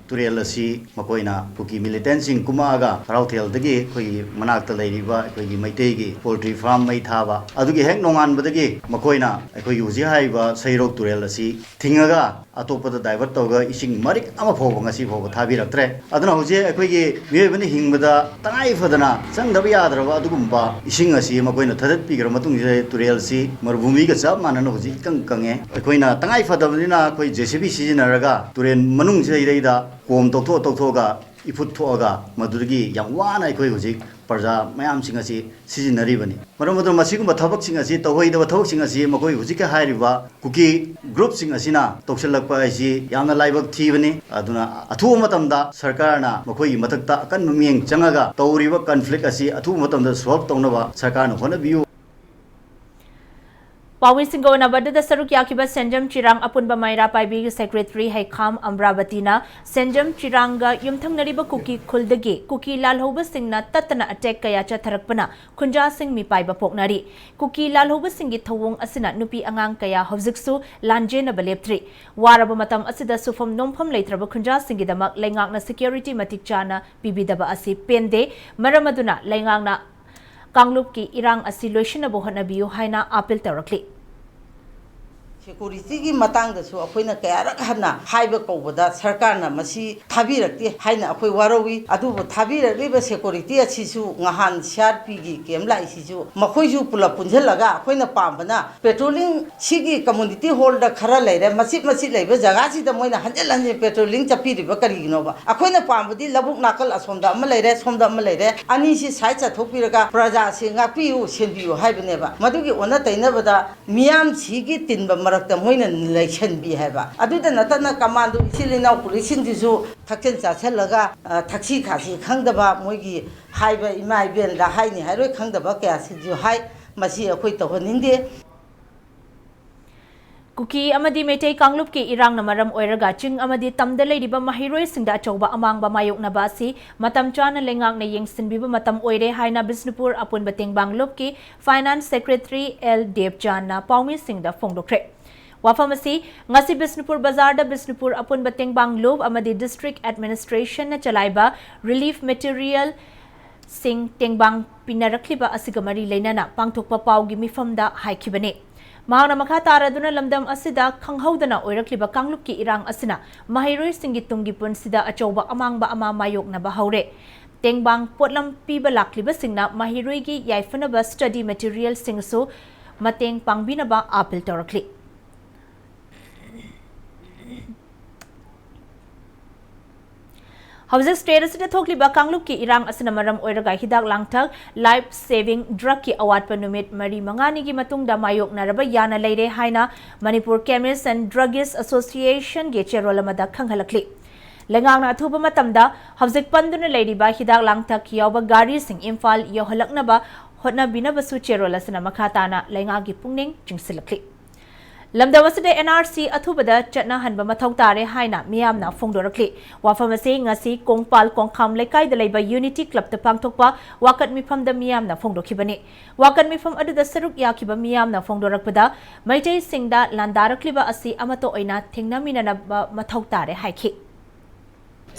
ꯇꯨꯔꯦꯜ ꯑꯁꯤ ꯃꯈꯣꯏꯅ ꯀꯨꯀꯤ militantꯁꯤꯡ ꯀꯨꯝꯃꯛꯑꯒ ꯍꯔꯥꯎꯊꯦꯜꯗꯒꯤ ꯑꯩꯈꯣꯏꯒꯤ ꯃꯅꯥꯛꯇ ꯂꯩꯔꯤꯕ ꯑꯩꯈꯣꯏꯒꯤ ꯃꯩꯇꯩꯒꯤ poultry farm ꯃꯩ ꯊꯥꯕ, ꯑꯗꯨꯒꯤ ꯍꯦꯛ ꯅꯣꯡꯉꯥꯟꯕꯗꯒꯤ ꯃꯈꯣꯏꯅ ꯑꯩꯈꯣꯏꯒꯤ ꯍꯧꯖꯤꯛ ꯍꯥꯏꯔꯤꯕ ꯁꯍꯤꯔꯣꯛ ꯇꯨꯔꯦꯜ ꯑꯁꯤ ꯊꯤꯡꯉꯒ ꯑꯇꯣꯞꯄꯗ divert ꯇꯧꯔꯒ ꯏꯁꯤꯡ ꯃꯔꯤꯛ ꯑꯃ ꯐꯥꯎꯕ ꯉꯁꯤ ꯐꯥꯎꯕ ꯊꯥꯕꯤꯔꯛꯇ꯭ꯔꯦ꯫ ꯑꯗꯨꯅ ꯍꯧꯖꯤꯛ ꯑꯩꯈꯣꯏꯒꯤ ꯃꯤꯑꯣꯏꯕꯅ ꯍꯤꯡꯕꯗ ꯇꯉꯥꯏ ꯐꯗꯅ ꯆꯪꯗꯕ ꯌꯥꯗ꯭ꯔꯕ ꯑꯗꯨꯒꯨꯝꯕ ꯏꯁꯤꯡ ꯑꯁꯤ ꯃꯈꯣꯏꯅ ꯊꯥꯗꯠꯄꯤꯈ꯭ꯔ ꯃꯇꯨꯡꯁꯤꯗ ꯇꯨꯔꯦꯜꯁꯤ ꯃꯔꯨꯚꯨꯃꯤꯒ ꯆꯞ ꯃꯥꯟꯅꯅ ꯍꯧꯖꯤꯛ ꯏꯀꯪ ꯀꯪꯉꯦ꯫ ꯑꯩꯈꯣꯏꯅ ꯇꯉꯥꯏ ꯐꯗꯕꯅꯤꯅ ꯑꯩꯈꯣꯏ JCB ꯁꯤꯖꯤꯟꯅꯔꯒ ꯇꯨꯔꯦꯜ ꯃꯅꯨꯡꯁꯤꯗꯩꯗ ꯀꯣꯝ ꯇꯧꯊꯣꯛ ꯇꯧꯊꯣꯛꯑꯒ ꯏꯐꯨꯠ ꯊꯣꯛꯑꯒ ꯃꯗꯨꯗꯒꯤ ꯌꯥꯝ ꯋꯥꯅ ꯑꯩꯈꯣꯏ ꯍꯧꯖꯤꯛ ꯄ꯭ꯔꯖꯥ ꯃꯌꯥꯝꯁꯤꯡ ꯑꯁꯤ ꯁꯤꯖꯤꯟꯅꯔꯤꯕꯅꯤ꯫ ꯃꯔꯝ ꯑꯗꯨꯅ ꯃꯁꯤꯒꯨꯝꯕ ꯊꯕꯛꯁꯤꯡ ꯑꯁꯤ ꯇꯧꯍꯩꯗꯕ ꯊꯕꯛꯁꯤꯡ ꯑꯁꯤ ꯃꯈꯣꯏ ꯍꯧꯖꯤꯛꯀꯤ ꯍꯥꯏꯔꯤꯕ ꯀꯨꯀꯤ groupꯁꯤꯡ ꯑꯁꯤꯅ ꯇꯧꯁꯤꯜꯂꯛꯄ ꯍꯥꯏꯁꯤ ꯌꯥꯝꯅ ꯂꯥꯏꯕꯛ ꯊꯤꯕꯅꯤ꯫ ꯑꯗꯨꯅ ꯑꯊꯨꯕ ꯃꯇꯝꯗ ꯁꯔꯀꯥꯔꯅ ꯃꯈꯣꯏꯒꯤ ꯃꯊꯛꯇ ꯑꯀꯟꯕ ꯃꯤꯠꯌꯦꯡ ꯆꯪꯉꯒ ꯇꯧꯔꯤꯕ conflict ꯑꯁꯤ ꯑꯊꯨꯕ ꯃꯇꯝꯗ solve ꯇꯧꯅꯕ ꯁꯔꯀꯥꯔꯅ ꯍꯣꯠꯅꯕꯤꯌꯨ꯫ ꯄꯥꯎꯃꯤꯁꯤꯡꯒ ꯎꯅꯕꯗꯨꯗ ꯁꯔꯨꯛ ꯌꯥꯈꯤꯕ ꯁꯦꯟꯖꯝ ꯆꯤꯔꯥꯡ ꯑꯄꯨꯟꯕ ꯃꯩꯔꯥ ꯄꯥꯏꯕꯤꯒꯤ ꯁꯦꯀ꯭ꯔꯦꯇꯔꯤ ꯍꯩꯈꯥꯝ ꯑꯝꯕ꯭ꯔꯥꯕꯇꯤꯅ ꯁꯦꯟꯖꯝ ꯆꯤꯔꯥꯡꯒ ꯌꯨꯝꯊꯪꯅꯔꯤꯕ ꯀꯨꯀꯤ ꯈꯨꯜꯗꯒꯤ ꯀꯨꯀꯤ ꯂꯥꯜꯍꯧꯕꯁꯤꯡꯅ ꯇꯠꯇꯅ ꯑꯦꯇꯦꯛ ꯀꯌꯥ ꯆꯠꯊꯔꯛꯄꯅ ꯈꯨꯟꯖꯥꯁꯤꯡ ꯃꯤꯄꯥꯏꯕ ꯄꯣꯛꯅꯔꯤ꯫ ꯀꯨꯀꯤ ꯂꯥꯜꯍꯧꯕꯁꯤꯡꯒꯤ ꯊꯧꯑꯣꯡ ꯑꯁꯤꯅ ꯅꯨꯄꯤ ꯑꯉꯥꯡ ꯀꯌꯥ ꯍꯧꯖꯤꯛꯁꯨ ꯂꯥꯟꯖꯦꯟꯅꯕ ꯂꯦꯞꯇ꯭ꯔꯤ꯫ ꯋꯥꯔꯕ ꯃꯇꯝ ꯑꯁꯤꯗ ꯁꯨꯐꯝ ꯅꯣꯝꯐꯝ ꯂꯩꯇ꯭ꯔꯕ ꯈꯨꯟꯖꯥꯁꯤꯡꯒꯤꯗꯃꯛ ꯂꯩꯉꯥꯛꯅ ꯁꯦꯀ꯭ꯌꯨꯔꯤꯇꯤ ꯃꯇꯤꯛ ꯆꯥꯅ ꯄꯤꯕꯤꯗꯕ ꯑꯁꯤ ꯄꯦꯟꯗꯦ꯫ ꯃꯔꯝ ꯑꯗꯨꯅ ꯂꯩꯉꯥꯛꯅ ꯀꯥꯡꯂꯨꯞꯀꯤ ꯏꯔꯥꯡ ꯑꯁꯤ ꯂꯣꯏꯁꯤꯟꯅꯕ ꯍꯣꯠꯅꯕꯤꯌꯨ ꯍꯥꯏꯅ ꯑꯥꯄꯤꯜ ꯇꯧꯔꯛꯂꯤ꯫ ꯁꯦꯀꯨꯔꯤꯇꯤꯒꯤ ꯃꯇꯥꯡꯗꯁꯨ ꯑꯩꯈꯣꯏꯅ ꯀꯌꯥꯔꯛ ꯍꯟꯅ ꯍꯥꯏꯕ ꯀꯧꯕꯗ ꯁꯔꯀꯥꯔꯅ ꯃꯁꯤ ꯊꯥꯕꯤꯔꯛꯇꯦ ꯍꯥꯏꯅ ꯑꯩꯈꯣꯏ ꯋꯥꯔꯧꯏ꯫ ꯑꯗꯨꯕꯨ ꯊꯥꯕꯤꯔꯛꯂꯤꯕ ꯁꯦꯀꯨꯔꯤꯇꯤ ꯑꯁꯤꯁꯨ ꯉꯍꯥꯟ ꯁꯤ ꯑꯥꯔ ꯄꯤꯒꯤ ꯀꯦꯝ ꯂꯥꯛꯏꯁꯤꯁꯨ ꯃꯈꯣꯏꯁꯨ ꯄꯨꯂꯞ ꯄꯨꯟꯁꯤꯜꯂꯒ ꯑꯩꯈꯣꯏꯅ ꯄꯥꯝꯕꯅ ꯄꯦꯇ꯭ꯔꯣꯂꯤꯡ ꯁꯤꯒꯤ ꯀꯝꯃꯨꯅꯤꯇꯤ ꯍꯣꯜꯗ ꯈꯔ ꯂꯩꯔꯦ, ꯃꯆꯤꯠ ꯃꯆꯤꯠ ꯂꯩꯕ ꯖꯒꯥꯁꯤꯗ ꯃꯣꯏꯅ ꯍꯟꯖꯤꯟ ꯍꯟꯖꯤꯟ ꯄꯦꯇ꯭ꯔꯣꯂꯤꯡ ꯆꯠꯄꯤꯔꯤꯕ ꯀꯔꯤꯒꯤꯅꯣꯕ? ꯑꯩꯈꯣꯏꯅ ꯄꯥꯝꯕꯗꯤ ꯂꯧꯕꯨꯛ ꯅꯥꯀꯜ ꯑꯁꯣꯝꯗ ꯑꯃ ꯂꯩꯔꯦ, ꯁꯣꯝꯗ ꯑꯃ ꯂꯩꯔꯦ, ꯑꯅꯤꯁꯤ ꯁꯥꯏꯠ ꯆꯠꯊꯣꯛꯄꯤꯔꯒ ꯄ꯭ꯔꯖꯥꯁꯤ ꯉꯥꯛꯄꯤꯌꯨ, ꯁꯦꯟꯕꯤꯌꯨ ꯍꯥꯏꯕꯅꯦꯕ꯫ ꯃꯗꯨꯒꯤ ꯑꯣꯟꯅ ꯇꯩꯅꯕꯗ ꯃꯤꯌꯥꯝꯁꯤꯒꯤ ꯇꯤꯟꯕ ꯃꯔꯛꯇ ꯃꯣꯏꯅ ꯂꯩꯁꯟꯕꯤ ꯍꯥꯏꯕ꯫ ꯑꯗꯨꯗ ꯅꯠꯇꯅ ꯀꯃꯥꯟꯗꯣ ꯏꯆꯤꯜ ꯏꯅꯥꯎ ꯄꯨꯂꯤꯁꯁꯤꯡꯁꯤꯁꯨ ꯊꯛꯆꯤꯟ ꯆꯥꯁꯤꯜꯂꯒ, ꯑ, ꯊꯛꯁꯤ ꯈꯥꯁꯤ ꯈꯪꯗꯕ, ꯃꯣꯏꯒꯤ ꯍꯥꯏꯕ ꯏꯃꯥ ꯏꯕꯦꯟꯗ ꯍꯥꯏꯅꯤ ꯍꯥꯏꯔꯣꯏ ꯈꯪꯗꯕ ꯀꯌꯥꯁꯤꯁꯨ ꯍꯥꯏ꯫ ꯃꯁꯤ ꯑꯩꯈꯣꯏ ꯇꯧꯍꯟꯅꯤꯡꯗꯦ꯫ ꯀꯨꯀꯤ ꯑꯃꯗꯤ ꯃꯩꯇꯩ ꯀꯥꯡꯂꯨꯞꯀꯤ ꯏꯔꯥꯡꯅ ꯃꯔꯝ ꯑꯣꯏꯔꯒ ꯆꯤꯡ ꯑꯃꯗꯤ ꯇꯝꯗ ꯂꯩꯔꯤꯕ ꯃꯍꯩꯔꯣꯏꯁꯤꯡꯗ ꯑꯆꯧꯕ ꯑꯃꯥꯡꯕ ꯃꯥꯌꯣꯛꯅꯕ ꯑꯁꯤ ꯃꯇꯝ ꯆꯥꯅ ꯂꯩꯉꯥꯛꯅ ꯌꯦꯡꯁꯤꯟꯕꯤꯕ ꯃꯇꯝ ꯑꯣꯏꯔꯦ ꯍꯥꯏꯅ ꯕꯤꯁꯅꯨꯄꯨꯔ ꯑꯄꯨꯟꯕ ꯇꯦꯡꯕꯥꯡ ꯂꯨꯞꯀꯤ ꯐꯥꯏꯅꯥꯟꯁ ꯁꯦꯀ꯭ꯔꯦꯇꯔꯤ ꯑꯦꯜ ꯗꯦꯕꯆꯥꯟꯅ ꯄꯥꯎꯃꯤꯁꯤꯡꯗ ꯐꯣꯡꯗꯣꯛꯈ꯭ꯔꯦ꯫ ꯋꯥꯐꯝ ꯑꯁꯤ ꯉꯁꯤ ꯕꯤꯁꯅꯨꯄꯨꯔ ꯕꯖꯥꯔꯗ ꯕꯤꯁꯅꯨꯄꯨꯔ ꯑꯄꯨꯟꯕ ꯇꯦꯡꯕꯥꯡ ꯂꯨꯞ ꯑꯃꯗꯤ ꯗꯤꯁꯇ꯭ꯔꯤꯛ ꯑꯦꯗꯃꯤꯅꯤꯁꯇ꯭ꯔꯦꯁꯟꯅ ꯆꯂꯥꯏꯕ ꯔꯤꯂꯤꯐ ꯃꯦꯇꯤꯔꯤꯌꯦꯜ ꯁꯤꯡ ꯇꯦꯡꯕꯥꯡ ꯄꯤꯅꯔꯛꯂꯤꯕ ꯑꯁꯤꯒ ꯃꯔꯤ ꯂꯩꯅꯅ ꯄꯥꯡꯊꯣꯛꯄ ꯄꯥꯎꯒꯤ ꯃꯤꯐꯝꯗ ꯍꯥꯏꯈꯤꯕꯅꯤ꯫ ꯃꯍꯥꯛꯅ ꯃꯈꯥ ꯇꯥꯔꯗꯨꯅ ꯂꯝꯗꯝ ꯑꯁꯤꯗ ꯈꯪꯍꯧꯗꯅ ꯑꯣꯏꯔꯛꯂꯤꯕ ꯀꯥꯡꯂꯨꯞꯀꯤ ꯏꯔꯥꯡ ꯑꯁꯤꯅ ꯃꯍꯩꯔꯣꯏꯁꯤꯡꯒꯤ ꯇꯨꯡꯒꯤ ꯄꯨꯟꯁꯤꯗ ꯑꯆꯧꯕ ꯑꯃꯥꯡꯕ ꯑꯃ ꯃꯥꯌꯣꯛꯅꯕ ꯍꯧꯔꯦ꯫ ꯇꯦꯡꯕꯥꯡ ꯄꯣꯠꯂꯝ ꯄꯤꯕ ꯂꯥꯛꯂꯤꯕꯁꯤꯡꯅ ꯃꯍꯩꯔꯣꯏꯒꯤ ꯌꯥꯏꯐꯅꯕ ꯁ꯭ꯇꯗꯤ ꯃꯦꯇꯤꯔꯤꯌꯦꯜꯁꯤꯡꯁꯨ ꯃꯇꯦꯡ ꯄꯥꯡꯕꯤꯅꯕ ꯑꯥꯄꯤꯜ ꯇꯧꯔꯛꯂꯤ꯫ ꯍꯧꯖꯤꯛ ꯁ꯭ꯇꯦꯠ ꯑꯁꯤꯗ ꯊꯣꯛꯂꯤꯕ ꯀꯥꯡꯂꯨꯞꯀꯤ ꯏꯔꯥꯡ ꯑꯁꯤꯅ ꯃꯔꯝ ꯑꯣꯏꯔꯒ ꯍꯤꯗꯥꯛ ꯂꯥꯡꯊꯛ, ꯂꯥꯏꯐ ꯁꯦꯚꯤꯡ ꯗ꯭ꯔꯒꯀꯤ ꯑꯋꯥꯠꯄ ꯅꯨꯃꯤꯠ ꯃꯔꯤ ꯃꯉꯥꯅꯤꯒꯤ ꯃꯇꯨꯡꯗ ꯃꯥꯌꯣꯛꯅꯔꯕ ꯌꯥꯅ ꯂꯩꯔꯦ ꯍꯥꯏꯅ ꯃꯅꯤꯄꯨꯔ ꯀꯦꯃꯤꯁ ꯑꯦꯟ ꯗ꯭ꯔꯒꯤꯁ ꯑꯦꯁꯣꯁꯤꯌꯦꯁꯟꯒꯤ ꯆꯦꯔꯣꯜ ꯑꯃꯗ ꯈꯪꯍꯜꯂꯛꯂꯤ꯫ ꯂꯩꯉꯥꯛꯅ ꯑꯊꯨꯕ ꯃꯇꯝꯗ ꯍꯧꯖꯤꯛ ꯄꯟꯗꯨꯅ ꯂꯩꯔꯤꯕ ꯍꯤꯗꯥꯛ ꯂꯥꯡꯊꯛ ꯌꯥꯎꯕ ꯒꯥꯔꯤꯁꯤꯡ ꯏꯝꯐꯥꯜ ꯌꯧꯍꯜꯂꯛꯅꯕ ꯍꯣꯠꯅꯕꯤꯅꯕꯁꯨ ꯆꯦꯔꯣꯜ ꯑꯁꯤꯅ ꯃꯈꯥ ꯇꯥꯅ ꯂꯩꯉꯥꯛꯀꯤ ꯄꯨꯛꯅꯤꯡ ꯆꯤꯡꯁꯤꯜꯂꯛꯂꯤ꯫ ꯂꯝꯗꯝ ꯑꯁꯤꯗ NRC ꯑꯊꯨꯕꯗ ꯆꯠꯅꯍꯟꯕ ꯃꯊꯧ ꯇꯥꯔꯦ ꯍꯥꯏꯅ ꯃꯤꯌꯥꯝꯅ ꯐꯣꯡꯗꯣꯔꯛꯂꯤ꯫ ꯋꯥꯐꯝ ꯑꯁꯤ ꯉꯁꯤ ꯀꯣꯡꯄꯥꯜ ꯀꯣꯡꯈꯥꯝ ꯂꯩꯀꯥꯏꯗ ꯂꯩꯕ ꯌꯨꯅꯤꯇꯤ ꯀ꯭ꯂꯕꯇ ꯄꯥꯡꯊꯣꯛꯄ ꯋꯥꯀꯠ ꯃꯤꯐꯝꯗ ꯃꯤꯌꯥꯝꯅ ꯐꯣꯡꯗꯣꯛꯈꯤꯕꯅꯤ꯫ ꯋꯥꯀꯠ ꯃꯤꯐꯝ ꯑꯗꯨꯗ ꯁꯔꯨꯛ ꯌꯥꯈꯤꯕ ꯃꯤꯌꯥꯝꯅ ꯐꯣꯡꯗꯣꯔꯛꯄꯗ, ꯃꯩꯇꯩꯁꯤꯡꯗ ꯂꯥꯟꯗꯥꯔꯛꯂꯤꯕ ꯑꯁꯤ ꯑꯃꯠꯇ ꯑꯣꯏꯅ ꯊꯦꯡꯅꯃꯤꯟꯅꯅꯕ ꯃꯊꯧ ꯇꯥꯔꯦ ꯍꯥꯏꯈꯤ꯫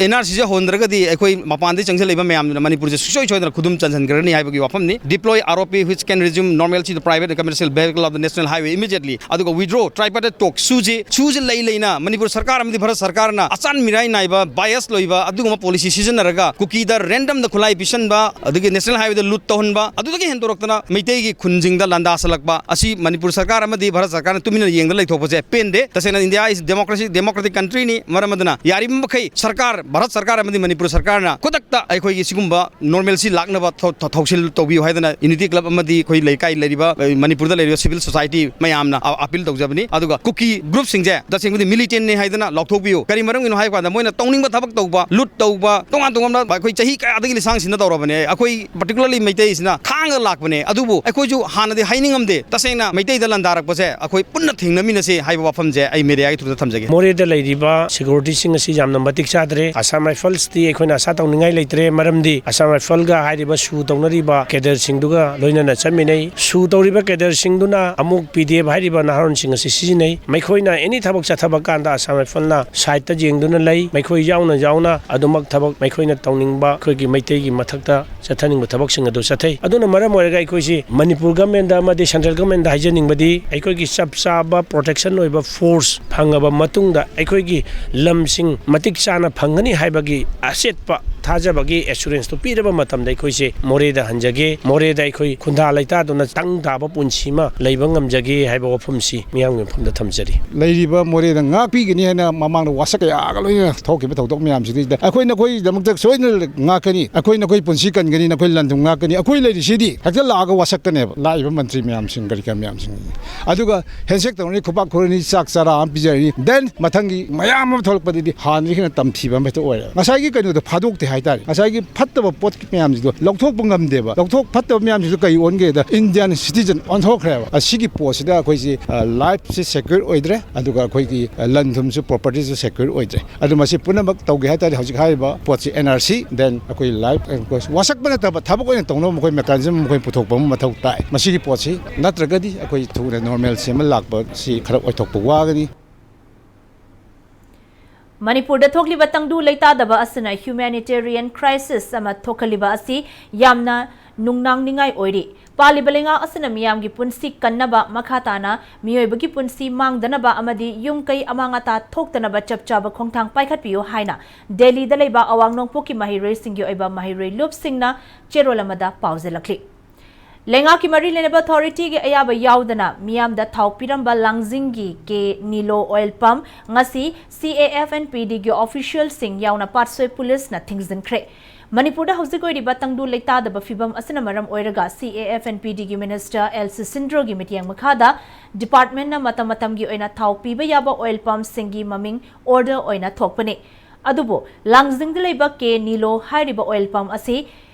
NRCꯁꯦ ꯍꯣꯟꯗ꯭ꯔꯒꯗꯤ ꯑꯩꯈꯣꯏ ꯃꯄꯥꯟꯗꯒꯤ ꯆꯪꯁꯤꯜꯂꯛꯏꯕ ꯃꯌꯥꯝꯗꯨꯅ ꯃꯅꯤꯄꯨꯔꯁꯦ ꯁꯨꯡꯁꯣꯏ ꯁꯣꯏꯗꯅ ꯈꯨꯗꯨꯝ ꯆꯟꯁꯤꯟꯈ꯭ꯔꯅꯤ ꯍꯥꯏꯕꯒꯤ ꯋꯥꯐꯝꯅꯤ꯫ Deploy ROP which can resume normalcy the private and commercial vehicle of the national highway immediately꯫ ꯑꯗꯨꯒ withdraw tripartite talk sushi sushi ꯂꯩ ꯂꯩꯅ ꯃꯅꯤꯄꯨꯔ ꯁꯔꯀꯥꯔ ꯑꯃꯗꯤ ꯚꯥꯔꯠ ꯁꯔꯀꯥꯔꯅ ꯑꯆꯥꯟ ꯃꯤꯔꯥꯏ ꯅꯥꯏꯕ, bias ꯂꯣꯏꯕ ꯑꯗꯨꯒꯨꯝꯕ policy ꯁꯤꯖꯤꯟꯅꯔꯒ ꯀꯨꯀꯤꯗ randomꯗ ꯈꯨꯠꯂꯥꯏ ꯄꯤꯁꯟꯕ, ꯑꯗꯒꯤ national highwayꯗ loot ꯇꯧꯍꯟꯕ, ꯑꯗꯨꯗꯒꯤ ꯍꯦꯟꯗꯣꯔꯛꯇꯅ ꯃꯩꯇꯩꯒꯤ ꯈꯨꯟꯁꯤꯡꯗ ꯂꯥꯟꯗꯥꯁꯜꯂꯛꯄ ꯑꯁꯤ ꯃꯅꯤꯄꯨꯔ ꯁꯔꯀꯥꯔ ꯑꯃꯗꯤ ꯚꯥꯔꯠ ꯁꯔꯀꯥꯔꯅ ꯇꯨꯃꯤꯟꯅ ꯌꯦꯡꯗ ꯂꯩꯊꯣꯛꯄꯁꯦ ꯄꯦꯟꯗꯦ꯫ ꯇꯁꯦꯡꯅ India is democracy, democratic countryꯅꯤ꯫ ꯃꯔꯝ ꯑꯗꯨꯅ ꯌꯥꯔꯤꯕ ꯃꯈꯩ ꯁꯔꯀꯥꯔ, ꯚꯥꯔꯠ ꯁꯔꯀꯥꯔ ꯑꯃꯗꯤ ꯃꯅꯤꯄꯨꯔ ꯁꯔꯀꯥꯔꯅ ꯈꯨꯗꯛꯇ ꯑꯩꯈꯣꯏꯒꯤ ꯁꯤꯒꯨꯝꯕ normalcy ꯂꯥꯛꯅꯕ ꯊꯧ-, ꯊꯧ-, ꯊꯧꯁꯤꯜ ꯇꯧꯕꯤꯌꯨ ꯍꯥꯏꯗꯅ ꯌꯨꯅꯤꯇꯤ ꯀ꯭ꯂꯕ ꯑꯃꯗꯤ ꯑꯩꯈꯣꯏ ꯂꯩꯀꯥꯏ ꯂꯩꯔꯤꯕ, ꯑ, ꯃꯅꯤꯄꯨꯔꯗ ꯂꯩꯔꯤꯕ civil society ꯃꯌꯥꯝꯅ ꯑ-, appeal ꯇꯧꯖꯕꯅꯤ꯫ ꯑꯗꯨꯒ ꯀꯨꯀꯤ groupꯁꯤꯡꯁꯦ ꯇꯁꯦꯡꯕꯗꯤ militantꯅꯤ ꯍꯥꯏꯗꯅ ꯂꯥꯎꯊꯣꯛꯄꯤꯌꯨ꯫ ꯀꯔꯤ ꯃꯔꯝꯒꯤꯅꯣ ꯍꯥꯏꯕ ꯀꯥꯟꯗ ꯃꯣꯏꯅ ꯇꯧꯅꯤꯡꯕ ꯊꯕꯛ ꯇꯧꯕ, loot ꯇꯧꯕ, ꯇꯣꯉꯥꯟ ꯇꯣꯉꯥꯟꯕ ꯑꯩꯈꯣꯏ ꯆꯍꯤ ꯀꯌꯥꯗꯒꯤ ꯂꯤꯁꯥꯡꯁꯤꯟꯅ ꯇꯧꯔꯕꯅꯦ꯫ ꯑꯩꯈꯣꯏ particularly ꯃꯩꯇꯩꯁꯤꯅ ꯈꯥꯡꯉꯒ ꯂꯥꯛꯄꯅꯦ꯫ ꯑꯗꯨꯕꯨ ꯑꯩꯈꯣꯏꯁꯨ ꯍꯥꯟꯅꯗꯤ ꯍꯥꯏꯅꯤꯡꯉꯝꯗꯦ꯫ ꯇꯁꯦꯡꯅ ꯃꯩꯇꯩꯗ ꯂꯥꯟꯗꯥꯔꯛꯄꯁꯦ ꯑꯩꯈꯣꯏ ꯄꯨꯟꯅ ꯊꯦꯡꯅꯃꯤꯟꯅꯁꯤ ꯍꯥꯏꯕ ꯋꯥꯐꯝꯁꯦ ꯑꯩ mediaꯒꯤ throughꯗ ꯊꯝꯖꯒꯦ꯫ ꯃꯣꯔꯦꯗ ꯂꯩꯔꯤꯕ securityꯁꯤꯡ ꯑꯁꯤ ꯌꯥꯝꯅ ꯃꯇꯤꯛ ꯆꯥꯗ꯭ꯔꯦ꯫ Assam Riflesꯇꯤ ꯑꯩꯈꯣꯏꯅ ꯑꯁꯥ ꯇꯧꯅꯤꯡꯉꯥꯏ ꯂꯩꯇ꯭ꯔꯦ, ꯃꯔꯝꯗꯤ Assam Rifleꯒ ꯍꯥꯏꯔꯤꯕ ꯁꯨ ꯇꯧꯅꯔꯤꯕ cadreꯁꯤꯡꯗꯨꯒ ꯂꯣꯏꯅꯅ ꯆꯠꯃꯤꯟꯅꯩ꯫ ꯁꯨ ꯇꯧꯔꯤꯕ cadreꯁꯤꯡꯗꯨꯅ ꯑꯃꯨꯛ PDF ꯍꯥꯏꯔꯤꯕ ꯅꯍꯥꯔꯣꯟꯁꯤꯡ ꯑꯁꯤ ꯁꯤꯖꯤꯟꯅꯩ꯫ ꯃꯈꯣꯏꯅ any ꯊꯕꯛ ꯆꯠꯊꯕ ꯀꯥꯟꯗ Assam Rifleꯅ sideꯇ ꯌꯦꯡꯗꯨꯅ ꯂꯩ꯫ ꯃꯈꯣꯏ ꯌꯥꯎꯅ ꯌꯥꯎꯅ ꯑꯗꯨꯃꯛ ꯊꯕꯛ ꯃꯈꯣꯏꯅ ꯇꯧꯅꯤꯡꯕ ꯑꯩꯈꯣꯏꯒꯤ ꯃꯩꯇꯩꯒꯤ ꯃꯊꯛꯇ ꯆꯠꯊꯅꯤꯡꯕ ꯊꯕꯛꯁꯤꯡ ꯑꯗꯨ ꯆꯠꯊꯩ꯫ ꯑꯗꯨꯅ ꯃꯔꯝ ꯑꯣꯏꯔꯒ ꯑꯩꯈꯣꯏꯁꯤ ꯃꯅꯤꯄꯨꯔ governmentꯗ ꯑꯃꯗꯤ central governmentꯗ ꯍꯥꯏꯖꯅꯤꯡꯕꯗꯤ ꯑꯩꯈꯣꯏꯒꯤ ꯆꯞ ꯆꯥꯕ protection ꯑꯣꯏꯕ force ꯐꯪꯉꯕ ꯃꯇꯨꯡꯗ ꯑꯩꯈꯣꯏꯒꯤ ꯂꯝꯁꯤꯡ ꯃꯇꯤꯛ ꯆꯥꯅ ꯐꯪꯒꯅꯤ ꯍꯥꯏꯕꯒꯤ ꯑꯆꯦꯠꯄ ꯊꯥꯖꯕꯒꯤ assuranceꯇꯨ ꯄꯤꯔꯕ ꯃꯇꯝꯗ ꯑꯩꯈꯣꯏꯁꯦ ꯃꯣꯔꯦꯗ ꯍꯟꯖꯒꯦ꯫ ꯃꯣꯔꯦꯗ ꯑꯩꯈꯣꯏ ꯈꯨꯟꯗꯥ ꯂꯩꯇꯥꯗꯨꯅ ꯇꯪ ꯇꯥꯕ ꯄꯨꯟꯁꯤ ꯑꯃ ꯂꯩꯕ ꯉꯝꯖꯒꯦ ꯍꯥꯏꯕ ꯋꯥꯐꯝꯁꯤ ꯃꯤꯌꯥꯝꯒꯤ ꯃꯐꯝꯗ ꯊꯝꯖꯔꯤ꯫ ꯂꯩꯔꯤꯕ ꯃꯣꯔꯦꯗ ꯉꯥꯛꯄꯤꯒꯅꯤ ꯍꯥꯏꯅ ꯃꯃꯥꯡꯗ ꯋꯥꯁꯛ ꯀꯌꯥꯒ ꯂꯣꯏꯅꯅ ꯊꯣꯛꯈꯤꯕ ꯊꯧꯗꯣꯛ ꯃꯌꯥꯝꯁꯤꯗꯩꯗ ꯑꯩꯈꯣꯏ ꯅꯈꯣꯏꯒꯤꯗꯃꯛꯇ ꯁꯣꯏꯗꯅ ꯉꯥꯛꯀꯅꯤ, ꯑꯩꯈꯣꯏ ꯅꯈꯣꯏ ꯄꯨꯟꯁꯤ ꯀꯟꯒꯅꯤ, ꯅꯈꯣꯏ ꯂꯟ ꯊꯨꯝ ꯉꯥꯛꯀꯅꯤ꯫ ꯑꯩꯈꯣꯏ ꯂꯩꯔꯤꯁꯤꯗꯤ ꯍꯦꯛꯇ ꯂꯥꯛꯑꯒ ꯋꯥꯁꯛꯀꯅꯦꯕ ꯂꯥꯛꯏꯕ ꯃꯟꯇ꯭ꯔꯤ ꯃꯌꯥꯝꯁꯤꯡ, ꯀꯔꯤ ꯀꯔꯥ ꯃꯌꯥꯝꯁꯤꯡ꯫ ꯑꯗꯨꯒ handshake ꯇꯧꯔꯅꯤ, ꯈꯨꯄꯥꯛ ꯈꯨꯔꯅꯤ, ꯆꯥꯛ ꯆꯔꯥ ꯑꯃ ꯄꯤꯖꯔꯅꯤ, then ꯃꯊꯪꯒꯤ ꯃꯌꯥꯝ ꯑꯃ ꯊꯣꯛꯂꯛꯄꯗꯗꯤ ꯍꯥꯟꯅꯗꯒꯤ ꯍꯦꯟꯅ ꯇꯝꯊꯤꯕ ꯑꯃ ꯍꯦꯛꯇ ꯑꯣꯏꯔꯦ꯫ ꯉꯁꯥꯏꯒꯤ ꯀꯩꯅꯣꯗꯣ ꯐꯥꯗꯣꯛꯇꯦ꯫ ꯍꯥꯏꯇꯥꯔꯦ꯫ ꯉꯁꯥꯏꯒꯤ ꯐꯠꯇꯕ ꯄꯣꯠ ꯃꯌꯥꯝꯁꯤꯗꯣ ꯂꯧꯊꯣꯛꯄ ꯉꯝꯗꯦꯕ꯫ ꯂꯧꯊꯣꯛ ꯐꯠꯇꯕ ꯃꯌꯥꯝꯁꯤꯗꯣ ꯀꯩ ꯑꯣꯟꯒꯦꯗ, ꯏꯟꯗꯤꯌꯥꯟ ꯁꯤꯇꯤꯖꯟ ꯑꯣꯟꯊꯣꯛꯈ꯭ꯔꯦꯕ꯫ ꯑꯁꯤꯒꯤ ꯄꯣꯠꯁꯤꯗ ꯑꯩꯈꯣꯏꯁꯤ, ꯑ, ꯂꯥꯏꯐꯁꯤ ꯁꯦꯀ꯭ꯌꯨꯔ ꯑꯣꯏꯗ꯭ꯔꯦ, ꯑꯗꯨꯒ ꯑꯩꯈꯣꯏꯒꯤ, ꯑ, ꯂꯟ ꯊꯨꯝꯁꯨ, ꯄ꯭ꯔꯣꯄꯔꯇꯤꯁꯨ ꯁꯦꯀ꯭ꯌꯨꯔ ꯑꯣꯏꯗ꯭ꯔꯦ꯫ ꯑꯗꯨ ꯃꯁꯤ ꯄꯨꯝꯅꯃꯛ ꯇꯧꯒꯦ ꯍꯥꯏ ꯇꯥꯔꯗꯤ ꯍꯧꯖꯤꯛ ꯍꯥꯏꯔꯤꯕ ꯄꯣꯠꯁꯤ ꯑꯦꯟ ꯑꯥꯔ ꯁꯤ, then ꯑꯩꯈꯣꯏ ꯂꯥꯏꯐ, ꯑꯩꯈꯣꯏ ꯋꯥꯁꯛꯄ ꯅꯠꯇꯕ ꯊꯕꯛ ꯑꯣꯏꯅ ꯇꯧꯅꯕ ꯃꯈꯣꯏ ꯃꯦꯀꯥꯅꯤꯖꯝ ꯃꯈꯣꯏ ꯄꯨꯊꯣꯛꯄ ꯑꯃ ꯃꯊꯧ ꯇꯥꯏ꯫ ꯃꯁꯤꯒꯤ ꯄꯣꯠꯁꯤ ꯅꯠꯇ꯭ꯔꯒꯗꯤ ꯑꯩꯈꯣꯏ ꯊꯨꯅ ꯅꯣꯔꯃꯦꯜꯁꯤ ꯑꯃ ꯂꯥꯛꯄꯁꯤ ꯈꯔ ꯑꯣꯏꯊꯣꯛꯄ ꯋꯥꯒꯅꯤ꯫ ꯃꯅꯤꯄꯨꯔꯗ ꯊꯣꯛꯂꯤꯕ ꯇꯪꯗꯨ ꯂꯩꯇꯥꯗꯕ ꯑꯁꯤꯅ humanitarian crisis ꯑꯃ ꯊꯣꯛꯍꯜꯂꯤꯕ ꯑꯁꯤ ꯌꯥꯝꯅ ꯅꯨꯡꯅꯥꯡꯅꯤꯡꯉꯥꯏ ꯑꯣꯏꯔꯤ꯫ ꯄꯥꯜꯂꯤꯕ ꯂꯩꯉꯥꯛ ꯑꯁꯤꯅ ꯃꯤꯌꯥꯝꯒꯤ ꯄꯨꯟꯁꯤ ꯀꯟꯅꯕ, ꯃꯈꯥ ꯇꯥꯅ ꯃꯤꯑꯣꯏꯕꯒꯤ ꯄꯨꯟꯁꯤ ꯃꯥꯡꯗꯅꯕ ꯑꯃꯗꯤ ꯌꯨꯝ ꯀꯩ ꯑꯃꯥꯡ ꯑꯇꯥ ꯊꯣꯛꯇꯅꯕ ꯆꯞ ꯆꯥꯕ ꯈꯣꯡꯊꯥꯡ ꯄꯥꯏꯈꯠꯄꯤꯌꯨ ꯍꯥꯏꯅ ꯗꯦꯜꯂꯤꯗ ꯂꯩꯕ ꯑꯋꯥꯡ ꯅꯣꯡꯄꯣꯛꯀꯤ ꯃꯍꯩꯔꯣꯏꯁꯤꯡꯒꯤ ꯑꯣꯏꯕ ꯃꯍꯩꯔꯣꯏ ꯂꯨꯞꯁꯤꯡꯅ ꯆꯦꯔꯣꯜ ꯑꯃꯗ ꯄꯥꯎꯖꯦꯜꯂꯛꯂꯤ꯫ ꯂꯩꯉꯥꯛꯀꯤ ꯃꯔꯤ ꯂꯩꯅꯕ ꯑꯣꯊꯣꯔꯤꯇꯤꯒꯤ ꯑꯌꯥꯕ ꯌꯥꯎꯗꯅ ꯃꯤꯌꯥꯝꯗ ꯊꯥꯎ ꯄꯤꯔꯝꯕ ꯂꯥꯡꯖꯤꯡꯒꯤ ꯀꯦ ꯅꯤꯂꯣ ꯑꯣꯏꯜ ꯄꯝ ꯉꯁꯤ ꯁꯤ ꯑꯦ ꯑꯦꯐ ꯑꯦꯟ ꯄꯤ ꯗꯤꯒꯤ ꯑꯣꯐꯤꯁꯤꯌꯦꯜꯁꯤꯡ ꯌꯥꯎꯅ ꯄꯥꯠꯁꯣꯏ ꯄꯨꯂꯤꯁꯅ ꯊꯤꯡꯖꯤꯟꯈ꯭ꯔꯦ꯫ ꯃꯅꯤꯄꯨꯔꯗ ꯍꯧꯖꯤꯛ ꯑꯣꯏꯔꯤꯕ ꯇꯪꯗꯨ ꯂꯩꯇꯥꯗꯕ ꯐꯤꯕꯝ ꯑꯁꯤꯅ ꯃꯔꯝ ꯑꯣꯏꯔꯒ C A F N P ꯗꯤꯒꯤ ꯃꯤꯅꯤꯁꯇꯔ ꯑꯦꯜ ꯁꯤꯁꯤꯟꯗ꯭ꯔꯣꯒꯤ ꯃꯤꯠꯌꯦꯡ ꯃꯈꯥꯗ ꯗꯤꯄꯥꯔꯠꯃꯦꯟꯠꯅ ꯃꯇꯝ ꯃꯇꯝꯒꯤ ꯑꯣꯏꯅ ꯊꯥꯎ ꯄꯤꯕ ꯌꯥꯕ ꯑꯣꯏꯜ ꯄꯝꯁꯤꯡꯒꯤ ꯃꯃꯤꯡ ꯑꯣꯔꯗꯔ ꯑꯣꯏꯅ ꯊꯣꯛꯄꯅꯤ꯫ ꯑꯗꯨꯕꯨ ꯂꯥꯡꯖꯤꯡꯗ ꯂꯩꯕ ꯀꯦ ꯅꯤꯂꯣ ꯍꯥꯏꯔꯤꯕ ꯑꯣꯏꯜ ꯄꯝ ꯑꯁꯤ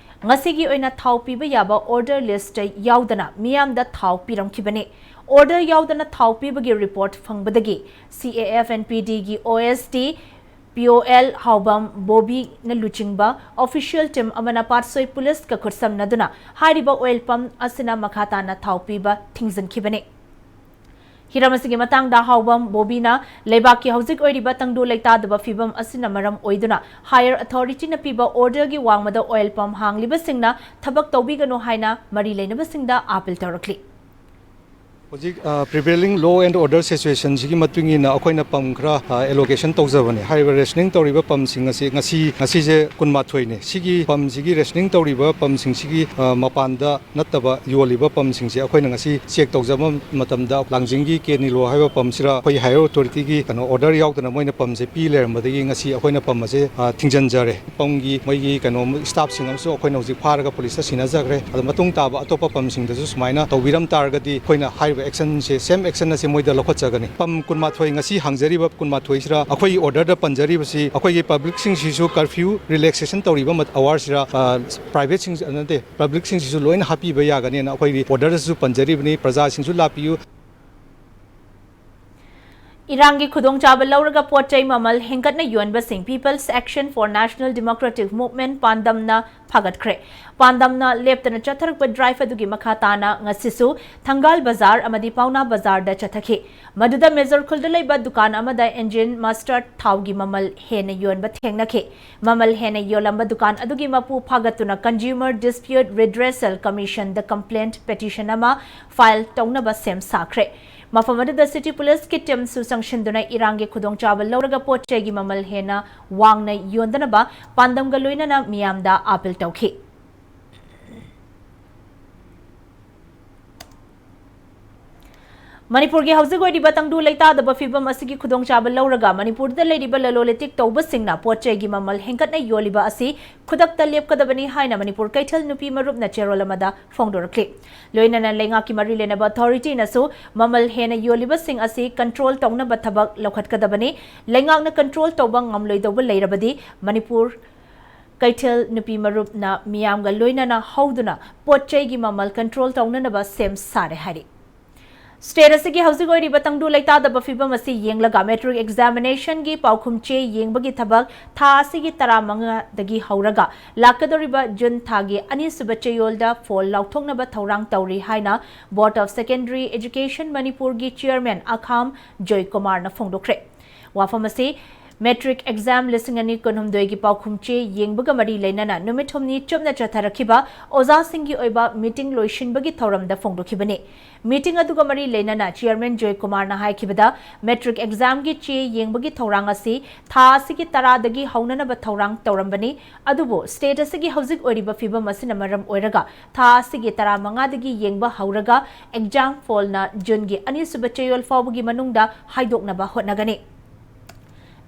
ꯉꯁꯤꯒꯤ ꯑꯣꯏꯅ ꯊꯥꯎ ꯄꯤꯕ ꯌꯥꯕ ꯑꯣꯔꯗꯔ ꯂꯤꯁꯇ ꯌꯥꯎꯗꯅ ꯃꯤꯌꯥꯝꯗ ꯊꯥꯎ ꯄꯤꯔꯝꯈꯤꯕꯅꯤ꯫ ꯑꯣꯔꯗꯔ ꯌꯥꯎꯗꯅ ꯊꯥꯎ ꯄꯤꯕꯒꯤ ꯔꯤꯄꯣꯔꯠ ꯐꯪꯕꯗꯒꯤ ꯁꯤ ꯑꯦ ꯑꯦꯐ ꯑꯦꯟ ꯄꯤ ꯗꯤꯒꯤ ꯑꯣ ꯑꯦꯁ ꯇꯤ ꯄꯤ ꯑꯣ ꯑꯦꯜ ꯍꯥꯎꯕꯝ ꯕꯣꯕꯤꯅ ꯂꯨꯆꯤꯡꯕ ꯑꯣꯐꯤꯁꯤꯌꯦꯜ ꯇꯤꯝ ꯑꯃꯅ ꯄꯥꯠꯁꯣꯏ ꯄꯨꯂꯤꯁꯀ ꯈꯨꯠꯁꯝꯅꯗꯨꯅ ꯍꯥꯏꯔꯤꯕ ꯑꯣꯏꯜ ꯄꯝ ꯑꯁꯤꯅ ꯃꯈꯥ ꯇꯥꯅ ꯊꯥꯎ ꯄꯤꯕ ꯊꯤꯡꯖꯤꯟꯈꯤꯕꯅꯤ꯫ ꯍꯤꯔꯝ ꯑꯁꯤꯒꯤ ꯃꯇꯥꯡꯗ ꯍꯥꯎꯕꯝ ꯕꯣꯕꯤꯅ ꯂꯩꯕꯥꯛꯀꯤ ꯍꯧꯖꯤꯛ ꯑꯣꯏꯔꯤꯕ ꯇꯪꯗꯨ ꯂꯩꯇꯥꯗꯕ ꯐꯤꯕꯝ ꯑꯁꯤꯅ ꯃꯔꯝ ꯑꯣꯏꯗꯨꯅ ꯍꯥꯌꯔ ꯑꯣꯊꯣꯔꯤꯇꯤꯅ ꯄꯤꯕ ꯑꯣꯔꯗꯔꯒꯤ ꯋꯥꯡꯃꯗ ꯑꯣꯏꯜ ꯄꯝ ꯍꯥꯡꯂꯤꯕꯁꯤꯡꯅ ꯊꯕꯛ ꯇꯧꯕꯤꯒꯅꯨ ꯍꯥꯏꯅ ꯃꯔꯤ ꯂꯩꯅꯕꯁꯤꯡꯗ ꯑꯥꯄꯤꯜ ꯇꯧꯔꯛꯂꯤ꯫ ꯍꯧꯖꯤꯛ, ꯑ, prevailing law and order situationꯁꯤꯒꯤ ꯃꯇꯨꯡ ꯏꯟꯅ ꯑꯩꯈꯣꯏꯅ ꯄꯝ ꯈꯔ, ꯑ, allocation ꯇꯧꯖꯕꯅꯦ꯫ ꯍꯥꯏꯔꯤꯕ ꯔꯦꯁꯅꯤꯡ ꯇꯧꯔꯤꯕ ꯄꯝꯁꯤꯡ ꯑꯁꯤ ꯉꯁꯤ, ꯉꯁꯤꯁꯦ ꯀꯨꯟꯃꯥꯊꯣꯏꯅꯦ꯫ ꯁꯤꯒꯤ ꯄꯝꯁꯤꯒꯤ ꯔꯦꯁꯅꯤꯡ ꯇꯧꯔꯤꯕ ꯄꯝꯁꯤꯡꯁꯤꯒꯤ, ꯑ, ꯃꯄꯥꯟꯗ ꯅꯠꯇꯕ ꯌꯣꯜꯂꯤꯕ ꯄꯝꯁꯤꯡꯁꯦ ꯑꯩꯈꯣꯏꯅ ꯉꯁꯤ ꯆꯦꯛ ꯇꯧꯖꯕ ꯃꯇꯝꯗ ꯂꯥꯡꯖꯤꯡꯒꯤ ꯀꯦ ꯅꯤꯂꯣ ꯍꯥꯏꯕ ꯄꯝꯁꯤꯗ ꯑꯩꯈꯣꯏ ꯍꯥꯌꯔ ꯑꯣꯊꯣꯔꯤꯇꯤꯒꯤ ꯀꯩꯅꯣ ꯑꯣꯔꯗꯔ ꯌꯥꯎꯗꯅ ꯃꯣꯏꯅ ꯄꯝꯁꯦ ꯄꯤ ꯂꯩꯔꯝꯕꯗꯒꯤ ꯉꯁꯤ ꯑꯩꯈꯣꯏꯅ ꯄꯝ ꯑꯁꯦ, ꯑ, ꯊꯤꯡꯖꯤꯟꯖꯔꯦ꯫ ꯄꯝꯒꯤ ꯃꯣꯏꯒꯤ ꯀꯩꯅꯣ ꯁ꯭ꯇꯥꯐꯁꯤꯡ ꯑꯃꯁꯨ ꯑꯩꯈꯣꯏꯅ ꯍꯧꯖꯤꯛ ꯐꯥꯔꯒ ꯄꯨꯂꯤꯁꯇ ꯁꯤꯟꯅꯖꯈ꯭ꯔꯦ꯫ ꯑꯗꯣ ꯃꯇꯨꯡ ꯇꯥꯕ ꯑꯇꯣꯞꯄ ꯄꯝꯁꯤꯡꯗꯁꯨ ꯁꯨꯃꯥꯏꯅ ꯇꯧꯕꯤꯔꯝ ꯇꯥꯔꯒꯗꯤ ꯑꯩꯈꯣꯏꯅ ꯍꯥꯏꯔꯤꯕ ꯑꯦꯛꯁꯟꯁꯦ, ꯁꯦꯝ ꯑꯦꯛꯁꯟ ꯑꯁꯤ ꯃꯣꯏꯗ ꯂꯧꯈꯠꯆꯒꯅꯤ꯫ ꯄꯝ ꯀꯨꯟꯃꯥꯊꯣꯏ ꯉꯁꯤ ꯍꯥꯡꯖꯔꯤꯕ ꯀꯨꯟꯃꯥꯊꯣꯏꯁꯤꯗ ꯑꯩꯈꯣꯏꯒꯤ ꯑꯣꯔꯗꯔꯗ ꯄꯟꯖꯔꯤꯕꯁꯤ ꯑꯩꯈꯣꯏꯒꯤ ꯄꯕ꯭ꯂꯤꯛꯁꯤꯡꯁꯤꯁꯨ ꯀꯔꯐ꯭ꯌꯨ ꯔꯤꯂꯦꯛꯁꯦꯁꯟ ꯇꯧꯔꯤꯕ ꯃꯠ-, ꯑꯋꯥꯔꯁꯤꯗ, ꯑ, ꯄ꯭ꯔꯥꯏꯚꯦꯠꯁꯤꯡ, ꯅꯠꯇꯦ, ꯄꯕ꯭ꯂꯤꯛꯁꯤꯡꯁꯤꯁꯨ ꯂꯣꯏꯅ ꯍꯥꯞꯄꯤꯕ ꯌꯥꯒꯅꯤꯅ ꯑꯩꯈꯣꯏꯒꯤ ꯑꯣꯔꯗꯔꯗꯁꯨ ꯄꯟꯖꯔꯤꯕꯅꯤ꯫ ꯄ꯭ꯔꯖꯥꯁꯤꯡꯁꯨ ꯂꯥꯛꯄꯤꯌꯨ꯫ ꯏꯔꯥꯡꯒꯤ ꯈꯨꯗꯣꯡꯆꯥꯕ ꯂꯧꯔꯒ ꯄꯣꯠ ꯆꯩ ꯃꯃꯜ ꯍꯦꯟꯒꯠꯅ ꯌꯣꯟꯕꯁꯤꯡ People's Action for National Democratic Movement ꯄꯥꯟꯗꯝꯅ ꯐꯥꯒꯠꯈ꯭ꯔꯦ꯫ ꯄꯥꯟꯗꯝꯅ ꯂꯦꯞꯇꯅ ꯆꯠꯊꯔꯛꯄ ꯗ꯭ꯔꯥꯏꯚ ꯑꯗꯨꯒꯤ ꯃꯈꯥ ꯇꯥꯅ ꯉꯁꯤꯁꯨ ꯊꯪꯒꯥꯜ ꯕꯖꯥꯔ ꯑꯃꯗꯤ ꯄꯥꯎꯅꯥ ꯕꯖꯥꯔꯗ ꯆꯠꯊꯈꯤ꯫ ꯃꯗꯨꯗ ꯃꯦꯖꯣꯔ ꯈꯨꯜꯗ ꯂꯩꯕ ꯗꯨꯀꯥꯟ ꯑꯃꯗ ꯏꯟꯖꯤꯟ ꯃꯁꯇꯔꯗ ꯊꯥꯎꯒꯤ ꯃꯃꯜ ꯍꯦꯟꯅ ꯌꯣꯟꯕ ꯊꯦꯡꯅꯈꯤ꯫ ꯃꯃꯜ ꯍꯦꯟꯅ ꯌꯣꯜꯂꯝꯕ ꯗꯨꯀꯥꯟ ꯑꯗꯨꯒꯤ ꯃꯄꯨ ꯐꯥꯒꯠꯇꯨꯅ Consumer Dispute Redressal Commissionꯗ complaint petition ꯑꯃ file ꯇꯧꯅꯕ ꯁꯦꯝ ꯁꯥꯈ꯭ꯔꯦ꯫ ꯃꯐꯝ ꯑꯗꯨꯗ city policeꯀꯤ teamꯁꯨ ꯆꯪꯁꯤꯟꯗꯨꯅ ꯏꯔꯥꯡꯒꯤ ꯈꯨꯗꯣꯡꯆꯥꯕ ꯂꯧꯔꯒ ꯄꯣꯠ ꯆꯩꯒꯤ ꯃꯃꯜ ꯍꯦꯟꯅ ꯋꯥꯡꯅ ꯌꯣꯟꯗꯅꯕ ꯄꯥꯟꯗꯝꯒ ꯂꯣꯏꯅꯅ ꯃꯤꯌꯥꯝꯗ appeal ꯇꯧꯈꯤ꯫ ꯃꯅꯤꯄꯨꯔꯒꯤ ꯍꯧꯖꯤꯛ ꯑꯣꯏꯔꯤꯕ ꯇꯪꯗꯨ ꯂꯩꯇꯥꯗꯕ ꯐꯤꯕꯝ ꯑꯁꯤꯒꯤ ꯈꯨꯗꯣꯡꯆꯥꯕ ꯂꯧꯔꯒ ꯃꯅꯤꯄꯨꯔꯗ ꯂꯩꯔꯤꯕ ꯂꯂꯣꯟ ꯏꯇꯤꯛ ꯇꯧꯕꯁꯤꯡꯅ ꯄꯣꯠ ꯆꯩꯒꯤ ꯃꯃꯜ ꯍꯦꯟꯒꯠꯅ ꯌꯣꯜꯂꯤꯕ ꯑꯁꯤ ꯈꯨꯗꯛꯇ ꯂꯦꯞꯀꯗꯕꯅꯤ ꯍꯥꯏꯅ ꯃꯅꯤꯄꯨꯔ ꯀꯩꯊꯦꯜ ꯅꯨꯄꯤ ꯃꯔꯨꯞꯅ ꯆꯦꯔꯣꯜ ꯑꯃꯗ ꯐꯣꯡꯗꯣꯔꯛꯂꯤ꯫ ꯂꯣꯏꯅꯅ ꯂꯩꯉꯥꯛꯀꯤ ꯃꯔꯤ ꯂꯩꯅꯕ authorityꯅꯁꯨ ꯃꯃꯜ ꯍꯦꯟꯅ ꯌꯣꯜꯂꯤꯕꯁꯤꯡ ꯑꯁꯤ control ꯇꯧꯅꯕ ꯊꯕꯛ ꯂꯧꯈꯠꯀꯗꯕꯅꯤ꯫ ꯂꯩꯉꯥꯛꯅ control ꯇꯧꯕ ꯉꯝꯂꯣꯏꯗꯧꯕ ꯂꯩꯔꯕꯗꯤ ꯃꯅꯤꯄꯨꯔ ꯀꯩꯊꯦꯜ ꯅꯨꯄꯤ ꯃꯔꯨꯞꯅ ꯃꯤꯌꯥꯝꯒ ꯂꯣꯏꯅꯅ ꯍꯧꯗꯨꯅ ꯄꯣꯠ ꯆꯩꯒꯤ ꯃꯃꯜ control ꯇꯧꯅꯅꯕ ꯁꯦꯝ ꯁꯥꯔꯦ ꯍꯥꯏꯔꯤ꯫ State ꯑꯁꯤꯒꯤ ꯍꯧꯖꯤꯛ ꯑꯣꯏꯔꯤꯕ ꯇꯪꯗꯨ ꯂꯩꯇꯥꯗꯕ ꯐꯤꯕꯝ ꯑꯁꯤ ꯌꯦꯡꯂꯒ matric examinationꯒꯤ ꯄꯥꯎꯈꯨꯝ ꯆꯦ ꯌꯦꯡꯕꯒꯤ ꯊꯕꯛ ꯊꯥ ꯑꯁꯤꯒꯤ ꯇꯔꯥꯃꯉꯥꯗꯒꯤ ꯍꯧꯔꯒ ꯂꯥꯛꯀꯗꯧꯔꯤꯕ June ꯊꯥꯒꯤ ꯑꯅꯤꯁꯨꯕ ꯆꯌꯣꯜꯗ ꯐꯣꯜ ꯂꯥꯎꯊꯣꯛꯅꯕ ꯊꯧꯔꯥꯡ ꯇꯧꯔꯤ ꯍꯥꯏꯅ Board of Secondary Education ꯃꯅꯤꯄꯨꯔꯒꯤ chairman ꯑꯈꯥꯝ ꯖꯣꯏꯀꯨꯃꯥꯔꯅ ꯐꯣꯡꯗꯣꯛꯈ꯭ꯔꯦ꯫ ꯋꯥꯐꯝ ꯑꯁꯤ matric exam ꯂꯤꯁꯤꯡ ꯑꯅꯤ ꯀꯨꯟꯍꯨꯝꯗꯣꯏꯒꯤ ꯄꯥꯎꯈꯨꯝ ꯆꯦ ꯌꯦꯡꯕꯒ ꯃꯔꯤ ꯂꯩꯅꯅ ꯅꯨꯃꯤꯠ ꯍꯨꯝꯅꯤ ꯆꯨꯞꯅ ꯆꯠꯊꯔꯛꯈꯤꯕ ꯑꯣꯖꯥꯁꯤꯡꯒꯤ ꯑꯣꯏꯕ meeting ꯂꯣꯏꯁꯤꯟꯕꯒꯤ ꯊꯧꯔꯝꯗ ꯐꯣꯡꯗꯣꯛꯈꯤꯕꯅꯤ꯫ Meeting ꯑꯗꯨꯒ ꯃꯔꯤ ꯂꯩꯅꯅ chairman ꯖꯣꯏꯀꯨꯃꯥꯔꯅ ꯍꯥꯏꯈꯤꯕꯗ, matric examꯒꯤ ꯆꯦ ꯌꯦꯡꯕꯒꯤ ꯊꯧꯔꯥꯡ ꯑꯁꯤ ꯊꯥ ꯑꯁꯤꯒꯤ ꯇꯔꯥꯗꯒꯤ ꯍꯧꯅꯅꯕ ꯊꯧꯔꯥꯡ ꯇꯧꯔꯝꯕꯅꯤ꯫ ꯑꯗꯨꯕꯨ state ꯑꯁꯤꯒꯤ ꯍꯧꯖꯤꯛ ꯑꯣꯏꯔꯤꯕ ꯐꯤꯕꯝ ꯑꯁꯤꯅ ꯃꯔꯝ ꯑꯣꯏꯔꯒ ꯊꯥ ꯑꯁꯤꯒꯤ ꯇꯔꯥꯃꯉꯥꯗꯒꯤ ꯌꯦꯡꯕ ꯍꯧꯔꯒ exam fallꯅ Juneꯒꯤ ꯑꯅꯤꯁꯨꯕ ꯆꯌꯣꯜ ꯐꯥꯎꯕꯒꯤ ꯃꯅꯨꯡꯗ ꯍꯥꯏꯗꯣꯛꯅꯕ ꯍꯣꯠꯅꯒꯅꯤ꯫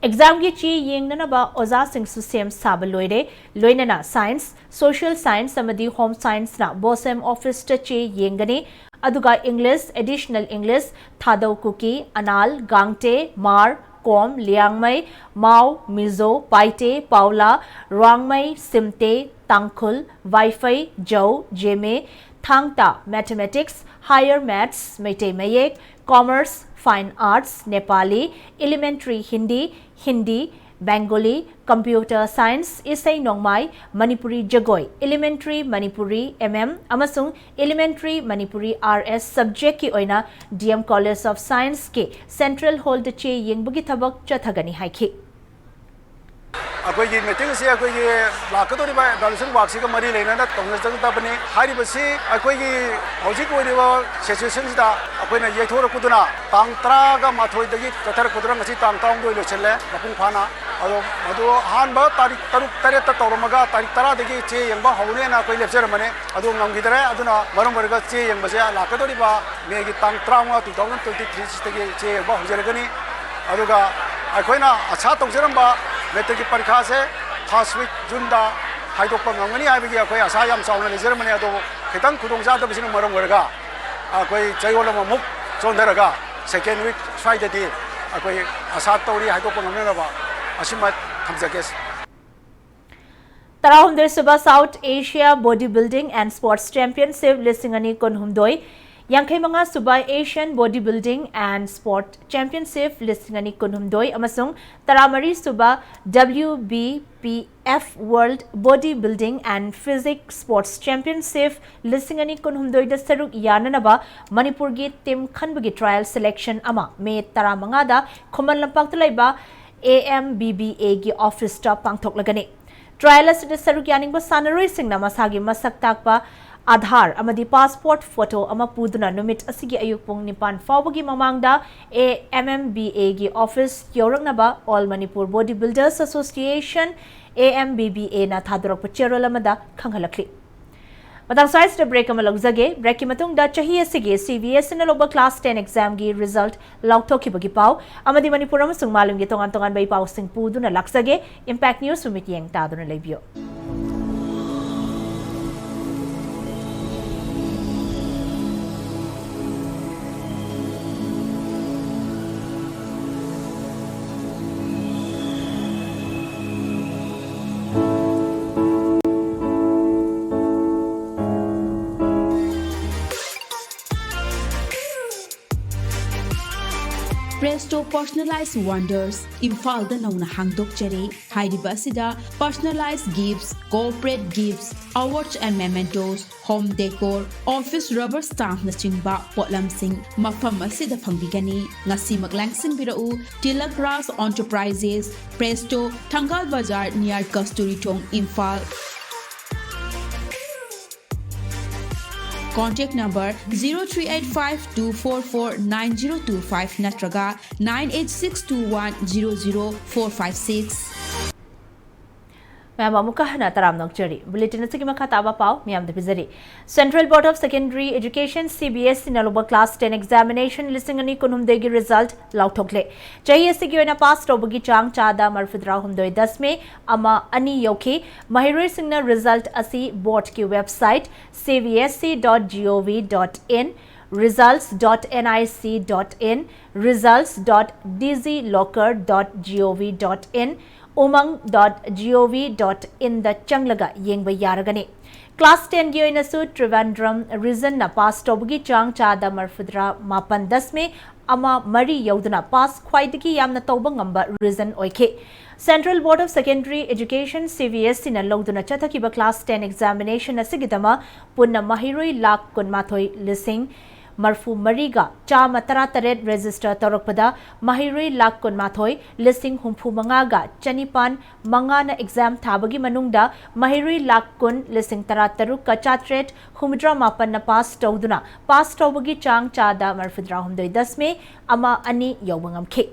Examꯒꯤ ꯆꯦ ꯌꯦꯡꯅꯅꯕ ꯑꯣꯖꯥꯁꯤꯡꯁꯨ ꯁꯦꯝ ꯁꯥꯕ ꯂꯣꯏꯔꯦ꯫ ꯂꯣꯏꯅꯅ Science, Social Science ꯑꯃꯗꯤ Home Scienceꯅ BOSEM officeꯇ ꯆꯦ ꯌꯦꯡꯒꯅꯤ꯫ ꯑꯗꯨꯒ English, Additional English, ꯊꯥꯗꯧ ꯀꯨꯀꯤ, ꯑꯅꯥꯜ, ꯒꯥꯡꯇꯦ, ꯃꯥꯔ, ꯀꯣꯝ, ꯂꯤꯌꯥꯡꯃꯩ, ꯃꯥꯎ, ꯃꯤꯖꯣ, ꯄꯥꯏꯇꯦ, ꯄꯥꯎꯂꯥ, ꯔꯣꯡꯃꯩ, ꯁꯤꯝꯇꯦ, ꯇꯥꯡꯈꯨꯜ, ꯋꯥꯏꯐꯩ, ꯖꯧ, Zeme, ꯊꯥꯡꯇꯥ, Mathematics, Higher Maths, Meitei ꯃꯌꯦꯛ, Commerce, Fine Arts, Nepali, Elementary Hindi, Hindi, Bengali, Computer Science, ꯏꯁꯩ ꯅꯣꯡꯃꯥꯏ, ꯃꯅꯤꯄꯨꯔꯤ ꯖꯒꯣꯏ, Elementary Manipuri M M ꯑꯃꯁꯨꯡ Elementary Manipuri R S subjectꯀꯤ ꯑꯣꯏꯅ D M College of Scienceꯀꯤ Central Hallꯗ ꯆꯦ ꯌꯦꯡꯕꯒꯤ ꯊꯕꯛ ꯆꯠꯊꯒꯅꯤ ꯍꯥꯏꯈꯤ꯫ ꯑꯩꯈꯣꯏꯒꯤ meeting ꯑꯁꯤ ꯑꯩꯈꯣꯏꯒꯤ ꯂꯥꯛꯀꯗꯧꯔꯤꯕ evaluation workꯁꯤꯒ ꯃꯔꯤ ꯂꯩꯅꯅ ꯇꯧꯅꯖꯒꯗꯕꯅꯤ꯫ ꯍꯥꯏꯔꯤꯕꯁꯤ ꯑꯩꯈꯣꯏꯒꯤ ꯍꯧꯖꯤꯛ ꯑꯣꯏꯔꯤꯕ situationꯁꯤꯗ ꯑꯩꯈꯣꯏꯅ ꯌꯩꯊꯣꯔꯛꯄꯗꯨꯅ ꯇꯥꯡ ꯇꯔꯥꯒ ꯃꯥꯊꯣꯏꯗꯒꯤ ꯆꯠꯊꯔꯛꯄꯗꯨꯅ ꯉꯁꯤ ꯇꯥꯡ ꯇꯔꯥꯍꯨꯝꯗꯣꯏ ꯂꯣꯏꯁꯤꯜꯂꯦ, ꯃꯄꯨꯡ ꯐꯥꯅ꯫ ꯑꯗꯣ ꯃꯗꯨ ꯑꯍꯥꯟꯕ ꯇꯥꯔꯤꯛ ꯇꯔꯨꯛ ꯇꯔꯦꯠꯇ ꯇꯧꯔꯝꯃꯒ ꯇꯥꯔꯤꯛ ꯇꯔꯥꯗꯒꯤ ꯆꯦ ꯌꯦꯡꯕ ꯍꯧꯅꯦꯅ ꯑꯩꯈꯣꯏ ꯂꯦꯞꯆꯔꯝꯕꯅꯦ꯫ ꯑꯗꯨ ꯉꯝꯈꯤꯗꯔꯦ꯫ ꯑꯗꯨꯅ ꯃꯔꯝ ꯑꯣꯏꯔꯒ ꯆꯦ ꯌꯦꯡꯕꯁꯦ ꯂꯥꯛꯀꯗꯧꯔꯤꯕ ꯃꯦꯒꯤ ꯇꯥꯡ ꯇꯔꯥꯃꯉꯥ, two thousand twenty-threeꯁꯤꯗꯒꯤ ꯆꯦ ꯌꯦꯡꯕ ꯍꯧꯖꯔꯒꯅꯤ꯫ ꯑꯗꯨꯒ ꯑꯩꯈꯣꯏꯅ ꯑꯁꯥ ꯇꯧꯖꯔꯝꯕ matricꯀꯤ ꯄꯔꯤꯈꯥꯁꯦ first week Juneꯗ ꯍꯥꯏꯗꯣꯛꯄ ꯉꯝꯒꯅꯤ ꯍꯥꯏꯕꯒꯤ ꯑꯩꯈꯣꯏ ꯑꯁꯥ ꯌꯥꯝ ꯆꯥꯎꯅ ꯂꯩꯖꯔꯝꯕꯅꯤ꯫ ꯑꯗꯨꯕꯨ ꯈꯤꯇꯪ ꯈꯨꯗꯣꯡꯆꯥꯗꯕꯁꯤꯅ ꯃꯔꯝ ꯑꯣꯏꯔꯒ ꯑꯩꯈꯣꯏ ꯆꯌꯣꯜ ꯑꯃꯃꯨꯛ ꯆꯣꯟꯊꯔꯒ second week ꯁ꯭ꯋꯥꯏꯗꯗꯤ ꯑꯩꯈꯣꯏ ꯑꯁꯥ ꯇꯧꯔꯤ ꯍꯥꯏꯗꯣꯛꯄ ꯉꯝꯅꯅꯕ꯫ ꯑꯁꯤꯃ ꯊꯝꯖꯒꯦ꯫ ꯇꯔꯥꯍꯨꯝꯗꯣꯏ ꯁꯨꯕ South Asia Body Building and Sports Championship ꯂꯤꯁꯤꯡ ꯑꯅꯤ ꯀꯨꯟꯍꯨꯝꯗꯣꯏ, ꯌꯥꯡꯈꯩ ꯃꯉꯥ ꯁꯨꯕ Asian Body Building and Sport Championship ꯂꯤꯁꯤꯡ ꯑꯅꯤ ꯀꯨꯟꯍꯨꯝꯗꯣꯏ ꯑꯃꯁꯨꯡ ꯇꯔꯥꯃꯔꯤ ꯁꯨꯕ W B P F World Body Building and Physique Sports Championship ꯂꯤꯁꯤꯡ ꯑꯅꯤ ꯀꯨꯟꯍꯨꯝꯗꯣꯏꯗ ꯁꯔꯨꯛ ꯌꯥꯅꯅꯕ ꯃꯅꯤꯄꯨꯔꯒꯤ team ꯈꯟꯕꯒꯤ trial selection ꯑꯃ ꯃꯦ ꯇꯔꯥꯃꯉꯥꯗ ꯈꯨꯃꯟ ꯂꯝꯄꯥꯛꯇ ꯂꯩꯕ A M B B Aꯒꯤ officeꯇ ꯄꯥꯡꯊꯣꯛꯂꯒꯅꯤ꯫ Trial ꯑꯁꯤꯗ ꯁꯔꯨꯛ ꯌꯥꯅꯤꯡꯕ ꯁꯥꯟꯅꯔꯣꯏꯁꯤꯡꯅ ꯃꯁꯥꯒꯤ ꯃꯁꯛ ꯇꯥꯛꯄ Aadhaar ꯑꯃꯗꯤ passport photo ꯑꯃ ꯄꯨꯗꯨꯅ ꯅꯨꯃꯤꯠ ꯑꯁꯤꯒꯤ ꯑꯌꯨꯛ ꯄꯨꯡ ꯅꯤꯄꯥꯟ ꯐꯥꯎꯕꯒꯤ ꯃꯃꯥꯡꯗ A M M B Aꯒꯤ office ꯌꯧꯔꯛꯅꯕ All Manipur Body Builders Association, A M B B Aꯅ ꯊꯥꯗꯣꯔꯛꯄ ꯆꯦꯔꯣꯜ ꯑꯃꯗ ꯈꯪꯍꯜꯂꯛꯂꯤ꯫ ꯃꯇꯥꯡ ꯁ꯭ꯋꯥꯏꯁꯤꯗ break ꯑꯃ ꯂꯧꯖꯒꯦ꯫ Breakꯀꯤ ꯃꯇꯨꯡꯗ ꯆꯍꯤ ꯑꯁꯤꯒꯤ C B S Eꯅ ꯂꯧꯕ class ten examꯒꯤ result ꯂꯥꯎꯊꯣꯛꯈꯤꯕꯒꯤ ꯄꯥꯎ ꯑꯃꯗꯤ ꯃꯅꯤꯄꯨꯔ ꯑꯃꯁꯨꯡ ꯃꯥꯂꯦꯝꯒꯤ ꯇꯣꯉꯥꯟ ꯇꯣꯉꯥꯟꯕ ꯏ ꯄꯥꯎꯁꯤꯡ ꯄꯨꯗꯨꯅ ꯂꯥꯛꯆꯒꯦ꯫ Impact News ꯃꯤꯠꯌꯦꯡ ꯇꯥꯗꯨꯅ ꯂꯩꯕꯤꯌꯨ꯫ Presto Personalized Wonders ꯏꯝꯐꯥꯜꯗ ꯅꯧꯅ ꯍꯥꯡꯗꯣꯛꯆꯔꯦ꯫ ꯍꯥꯏꯔꯤꯕ ꯑꯁꯤꯗ personalized gifts, corporate gifts, awards and mementos, home decor, office rubber stampꯅꯆꯤꯡꯕ ꯄꯣꯠꯂꯝꯁꯤꯡ ꯃꯐꯝ ꯑꯁꯤꯗ ꯐꯪꯕꯤꯒꯅꯤ꯫ ꯉꯁꯤꯃꯛ ꯂꯥꯡꯁꯤꯟꯕꯤꯔꯛꯎ꯫ Tilak Raj Enterprises, Presto, Thangal Bazar, near Kasturi Thong, Imphal. Contact number zero three eight five two four four nine zero two five ꯅꯠꯇ꯭ꯔꯒ nine eight six two one zero zero four five six꯫ ꯃꯌꯥꯝ ꯑꯃꯨꯛꯀ ꯍꯟꯅ ꯇꯔꯥꯝꯅ ꯑꯣꯛꯆꯔꯤ꯫ Bulletin ꯑꯁꯤꯒꯤ ꯃꯈꯥ ꯇꯥꯕ ꯄꯥꯎ ꯃꯌꯥꯝꯗ ꯄꯤꯖꯔꯤ꯫ Central Board of Secondary Education, C B S E ꯅ ꯂꯧꯕ class ten examination ꯂꯤꯁꯤꯡ ꯑꯅꯤ ꯀꯨꯟꯍꯨꯝꯗꯣꯏꯒꯤ result ꯂꯥꯎꯊꯣꯛꯂꯦ꯫ ꯆꯍꯤ ꯑꯁꯤꯒꯤ ꯑꯣꯏꯅ pass ꯇꯧꯕꯒꯤ ꯆꯥꯡ ꯆꯥꯗ ꯃꯔꯐꯨꯇꯔꯥ ꯍꯨꯝꯗꯣꯏ ꯗꯁꯃꯤꯛ ꯑꯃ ꯑꯅꯤ ꯌꯧꯈꯤ꯫ ꯃꯍꯩꯔꯣꯏꯁꯤꯡꯅ result ꯑꯁꯤ board ꯀꯤ website C B S E dot G O V dot in, results dot N I C dot in, results dot D G locker dot G O V dot in, umang dot G O V dot in ꯗ ꯆꯪꯂꯒ ꯌꯦꯡꯕ ꯌꯥꯔꯒꯅꯤ꯫ Class ten ꯒꯤ ꯑꯣꯏꯅꯁꯨ Trivandrum region ꯅ pass ꯇꯧꯕꯒꯤ ꯆꯥꯡ ꯆꯥꯗ ꯃꯔꯐꯨꯇꯔꯥ ꯃꯥꯄꯟ ꯗꯁꯃꯤꯛ ꯑꯃ ꯃꯔꯤ ꯌꯧꯗꯨꯅ pass ꯈ꯭ꯋꯥꯏꯗꯒꯤ ꯌꯥꯝꯅ ꯇꯧꯕ ꯉꯝꯕ region ꯑꯣꯏꯈꯤ꯫ Central Board of Secondary Education, C B S E ꯅ ꯂꯧꯗꯨꯅ ꯆꯠꯊꯈꯤꯕ class ten examination ꯑꯁꯤꯒꯤꯗꯃꯛ ꯄꯨꯟꯅ ꯃꯍꯩꯔꯣꯏ ꯂꯥꯈ ꯀꯨꯟꯃꯥꯊꯣꯏ ꯂꯤꯁꯤꯡ ꯃꯔꯐꯨ ꯃꯔꯤꯒ ꯆꯥꯝꯃ ꯇꯔꯥꯇꯔꯦꯠ register ꯇꯧꯔꯛꯄꯗ, ꯃꯍꯩꯔꯣꯏ ꯂꯥꯈ ꯀꯨꯟꯃꯥꯊꯣꯏ ꯂꯤꯁꯤꯡ ꯍꯨꯝꯐꯨ ꯃꯉꯥꯒ ꯆꯅꯤꯄꯥꯟ ꯃꯉꯥꯅ exam ꯊꯥꯕꯒꯤ ꯃꯅꯨꯡꯗ ꯃꯍꯩꯔꯣꯏ ꯂꯥꯈ ꯀꯨꯟ ꯂꯤꯁꯤꯡ ꯇꯔꯥꯇꯔꯨꯛꯀ ꯆꯥꯇ꯭ꯔꯦꯠ ꯍꯨꯝꯐꯨꯇꯔꯥ ꯃꯥꯄꯟꯅ pass ꯇꯧꯗꯨꯅ, pass ꯇꯧꯕꯒꯤ ꯆꯥꯡ ꯆꯥꯗ ꯃꯔꯐꯨꯇꯔꯥ ꯍꯨꯝꯗꯣꯏ ꯗꯁꯃꯤꯛ ꯑꯃ ꯑꯅꯤ ꯌꯧꯕ ꯉꯝꯈꯤ꯫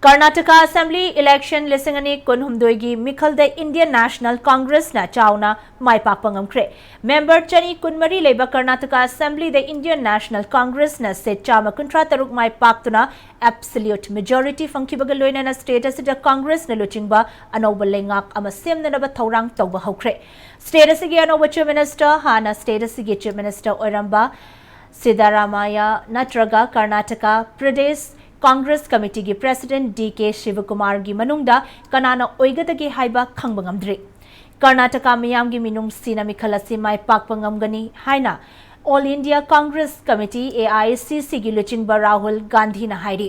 Karnataka Assembly election ꯂꯤꯁꯤꯡ ꯑꯅꯤ ꯀꯨꯟꯍꯨꯝꯗꯣꯏꯒꯤ ꯃꯤꯈꯜꯗ Indian National Congress ꯅ ꯆꯥꯎꯅ ꯃꯥꯏ ꯄꯥꯛꯄ ꯉꯝꯈ꯭ꯔꯦ꯫ Member ꯆꯅꯤ ꯀꯨꯟꯃꯔꯤ ꯂꯩꯕ Karnataka Assembly ꯗ Indian National Congress ꯅ seat ꯆꯥꯝꯃ ꯀꯨꯟꯊ꯭ꯔꯥ ꯇꯔꯨꯛ ꯃꯥꯏ ꯄꯥꯛꯇꯨꯅ absolute majority ꯐꯪꯈꯤꯕꯒ ꯂꯣꯏꯅꯅ state ꯑꯁꯤꯗ Congress ꯅ ꯂꯨꯆꯤꯡꯕ ꯑꯅꯧꯕ ꯂꯩꯉꯥꯛ ꯑꯃ ꯁꯦꯝꯅꯅꯕ ꯊꯧꯔꯥꯡ ꯇꯧꯕ ꯍꯧꯈ꯭ꯔꯦ꯫ State ꯑꯁꯤꯒꯤ ꯑꯅꯧꯕ Chief Minister, ꯍꯥꯟꯅ state ꯑꯁꯤꯒꯤ Chief Minister ꯑꯣꯏꯔꯝꯕ ꯁꯤꯗꯥꯔꯥꯃꯥꯌꯥ ꯅꯠꯇ꯭ꯔꯒ Karnataka Pradesh Congress Committee ꯒꯤ President D K ꯁꯤꯕꯀꯨꯃꯥꯔꯒꯤ ꯃꯅꯨꯡꯗ ꯀꯅꯥꯅ ꯑꯣꯏꯒꯗꯒꯦ ꯍꯥꯏꯕ ꯈꯪꯕ ꯉꯝꯗ꯭ꯔꯤ꯫ ꯀꯔꯅꯥꯇꯀꯥ ꯃꯤꯌꯥꯝꯒꯤ ꯃꯤꯅꯨꯡꯁꯤꯅ ꯃꯤꯈꯜ ꯑꯁꯤ ꯃꯥꯏ ꯄꯥꯛꯄ ꯉꯝꯒꯅꯤ ꯍꯥꯏꯅ All India Congress Committee, A I C C, ꯒꯤ ꯂꯨꯆꯤꯡꯕ ꯔꯥꯍꯨꯜ ꯒꯥꯟꯙꯤꯅ ꯍꯥꯏꯔꯤ꯫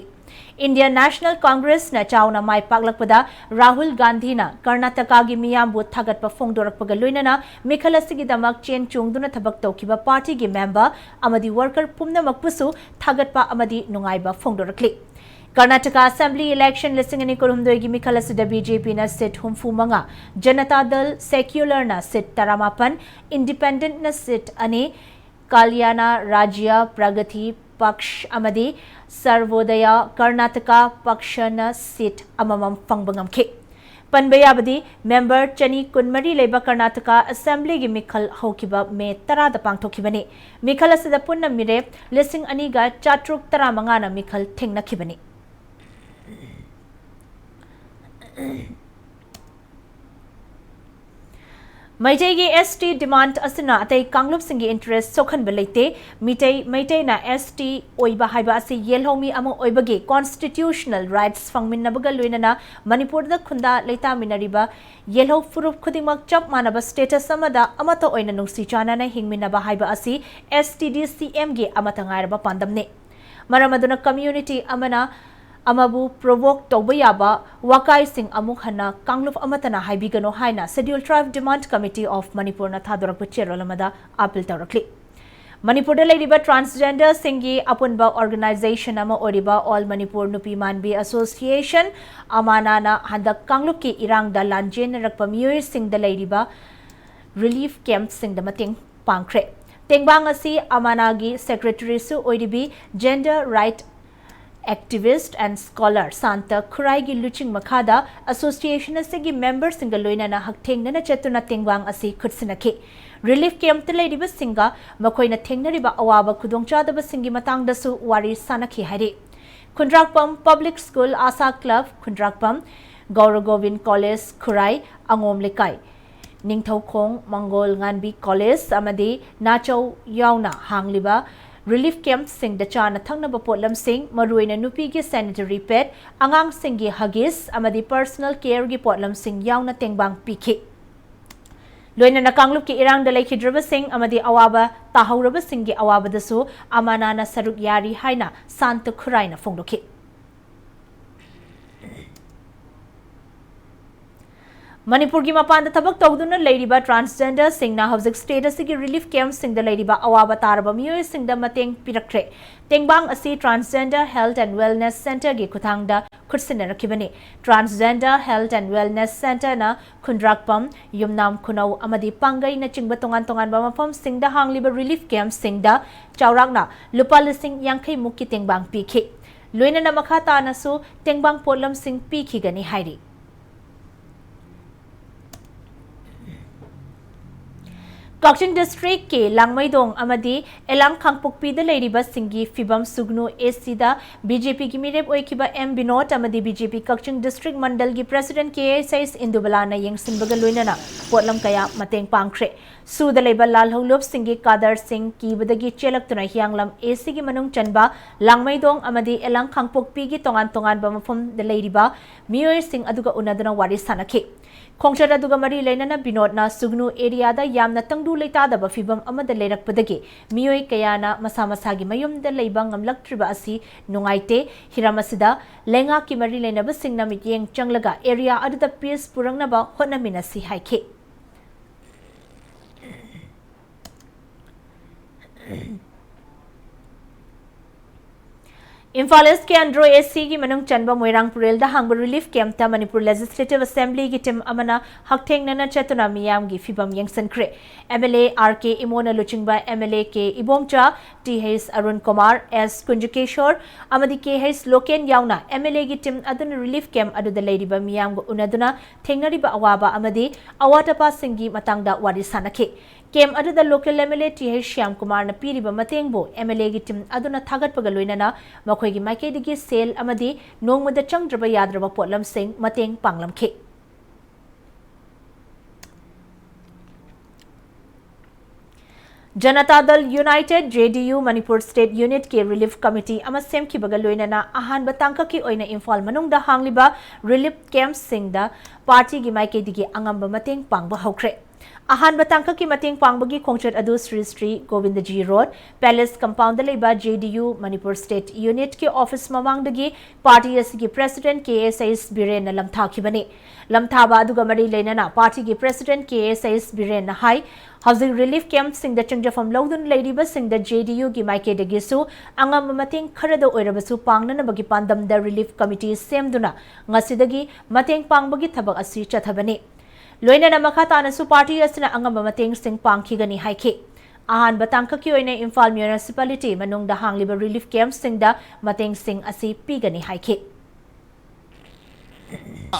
Indian National Congress ꯅ ꯆꯥꯎꯅ ꯃꯥꯏ ꯄꯥꯛꯂꯛꯄꯗ ꯔꯥꯍꯨꯜ ꯒꯥꯟꯙꯤꯅ ꯀꯔꯅꯥꯇꯀꯥꯒꯤ ꯃꯤꯌꯥꯝꯕꯨ ꯊꯥꯒꯠꯄ ꯐꯣꯡꯗꯣꯔꯛꯄꯒ ꯂꯣꯏꯅꯅ ꯃꯤꯈꯜ ꯑꯁꯤꯒꯤꯗꯃꯛ ꯆꯦꯟ ꯆꯣꯡꯗꯨꯅ ꯊꯕꯛ ꯇꯧꯈꯤꯕ party ꯒꯤ member ꯑꯃꯗꯤ worker ꯄꯨꯝꯅꯃꯛꯄꯨꯁꯨ ꯊꯥꯒꯠꯄ ꯑꯃꯗꯤ ꯅꯨꯡꯉꯥꯏꯕ ꯐꯣꯡꯗꯣꯔꯛꯂꯤ꯫ ꯀꯔꯅꯥꯇꯀꯥ Assembly election ꯂꯤꯁꯤꯡ ꯑꯅꯤ ꯀꯨꯟꯍꯨꯝꯗꯣꯏꯒꯤ ꯃꯤꯈꯜ ꯑꯁꯤꯗ B J P ꯅ seat ꯍꯨꯝꯐꯨ ꯃꯉꯥ, ꯖꯅꯇꯥ ꯗꯜ Secular ꯅ seat ꯇꯔꯥꯃꯥꯄꯟ, Independent ꯅ seat ꯑꯅꯤ, ꯀꯥꯂꯤꯌꯥꯅ ꯔꯥꯖ꯭ꯌ ꯄ꯭ꯔꯒꯇꯤ ꯄꯛꯁ ꯑꯃꯗꯤ ꯁꯔꯚꯣꯗꯌ ꯀꯔꯅꯥꯇꯀꯥ ꯄꯛꯁꯅ seat ꯑꯃꯃꯝ ꯐꯪꯕ ꯉꯝꯈꯤ꯫ ꯄꯟꯕ ꯌꯥꯕꯗꯤ, member ꯆꯅꯤ ꯀꯨꯟꯃꯔꯤ ꯂꯩꯕ ꯀꯔꯅꯥꯇꯀꯥ Assembly ꯒꯤ ꯃꯤꯈꯜ ꯍꯧꯈꯤꯕ May ꯇꯔꯥꯗ ꯄꯥꯡꯊꯣꯛꯈꯤꯕꯅꯤ꯫ ꯃꯤꯈꯜ ꯑꯁꯤꯗ ꯄꯨꯟꯅ ꯃꯤꯔꯦꯞ ꯂꯤꯁꯤꯡ ꯑꯅꯤꯒ ꯆꯥꯇ꯭ꯔꯨꯛ ꯇꯔꯥꯃꯉꯥꯅ ꯃꯤꯈꯜ ꯊꯦꯡꯅꯈꯤꯕꯅꯤ꯫ ꯃꯩꯇꯩꯒꯤ S T demand ꯑꯁꯤꯅ ꯑꯇꯩ ꯀꯥꯡꯂꯨꯞꯁꯤꯡꯒꯤ interest ꯁꯣꯛꯍꯟꯕ ꯂꯩꯇꯦ꯫ ꯃꯤꯇꯩ, ꯃꯩꯇꯩꯅ S T ꯑꯣꯏꯕ ꯍꯥꯏꯕ ꯑꯁꯤ ꯌꯦꯜꯍꯧꯃꯤ ꯑꯃ ꯑꯣꯏꯕꯒꯤ constitutional rights ꯐꯪꯃꯤꯟꯅꯕꯒ ꯂꯣꯏꯅꯅ ꯃꯅꯤꯄꯨꯔꯗ ꯈꯨꯟꯗꯥ ꯂꯩꯇꯥꯃꯤꯟꯅꯔꯤꯕ ꯌꯦꯜꯍꯧ ꯐꯨꯔꯨꯞ ꯈꯨꯗꯤꯡꯃꯛ ꯆꯞ ꯃꯥꯟꯅꯕ status ꯑꯃꯗ ꯑꯃꯠꯇ ꯑꯣꯏꯅ ꯅꯨꯡꯁꯤ ꯆꯥꯟꯅꯅ ꯍꯤꯡꯃꯤꯟꯅꯕ ꯍꯥꯏꯕ ꯑꯁꯤ S T D C M ꯒꯤ ꯑꯃꯠꯇ ꯉꯥꯏꯔꯕ ꯄꯥꯟꯗꯝꯅꯤ꯫ ꯃꯔꯝ ꯑꯗꯨꯅ community ꯑꯃꯅ ꯑꯃꯕꯨ provoke ꯇꯧꯕ ꯌꯥꯕ ꯋꯥꯀꯥꯏꯁꯤꯡ ꯑꯃꯨꯛ ꯍꯟꯅ ꯀꯥꯡꯂꯨꯞ ꯑꯃꯠꯇꯅ ꯍꯥꯏꯕꯤꯒꯅꯨ ꯍꯥꯏꯅ Scheduled Tribe Demand Committee of Manipur ꯅ ꯊꯥꯗꯣꯔꯛꯄ ꯆꯦꯔꯣꯜ ꯑꯃꯗ appeal ꯇꯧꯔꯛꯂꯤ꯫ ꯃꯅꯤꯄꯨꯔꯗ ꯂꯩꯔꯤꯕ transgender ꯁꯤꯡꯒꯤ ꯑꯄꯨꯟꯕ organization ꯑꯃ ꯑꯣꯏꯔꯤꯕ All Manipur Nupi Manbi Association, ꯑꯃꯥꯅꯥꯅ ꯍꯟꯗꯛ ꯀꯥꯡꯂꯨꯞꯀꯤ ꯏꯔꯥꯡꯗ ꯂꯥꯟꯖꯦꯟꯅꯔꯛꯄ ꯃꯤꯑꯣꯏꯁꯤꯡꯗ ꯂꯩꯔꯤꯕ relief camp ꯁꯤꯡꯗ ꯃꯇꯦꯡ ꯄꯥꯡꯈ꯭ꯔꯦ꯫ ꯇꯦꯡꯕꯥꯡ ꯑꯁꯤ ꯑꯃꯥꯅꯥꯒꯤ secretary ꯁꯨ ꯑꯣꯏꯔꯤꯕꯤ gender right activist and scholar Shanta ꯈꯨꯔꯥꯏꯒꯤ ꯂꯨꯆꯤꯡ ꯃꯈꯥꯗ association ꯑꯁꯤꯒꯤ member ꯁꯤꯡꯒ ꯂꯣꯏꯅꯅ ꯍꯛꯊꯦꯡꯅꯅ ꯆꯠꯇꯨꯅ ꯇꯦꯡꯕꯥꯡ ꯑꯁꯤ ꯈꯨꯠꯁꯤꯟꯅꯈꯤ꯫ Relief camp ꯇ ꯂꯩꯔꯤꯕꯁꯤꯡꯒ ꯃꯈꯣꯏꯅ ꯊꯦꯡꯅꯔꯤꯕ ꯑꯋꯥꯕ ꯈꯨꯗꯣꯡꯆꯥꯗꯕꯁꯤꯡꯒꯤ ꯃꯇꯥꯡꯗꯁꯨ ꯋꯥꯔꯤ ꯁꯥꯅꯈꯤ ꯍꯥꯏꯔꯤ꯫ ꯈꯨꯟꯗ꯭ꯔꯥꯛꯄꯝ Public School, ASHA Club ꯈꯨꯟꯗ꯭ꯔꯥꯛꯄꯝ, ꯒꯧꯔ ꯒꯣꯕꯤꯟ College ꯈꯨꯔꯥꯏ, ꯑꯉꯣꯝ ꯂꯩꯀꯥꯏ, ꯅꯤꯡꯊꯧꯈꯣꯡ ꯃꯪꯒꯣꯜ ꯉꯥꯟꯕꯤ College ꯑꯃꯗꯤ ꯅꯥꯆꯧ ꯌꯥꯎꯅ ꯍꯥꯡꯂꯤꯕ relief camp ꯁꯤꯡꯗ ꯆꯥꯅ ꯊꯛꯅꯕ ꯄꯣꯠꯂꯝꯁꯤꯡ, ꯃꯔꯨꯑꯣꯏꯅ ꯅꯨꯄꯤꯒꯤ sanitary pad, ꯑꯉꯥꯡꯁꯤꯡꯒꯤ Huggies ꯑꯃꯗꯤ personal care ꯒꯤ ꯄꯣꯠꯂꯝꯁꯤꯡ ꯌꯥꯎꯅ ꯇꯦꯡꯕꯥꯡ ꯄꯤꯈꯤ꯫ ꯂꯣꯏꯅꯅ ꯀꯥꯡꯂꯨꯞꯀꯤ ꯏꯔꯥꯡꯗ ꯂꯩꯈꯤꯗ꯭ꯔꯕꯁꯤꯡ ꯑꯃꯗꯤ ꯑꯋꯥꯕ ꯇꯥꯍꯧꯔꯕꯁꯤꯡꯒꯤ ꯑꯋꯥꯕꯗꯁꯨ ꯑꯃꯥꯅꯥꯅ ꯁꯔꯨꯛ ꯌꯥꯔꯤ ꯍꯥꯏꯅ ꯁꯥꯟꯇ ꯈꯨꯔꯥꯏꯅ ꯐꯣꯡꯗꯣꯛꯈꯤ꯫ ꯃꯅꯤꯄꯨꯔꯒꯤ ꯃꯄꯥꯟꯗ ꯊꯕꯛ ꯇꯧꯗꯨꯅ ꯂꯩꯔꯤꯕ transgenderꯁꯤꯡꯅ ꯍꯧꯖꯤꯛ state ꯑꯁꯤꯒꯤ relief campꯁꯤꯡꯗ ꯂꯩꯔꯤꯕ ꯑꯋꯥꯕ ꯇꯥꯔꯕ ꯃꯤꯑꯣꯏꯁꯤꯡꯗ ꯃꯇꯦꯡ ꯄꯤꯔꯛꯈ꯭ꯔꯦ꯫ ꯇꯦꯡꯕꯥꯡ ꯑꯁꯤ Transgender Health and Wellness Centreꯒꯤ ꯈꯨꯠꯊꯥꯡꯗ ꯈꯨꯠꯁꯤꯟꯅꯔꯛꯈꯤꯕꯅꯤ꯫ Transgender Health and Wellness Centreꯅ ꯈꯨꯟꯗ꯭ꯔꯥꯛꯄꯝ, ꯌꯨꯝꯅꯥꯝ ꯈꯨꯅꯧ ꯑꯃꯗꯤ ꯄꯥꯡꯒꯩꯅꯆꯤꯡꯕ ꯇꯣꯉꯥꯟ ꯇꯣꯉꯥꯟꯕ ꯃꯐꯝꯁꯤꯡꯗ ꯍꯥꯡꯂꯤꯕ relief campꯁꯤꯡꯗ ꯆꯥꯎꯔꯥꯛꯅ ꯂꯨꯄꯥ ꯂꯤꯁꯤꯡ ꯌꯥꯡꯈꯩ ꯃꯨꯛꯀꯤ ꯇꯦꯡꯕꯥꯡ ꯄꯤꯈꯤ꯫ ꯂꯣꯏꯅꯅ ꯃꯈꯥ ꯇꯥꯅꯁꯨ ꯇꯦꯡꯕꯥꯡ ꯄꯣꯠꯂꯝꯁꯤꯡ ꯄꯤꯈꯤꯒꯅꯤ ꯍꯥꯏꯔꯤ꯫ ꯀꯛꯆꯤꯡ districtꯀꯤ ꯂꯥꯡꯃꯩꯗꯣꯡ ꯑꯃꯗꯤ ꯑꯦꯂꯥꯡ ꯈꯥꯡꯄꯣꯛꯄꯤꯗ ꯂꯩꯔꯤꯕꯁꯤꯡꯒꯤ ꯐꯤꯕꯝ ꯁꯨꯒꯅꯨ ꯑꯦꯁꯤꯗ BJPꯒꯤ ꯃꯤꯔꯦꯞ ꯑꯣꯏꯈꯤꯕ ꯑꯦꯝ ꯕꯤꯅꯣꯗ ꯑꯃꯗꯤ BJP ꯀꯛꯆꯤꯡ district ꯃꯟꯗꯜꯒꯤ president ꯀꯦ ꯑꯩꯆ ꯑꯩꯆ ꯏꯟꯗꯨꯕꯂꯥꯅ ꯌꯦꯡꯁꯤꯟꯕꯒ ꯂꯣꯏꯅꯅ ꯄꯣꯠꯂꯝ ꯀꯌꯥ ꯃꯇꯦꯡ ꯄꯥꯡꯈ꯭ꯔꯦ꯫ ꯁꯨꯗ ꯂꯩꯕ ꯂꯥꯜꯍꯧꯂꯨꯞꯁꯤꯡꯒꯤ ꯀꯥꯗꯔꯁꯤꯡ ꯀꯤꯕꯗꯒꯤ ꯆꯦꯜꯂꯛꯇꯨꯅ ꯍꯤꯌꯥꯡꯂꯝ ꯑꯦꯁꯤꯒꯤ ꯃꯅꯨꯡ ꯆꯟꯕ ꯂꯥꯡꯃꯩꯗꯣꯡ ꯑꯃꯗꯤ ꯑꯦꯂꯥꯡ ꯈꯥꯡꯄꯣꯛꯄꯤꯒꯤ ꯇꯣꯉꯥꯟ ꯇꯣꯉꯥꯟꯕ ꯃꯐꯝꯗ ꯂꯩꯔꯤꯕ ꯃꯤꯑꯣꯏꯁꯤꯡ ꯑꯗꯨꯒ ꯎꯅꯗꯨꯅ ꯋꯥꯔꯤ ꯁꯥꯅꯈꯤ꯫ ꯈꯣꯡꯆꯠ ꯑꯗꯨꯒ ꯃꯔꯤ ꯂꯩꯅꯅ ꯕꯤꯅꯣꯗꯅ ꯁꯨꯒꯅꯨ ꯑꯦꯔꯤꯌꯥꯗ ꯌꯥꯝꯅ ꯇꯪꯗꯨ ꯂꯩꯇꯥꯗꯕ ꯐꯤꯕꯝ ꯑꯃꯗ ꯂꯩꯔꯛꯄꯗꯒꯤ ꯃꯤꯑꯣꯏ ꯀꯌꯥꯅ ꯃꯁꯥ ꯃꯁꯥꯒꯤ ꯃꯌꯨꯝꯗ ꯂꯩꯕ ꯉꯝꯂꯛꯇ꯭ꯔꯤꯕ ꯑꯁꯤ ꯅꯨꯡꯉꯥꯏꯇꯦ꯫ ꯍꯤꯔꯝ ꯑꯁꯤꯗ ꯂꯩꯉꯥꯛꯀꯤ ꯃꯔꯤ ꯂꯩꯅꯕꯁꯤꯡꯅ ꯃꯤꯠꯌꯦꯡ ꯆꯪꯂꯒ ꯑꯦꯔꯤꯌꯥ ꯑꯗꯨꯗ peace ꯄꯨꯔꯛꯅꯕ ꯍꯣꯠꯅꯃꯤꯟꯅꯁꯤ ꯍꯥꯏꯈꯤ꯫ ꯏꯝꯐꯥꯜ ꯏꯁꯀꯤ ꯑꯟꯗ꯭ꯔꯣ ꯑꯦꯁꯤꯒꯤ ꯃꯅꯨꯡ ꯆꯟꯕ ꯃꯣꯏꯔꯥꯡ ꯄꯨꯔꯦꯜꯗ ꯍꯥꯡꯕ relief campꯇ ꯃꯅꯤꯄꯨꯔ Legislative Assemblyꯒꯤ team ꯑꯃꯅ ꯍꯛꯊꯦꯡꯅꯅ ꯆꯠꯇꯨꯅ ꯃꯤꯌꯥꯝꯒꯤ ꯐꯤꯕꯝ ꯌꯦꯡꯁꯤꯟꯈ꯭ꯔꯦ꯫ MLA R K ꯏꯃꯣꯅ ꯂꯨꯆꯤꯡꯕ MLA K Ibomcha, Th Arun Kumar, S ꯀꯨꯟꯖꯀꯦꯁꯣꯔ ꯑꯃꯗꯤ Kh ꯂꯣꯀꯦꯟ ꯌꯥꯎꯅ MLAꯒꯤ team ꯑꯗꯨꯅ relief camp ꯑꯗꯨꯗ ꯂꯩꯔꯤꯕ ꯃꯤꯌꯥꯝꯒ ꯎꯅꯗꯨꯅ ꯊꯦꯡꯅꯔꯤꯕ ꯑꯋꯥꯕ ꯑꯃꯗꯤ ꯑꯋꯥꯠ ꯑꯄꯥꯁꯤꯡꯒꯤ ꯃꯇꯥꯡꯗ ꯋꯥꯔꯤ ꯁꯥꯅꯈꯤ꯫ Camp ꯑꯗꯨꯗ local MLA Th ꯁ꯭ꯌꯥꯝ ꯀꯨꯃꯥꯔꯅ ꯄꯤꯔꯤꯕ ꯃꯇꯦꯡꯕꯨ MLAꯒꯤ team ꯑꯗꯨꯅ ꯊꯥꯒꯠꯄꯒ ꯂꯣꯏꯅꯅ ꯃꯈꯣꯏꯒꯤ ꯃꯥꯏꯀꯩꯗꯒꯤ ꯁꯦꯜ ꯑꯃꯗꯤ ꯅꯣꯡꯃꯗ ꯆꯪꯗ꯭ꯔꯕ ꯌꯥꯗ꯭ꯔꯕ ꯄꯣꯠꯂꯝꯁꯤꯡ ꯃꯇꯦꯡ ꯄꯥꯡꯂꯝꯈꯤ꯫ ꯖꯅꯇꯥ ꯗꯜ United, JDU, Manipur state unitꯀꯤ relief committee ꯑꯃ ꯁꯦꯝꯈꯤꯕꯒ ꯂꯣꯏꯅꯅ ꯑꯍꯥꯟꯕ ꯇꯥꯡꯀꯛꯀꯤ ꯑꯣꯏꯅ ꯏꯝꯐꯥꯜ ꯃꯅꯨꯡꯗ ꯍꯥꯡꯂꯤꯕ relief campꯁꯤꯡꯗ partyꯒꯤ ꯃꯥꯏꯀꯩꯗꯒꯤ ꯑꯉꯝꯕ ꯃꯇꯦꯡ ꯄꯥꯡꯕ ꯍꯧꯈ꯭ꯔꯦ꯫ ꯑꯍꯥꯟꯕ ꯇꯥꯡꯀꯛꯀꯤ ꯃꯇꯦꯡ ꯄꯥꯡꯕꯒꯤ ꯈꯣꯡꯆꯠ ꯑꯗꯨ Shri Shri Govindaji Road, Palace Compound ꯂꯩꯕ J D U Manipur State ꯌꯨꯅꯤꯠꯀꯤ ꯑꯣꯐꯤꯁ ꯃꯃꯥꯡꯗꯒꯤ ꯄꯥꯔꯇꯤ ꯑꯁꯤꯒꯤ ꯄ꯭ꯔꯦꯁꯤꯗꯦꯟꯠ ꯀꯦ ꯑꯦꯁ ꯑꯩꯁ ꯕꯤꯔꯦꯟꯅ ꯂꯝꯊꯥꯈꯤꯕꯅꯤ꯫ ꯂꯝꯊꯥꯕ ꯑꯗꯨꯒ ꯃꯔꯤ ꯂꯩꯅꯅ ꯄꯥꯔꯇꯤꯒꯤ ꯄ꯭ꯔꯦꯁꯤꯗꯦꯟꯠ ꯀꯦ ꯑꯦꯁ ꯑꯩꯁ ꯕꯤꯔꯦꯟꯅ ꯍꯥꯏ, ꯍꯧꯖꯤꯛ ꯔꯤꯂꯤꯐ ꯀꯦꯝꯞꯁꯤꯡꯗ ꯆꯪꯖꯐꯝ ꯂꯧꯗꯨꯅ ꯂꯩꯔꯤꯕꯁꯤꯡꯗ ꯖꯦ ꯗꯤ ꯌꯨꯒꯤ ꯃꯥꯏꯀꯩꯗꯒꯤꯁꯨ ꯑꯉꯝꯕ ꯃꯇꯦꯡ ꯈꯔꯗ ꯑꯣꯏꯔꯕꯁꯨ ꯄꯥꯡꯅꯅꯕꯒꯤ ꯄꯥꯟꯗꯝꯗ ꯔꯤꯂꯤꯐ ꯀꯃꯤꯇꯤ ꯁꯦꯝꯗꯨꯅ ꯉꯁꯤꯗꯒꯤ ꯃꯇꯦꯡ ꯄꯥꯡꯕꯒꯤ ꯊꯕꯛ ꯑꯁꯤ ꯆꯠꯊꯕꯅꯤ꯫ ꯂꯣꯏꯅꯅ ꯃꯈꯥ ꯇꯥꯅꯁꯨ ꯄꯥꯔꯇꯤ ꯑꯁꯤꯅ ꯑꯉꯝꯕ ꯃꯇꯦꯡꯁꯤꯡ ꯄꯥꯡꯈꯤꯒꯅꯤ ꯍꯥꯏꯈꯤ꯫ ꯑꯍꯥꯟꯕ ꯇꯥꯡꯀꯛꯀꯤ ꯑꯣꯏꯅ ꯏꯝꯐꯥꯜ ꯃ꯭ꯌꯨꯅꯤꯁꯤꯄꯥꯂꯤꯇꯤ ꯃꯅꯨꯡꯗ ꯍꯥꯡꯂꯤꯕ ꯔꯤꯂꯤꯐ ꯀꯦꯝꯞꯁꯤꯡꯗ ꯃꯇꯦꯡꯁꯤꯡ ꯑꯁꯤ ꯄꯤꯒꯅꯤ ꯍꯥꯏꯈꯤ꯫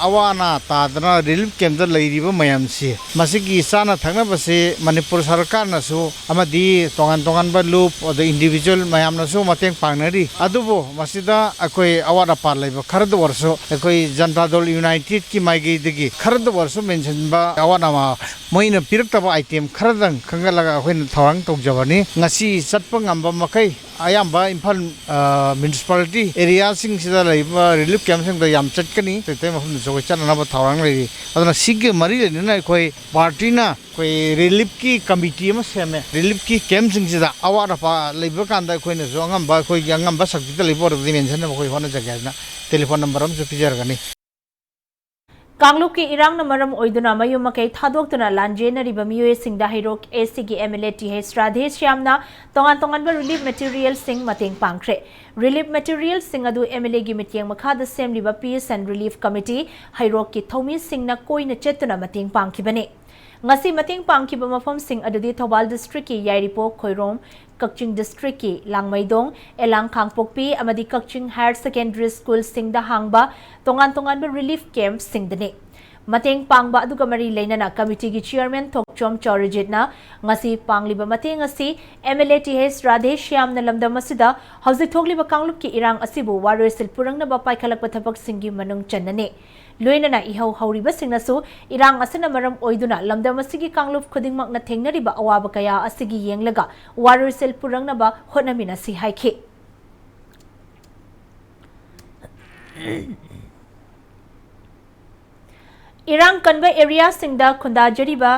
ꯑꯋꯥ ꯑꯅꯥ ꯇꯥꯗꯅ ꯔꯤꯂꯤꯐ ꯀꯦꯝꯞꯇ ꯂꯩꯔꯤꯕ ꯃꯌꯥꯝꯁꯤ, ꯃꯁꯤꯒꯤ ꯆꯥꯅ ꯊꯛꯅꯕꯁꯤ ꯃꯅꯤꯄꯨꯔ ꯁꯔꯀꯥꯔꯅꯁꯨ ꯑꯃꯗꯤ ꯇꯣꯉꯥꯟ ꯇꯣꯉꯥꯟꯕ ꯂꯨꯞ, ꯑꯗ ꯏꯟꯗꯤꯕꯤꯖꯨꯋꯦꯜ ꯃꯌꯥꯝꯅꯁꯨ ꯃꯇꯦꯡ ꯄꯥꯡꯅꯔꯤ꯫ ꯑꯗꯨꯕꯨ ꯃꯁꯤꯗ ꯑꯩꯈꯣꯏ ꯑꯋꯥꯠ ꯑꯄꯥ ꯂꯩꯕ ꯈꯔꯗ ꯑꯣꯏꯔꯁꯨ, ꯑꯩꯈꯣꯏ ꯖꯟꯇꯥ ꯗꯜ ꯌꯨꯅꯥꯏꯇꯦꯗꯀꯤ ꯃꯥꯏꯀꯩꯗꯒꯤ ꯈꯔꯗ ꯑꯣꯏꯔꯁꯨ ꯃꯦꯟꯁꯤꯟꯕ ꯑꯋꯥꯠ ꯑꯃ ꯃꯣꯏꯅ ꯄꯤꯔꯛꯇꯕ ꯑꯥꯏꯇꯦꯝ ꯈꯔꯗꯪ ꯈꯟꯒꯠꯂꯒ ꯑꯩꯈꯣꯏꯅ ꯊꯧꯔꯥꯡ ꯇꯧꯖꯕꯅꯤ꯫ ꯉꯁꯤ ꯆꯠꯄ ꯉꯝꯕ ꯃꯈꯩ ꯑꯌꯥꯝꯕ ꯏꯝꯐꯥꯜ, ꯑ, ꯃ꯭ꯌꯨꯅꯤꯁꯤꯄꯥꯂꯤꯇꯤ ꯑꯦꯔꯤꯌꯥꯁꯤꯡꯁꯤꯗ ꯂꯩꯕ ꯔꯤꯂꯤꯐ ꯀꯦꯝꯞꯁꯤꯡꯗ ꯌꯥꯝ ꯆꯠꯀꯅꯤ꯫ ꯑꯇꯩ ꯑꯇꯩ ꯃꯐꯝꯗꯁꯨ ꯑꯩꯈꯣꯏ ꯆꯠꯅꯅꯕ ꯊꯧꯔꯥꯡ ꯂꯩꯔꯤ꯫ ꯑꯗꯨꯅ ꯁꯤꯒ ꯃꯔꯤ ꯂꯩꯅꯅ ꯑꯩꯈꯣꯏ ꯄꯥꯔꯇꯤꯅ ꯑꯩꯈꯣꯏ ꯔꯤꯂꯤꯐꯀꯤ ꯀꯃꯤꯇꯤ ꯑꯃ ꯁꯦꯝꯃꯦ꯫ ꯔꯤꯂꯤꯐꯀꯤ ꯀꯦꯝꯞꯁꯤꯡꯁꯤꯗ ꯑꯋꯥꯠ ꯑꯄꯥ ꯂꯩꯕ ꯀꯥꯟꯗ ꯑꯩꯈꯣꯏꯅꯁꯨ ꯑꯉꯝꯕ, ꯑꯩꯈꯣꯏꯒꯤ ꯑꯉꯝꯕ ꯁꯛꯇꯤꯗ ꯂꯩꯕ ꯑꯣꯏꯔꯒꯗꯤ ꯃꯦꯟꯁꯤꯟꯅꯕ ꯑꯩꯈꯣꯏ ꯍꯣꯠꯅꯖꯒꯦ ꯍꯥꯏꯗꯅ ꯇꯦꯂꯤꯐꯣꯟ ꯅꯝꯕꯔ ꯑꯃꯁꯨ ꯄꯤꯖꯔꯒꯅꯤ꯫ ꯀꯥꯡꯂꯨꯞꯀꯤ ꯏꯔꯥꯡꯅ ꯃꯔꯝ ꯑꯣꯏꯗꯨꯅ ꯃꯌꯨꯝ ꯃꯀꯩ ꯊꯥꯗꯣꯛꯇꯨꯅ ꯂꯥꯟꯖꯦꯟꯅꯔꯤꯕ ꯃꯤꯑꯣꯏꯁꯤꯡꯗ ꯍꯩꯔꯣꯛ ꯑꯦ ꯁꯤꯒꯤ M L A T H ꯔꯥꯙꯦ ꯁ꯭ꯌꯥꯝꯅ ꯇꯣꯉꯥꯟ ꯇꯣꯉꯥꯟꯕ ꯔꯤꯂꯤꯐ ꯃꯦꯇꯤꯔꯤꯌꯦꯜꯁꯤꯡ ꯃꯇꯦꯡ ꯄꯥꯡꯈ꯭ꯔꯦ꯫ ꯔꯤꯂꯤꯐ ꯃꯦꯇꯤꯔꯤꯌꯦꯜꯁꯤꯡ ꯑꯗꯨ ꯑꯦꯝ ꯑꯦꯜ ꯑꯦꯒꯤ ꯃꯤꯠꯌꯦꯡ ꯃꯈꯥꯗ ꯁꯦꯝꯂꯤꯕ ꯄꯤꯁ ꯑꯦꯟ ꯔꯤꯂꯤꯐ ꯀꯃꯤꯇꯤ ꯍꯩꯔꯣꯛꯀꯤ ꯊꯧꯃꯤꯁꯤꯡꯅ ꯀꯣꯏꯅ ꯆꯠꯇꯨꯅ ꯃꯇꯦꯡ ꯄꯥꯡꯈꯤꯕꯅꯤ꯫ ꯉꯁꯤ ꯃꯇꯦꯡ ꯄꯥꯡꯈꯤꯕ ꯃꯐꯝꯁꯤꯡ ꯑꯗꯨꯗꯤ ꯊꯧꯕꯥꯜ ꯗꯤꯁꯇ꯭ꯔꯤꯛꯀꯤ ꯌꯥꯏꯔꯤꯄꯣꯛ ꯈꯣꯏꯔꯣꯝ, ꯀꯛꯆꯤꯡ ꯗꯤꯁꯇ꯭ꯔꯤꯛꯀꯤ ꯂꯥꯡꯃꯩꯗꯣꯡ, ꯑꯦꯂꯥꯡ ꯀꯥꯡꯄꯣꯛꯄꯤ ꯑꯃꯗꯤ ꯀꯛꯆꯤꯡ ꯍꯥꯌꯔ ꯁꯦꯀꯦꯟꯗꯔꯤ ꯁ꯭ꯀꯨꯜꯁꯤꯡꯗ ꯍꯥꯡꯕ ꯇꯣꯉꯥꯟ ꯇꯣꯉꯥꯟꯕ ꯔꯤꯂꯤꯐ ꯀꯦꯝꯞꯁꯤꯡꯗꯅꯤ꯫ ꯃꯇꯦꯡ ꯄꯥꯡꯕ ꯑꯗꯨꯒ ꯃꯔꯤ ꯂꯩꯅꯅ ꯀꯃꯤꯇꯤꯒꯤ ꯆꯤꯌꯔꯃꯦꯟ ꯊꯣꯛꯆꯣꯝ ꯆꯧꯔꯤꯖꯤꯠꯅ ꯉꯁꯤ ꯄꯥꯡꯂꯤꯕ ꯃꯇꯦꯡ ꯑꯁꯤ M L A T H ꯔꯥꯙꯦ ꯁ꯭ꯌꯥꯝꯅ ꯂꯝꯗꯝ ꯑꯁꯤꯗ ꯍꯧꯖꯤꯛ ꯊꯣꯛꯂꯤꯕ ꯀꯥꯡꯂꯨꯞꯀꯤ ꯏꯔꯥꯡ ꯑꯁꯤꯕꯨ ꯋꯥꯔꯣꯏꯁꯤꯜ ꯄꯨꯔꯛꯅꯕ ꯄꯥꯏꯈꯠꯂꯛꯄ ꯊꯕꯛꯁꯤꯡꯒꯤ ꯃꯅꯨꯡ ꯆꯟꯅꯅꯤ꯫ ꯂꯣꯏꯅꯅ ꯏꯍꯧ ꯍꯧꯔꯤꯕꯁꯤꯡꯅꯁꯨ ꯏꯔꯥꯡ ꯑꯁꯤꯅ ꯃꯔꯝ ꯑꯣꯏꯗꯨꯅ ꯂꯝꯗꯝ ꯑꯁꯤꯒꯤ ꯀꯥꯡꯂꯨꯞ ꯈꯨꯗꯤꯡꯃꯛꯅ ꯊꯦꯡꯅꯔꯤꯕ ꯑꯋꯥꯕ ꯀꯌꯥ ꯑꯁꯤꯒꯤ ꯌꯦꯡꯂꯒ ꯋꯥꯔꯣꯏꯁꯤꯜ ꯄꯨꯔꯛꯅꯕ ꯍꯣꯠꯅꯃꯤꯟꯅꯁꯤ ꯍꯥꯏꯈꯤ꯫ ꯏꯔꯥꯡ ꯀꯟꯕ ꯑꯦꯔꯤꯌꯥꯁꯤꯡꯗ ꯈꯨꯟꯗꯥꯖꯔꯤꯕ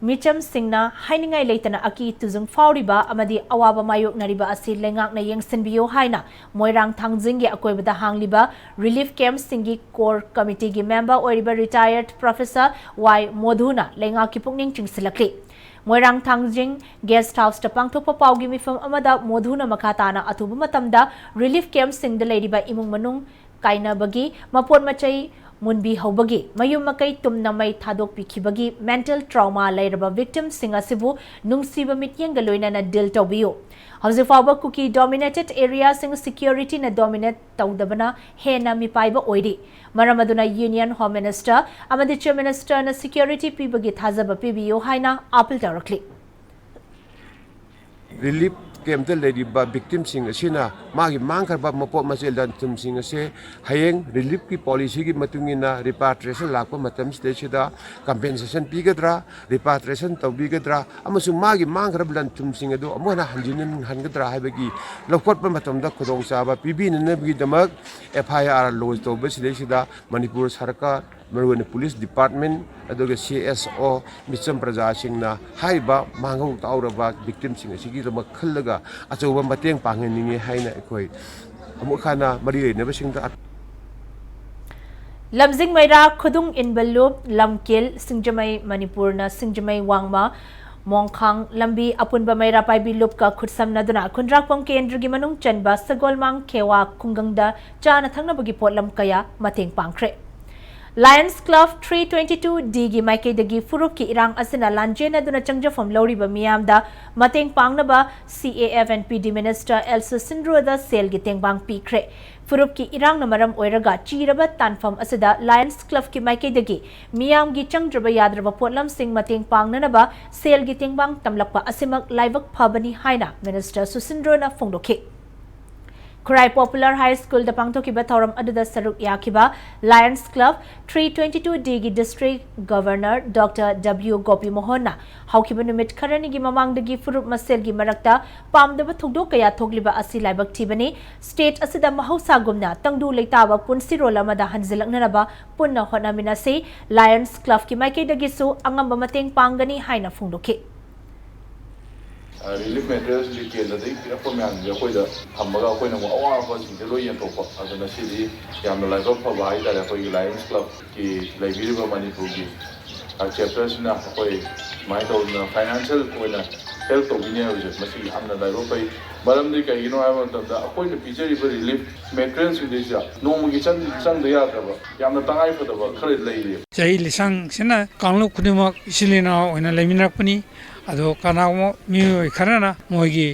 ꯃꯤꯆꯝꯁꯤꯡꯅ ꯍꯥꯏꯅꯤꯡꯉꯥꯏ ꯂꯩꯇꯅ ꯑꯀꯤ ꯇꯨꯖꯨꯡ ꯐꯥꯎꯔꯤꯕ ꯑꯃꯗꯤ ꯑꯋꯥꯕ ꯃꯥꯌꯣꯛꯅꯔꯤꯕ ꯑꯁꯤ ꯂꯩꯉꯥꯛꯅ ꯌꯦꯡꯁꯤꯟꯕꯤꯌꯨ ꯍꯥꯏꯅ ꯃꯣꯏꯔꯥꯡ ꯊꯥꯡꯖꯤꯡꯒꯤ ꯑꯀꯣꯏꯕꯗ ꯍꯥꯡꯂꯤꯕ relief campꯁꯤꯡꯒꯤ core committeeꯒꯤ member ꯑꯣꯏꯔꯤꯕ retired professor ꯋꯥꯏ ꯃꯣꯙꯨꯅ ꯂꯩꯉꯥꯛꯀꯤ ꯄꯨꯛꯅꯤꯡ ꯆꯤꯡꯁꯤꯜꯂꯛꯂꯤ꯫ ꯃꯣꯏꯔꯥꯡ ꯊꯥꯡꯖꯤꯡ guest houseꯇ ꯄꯥꯡꯊꯣꯛꯄ ꯄꯥꯎꯒꯤ ꯃꯤꯐꯝ ꯑꯃꯗ ꯃꯣꯙꯨꯅ ꯃꯈꯥ ꯇꯥꯅ ꯑꯊꯨꯕ ꯃꯇꯝꯗ relief campꯁꯤꯡꯗ ꯂꯩꯔꯤꯕ ꯏꯃꯨꯡ ꯃꯅꯨꯡ ꯀꯥꯏꯅꯕꯒꯤ, ꯃꯄꯣꯠ ꯃꯆꯩ ꯃꯨꯟꯕꯤꯍꯧꯕꯒꯤ, ꯃꯌꯨꯝ ꯃꯀꯩ ꯇꯨꯝꯅ ꯃꯩ ꯊꯥꯗꯣꯛꯄꯤꯈꯤꯕꯒꯤ mental trauma ꯂꯩꯔꯕ victimꯁꯤꯡ ꯑꯁꯤꯕꯨ ꯅꯨꯡꯁꯤꯕ ꯃꯤꯠꯌꯦꯡꯒ ꯂꯣꯏꯅꯅ deal ꯇꯧꯕꯤꯌꯨ꯫ ꯍꯧꯖꯤꯛ ꯐꯥꯎꯕ ꯀꯨꯀꯤ dominated areaꯁꯤꯡ securityꯅ dominate ꯇꯧꯗꯕꯅ ꯍꯦꯟꯅ ꯃꯤꯄꯥꯏꯕ ꯑꯣꯏꯔꯤ꯫ ꯃꯔꯝ ꯑꯗꯨꯅ Union Home Minister ꯑꯃꯗꯤ Chief Ministerꯅ security ꯄꯤꯕꯒꯤ ꯊꯥꯖꯕ ꯄꯤꯕꯤꯌꯨ ꯍꯥꯏꯅ appeal ꯇꯧꯔꯛꯂꯤ꯫ Relief campꯇ ꯂꯩꯔꯤꯕ victimꯁꯤꯡ ꯑꯁꯤꯅ ꯃꯥꯒꯤ ꯃꯥꯡꯈ꯭ꯔꯕ ꯃꯄꯣꯠ ꯃꯆꯩ ꯂꯟ ꯊꯨꯝꯁꯤꯡ ꯑꯁꯦ ꯍꯌꯦꯡ reliefꯀꯤ policyꯒꯤ ꯃꯇꯨꯡ ꯏꯟꯅ repatriation ꯂꯥꯛꯄ ꯃꯇꯝꯁꯤꯗꯩꯁꯤꯗ compensation ꯄꯤꯒꯗ꯭ꯔꯥ, repatriation ꯇꯧꯕꯤꯒꯗ꯭ꯔꯥ ꯑꯃꯁꯨꯡ ꯃꯥꯒꯤ ꯃꯥꯡꯈ꯭ꯔꯕ ꯂꯟ ꯊꯨꯝꯁꯤꯡ ꯑꯗꯨ ꯑꯃꯨꯛ ꯍꯟꯅ ꯍꯟꯖꯤꯟꯍꯟꯒꯗ꯭ꯔꯥ ꯍꯥꯏꯕꯒꯤ ꯂꯧꯈꯠꯄ ꯃꯇꯝꯗ ꯈꯨꯗꯣꯡꯆꯥꯕ ꯄꯤꯕꯤꯅꯅꯕꯒꯤꯗꯃꯛ F I R lodge ꯇꯧꯕꯁꯤꯗꯩꯁꯤꯗ Manipur ꯁꯔꯀꯥꯔ, ꯃꯔꯨꯑꯣꯏꯅ police department ꯑꯗꯨꯒ C S O, ꯃꯤꯆꯝ ꯄ꯭ꯔꯖꯥꯁꯤꯡꯅ ꯍꯥꯏꯔꯤꯕ ꯃꯥꯡꯍꯧ ꯇꯥꯍꯧꯔꯕ victimꯁꯤꯡ ꯑꯁꯤꯒꯤꯗꯃꯛ ꯈꯜꯂꯒ ꯑꯆꯧꯕ ꯃꯇꯦꯡ ꯄꯥꯡꯍꯟꯅꯤꯡꯉꯤ ꯍꯥꯏꯅ ꯑꯩꯈꯣꯏ ꯑꯃꯨꯛ ꯍꯟꯅ ꯃꯔꯤ ꯂꯩꯅꯕꯁꯤꯡꯗ ꯂꯝꯖꯤꯡ ꯃꯩꯔꯥ, ꯈꯨꯗꯨꯡ ꯏꯟꯕ ꯂꯨꯞ, ꯂꯝꯀꯦꯜ, ꯁꯤꯡꯖꯃꯩ, ꯃꯅꯤꯄꯨꯔꯅ ꯁꯤꯡꯖꯃꯩ ꯋꯥꯡꯃ ꯃꯣꯡꯈꯥꯡ ꯂꯝꯕꯤ ꯑꯄꯨꯟꯕ ꯃꯩꯔꯥ ꯄꯥꯏꯕꯤ ꯂꯨꯞꯀ ꯈꯨꯠꯁꯝꯅꯗꯨꯅ ꯈꯨꯟꯗ꯭ꯔꯥꯛꯄꯝ ꯀꯦꯟꯗ꯭ꯔꯒꯤ ꯃꯅꯨꯡ ꯆꯟꯕ ꯁꯒꯣꯜꯃꯥꯡ ꯈꯦꯋꯥ ꯈꯨꯡꯒꯪꯗ ꯆꯥꯅ ꯊꯛꯅꯕꯒꯤ ꯄꯣꯠꯂꯝ ꯀꯌꯥ ꯃꯇꯦꯡ ꯄꯥꯡꯈ꯭ꯔꯦ꯫ Lions Club three twenty-two Dꯒꯤ ꯃꯥꯏꯀꯩꯗꯒꯤ ꯐꯨꯔꯨꯞꯀꯤ ꯏꯔꯥꯡ ꯑꯁꯤꯅ ꯂꯥꯟꯖꯦꯟꯅꯗꯨꯅ ꯆꯪꯖꯐꯝ ꯂꯧꯔꯤꯕ ꯃꯤꯌꯥꯝꯗ ꯃꯇꯦꯡ ꯄꯥꯡꯅꯕ C A F and P D Minister L Susindroꯗ ꯁꯦꯜꯒꯤ ꯇꯦꯡꯕꯥꯡ ꯄꯤꯈ꯭ꯔꯦ꯫ ꯐꯨꯔꯨꯞꯀꯤ ꯏꯔꯥꯡꯅ ꯃꯔꯝ ꯑꯣꯏꯔꯒ ꯆꯤꯔꯕ ꯇꯥꯟꯐꯝ ꯑꯁꯤꯗ Lions Clubꯀꯤ ꯃꯥꯏꯀꯩꯗꯒꯤ ꯃꯤꯌꯥꯝꯒꯤ ꯆꯪꯗ꯭ꯔꯕ ꯌꯥꯗ꯭ꯔꯕ ꯄꯣꯠꯂꯝꯁꯤꯡ ꯃꯇꯦꯡ ꯄꯥꯡꯅꯅꯕ ꯁꯦꯜꯒꯤ ꯇꯦꯡꯕꯥꯡ ꯇꯝꯂꯛꯄ ꯑꯁꯤꯃꯛ ꯂꯥꯏꯕꯛ ꯐꯕꯅꯤ ꯍꯥꯏꯅ Minister ꯁꯨꯁꯤꯟꯗ꯭ꯔꯣꯅ ꯐꯣꯡꯗꯣꯛꯈꯤ꯫ ꯈꯨꯔꯥꯏ ꯄꯣꯄꯨꯂꯔ ꯍꯥꯏ ꯁ꯭ꯀꯨꯜꯗ ꯄꯥꯡꯊꯣꯛꯈꯤꯕ ꯊꯧꯔꯝ ꯑꯗꯨꯗ ꯁꯔꯨꯛ ꯌꯥꯈꯤꯕ lions club three twenty two ꯗꯤꯒꯤ district governor doctor W Gopi ꯃꯣꯍꯟꯅ ꯍꯧꯈꯤꯕ ꯅꯨꯃꯤꯠ ꯈꯔꯅꯤꯒꯤ ꯃꯃꯥꯡꯗꯒꯤ ꯐꯨꯔꯨꯞ ꯃꯁꯦꯜꯒꯤ ꯃꯔꯛꯇ ꯄꯥꯝꯗꯕ ꯊꯧꯗꯣꯛ ꯀꯌꯥ ꯊꯣꯛꯂꯤꯕ ꯑꯁꯤ ꯂꯥꯏꯕꯛ ꯊꯤꯕꯅꯤ꯫ ꯁ꯭ꯇꯦꯠ ꯑꯁꯤꯗ ꯃꯍꯧꯁꯥꯒꯨꯝꯅ ꯇꯪꯗꯨ ꯂꯩꯇꯥꯕ ꯄꯨꯟꯁꯤꯔꯣꯜ ꯑꯃꯗ ꯍꯟꯖꯤꯜꯂꯛꯅꯅꯕ ꯄꯨꯟꯅ ꯍꯣꯠꯅꯃꯤꯟꯅꯁꯤ꯫ ꯂꯥꯌꯟꯁ ꯀ꯭ꯂꯕꯀꯤ ꯃꯥꯏꯀꯩꯗꯒꯤꯁꯨ ꯑꯉꯝꯕ ꯃꯇꯦꯡ ꯄꯥꯡꯒꯅꯤ ꯍꯥꯏꯅ ꯐꯣꯡꯗꯣꯛꯈꯤ꯫ ꯔꯤꯂꯤꯐ ꯃꯦꯇꯔꯤꯌꯦꯜꯁ ꯀꯦꯟꯗ꯭ꯔꯗꯒꯤ ꯄꯤꯔꯛꯄ ꯃꯌꯥꯝꯁꯦ ꯑꯩꯈꯣꯏꯗ ꯊꯝꯃꯒ ꯑꯩꯈꯣꯏꯅ ꯑꯃꯨꯛ ꯑꯋꯥꯠ ꯑꯄꯥꯁꯤꯡꯁꯦ ꯂꯣꯏ ꯌꯦꯟꯊꯣꯛꯄ꯫ ꯑꯗꯨꯅ ꯁꯤꯗꯤ ꯌꯥꯝꯅ ꯂꯥꯏꯕꯛ ꯐꯕ ꯍꯥꯏꯇꯥꯔꯦ꯫ ꯑꯩꯈꯣꯏꯒꯤ ꯂꯥꯌꯟꯁ ꯀ꯭ꯂꯕꯀꯤ ꯂꯩꯕꯤꯔꯤꯕ ꯃꯅꯤꯄꯨꯔꯒꯤ ꯆꯦꯞꯇꯔꯁꯤꯅ ꯑꯩꯈꯣꯏ ꯁꯨꯃꯥꯏꯅ ꯇꯧꯗꯅ ꯐꯥꯏꯅꯥꯟꯁꯤꯌꯦꯜ ꯑꯣꯏꯅ ꯍꯦꯜꯞ ꯇꯧꯕꯤꯅꯤ ꯍꯥꯏꯕꯁꯦ ꯃꯁꯤ ꯌꯥꯝꯅ ꯂꯥꯏꯕꯛ ꯐꯩ꯫ ꯃꯔꯝꯗꯤ ꯀꯩꯒꯤꯅꯣ ꯍꯥꯏꯕ ꯃꯇꯝꯗ ꯑꯩꯈꯣꯏꯅ ꯄꯤꯖꯔꯤꯕ ꯔꯤꯂꯤꯐ ꯃꯦꯇꯔꯤꯌꯦꯜꯁꯤꯡꯁꯤꯗ ꯅꯣꯡꯃꯒꯤ ꯆꯪ ꯆꯪꯗ ꯌꯥꯗ꯭ꯔꯕ ꯌꯥꯝꯅ ꯇꯉꯥꯏ ꯐꯗꯕ ꯈꯔ ꯂꯩꯔꯦꯕ꯫ ꯆꯍꯤ ꯂꯤꯁꯥꯡꯁꯤꯅ ꯀꯥꯡꯂꯨꯞ ꯈꯨꯗꯤꯡꯃꯛ ꯏꯆꯤꯜ ꯏꯅꯥꯎ ꯑꯣꯏꯅ ꯂꯩꯃꯤꯟꯅꯔꯛꯄꯅꯤ꯫ ꯑꯗꯣ ꯀꯅꯥꯒꯨꯝꯕ ꯃꯤꯑꯣꯏ ꯈꯔꯅ ꯃꯣꯏꯒꯤ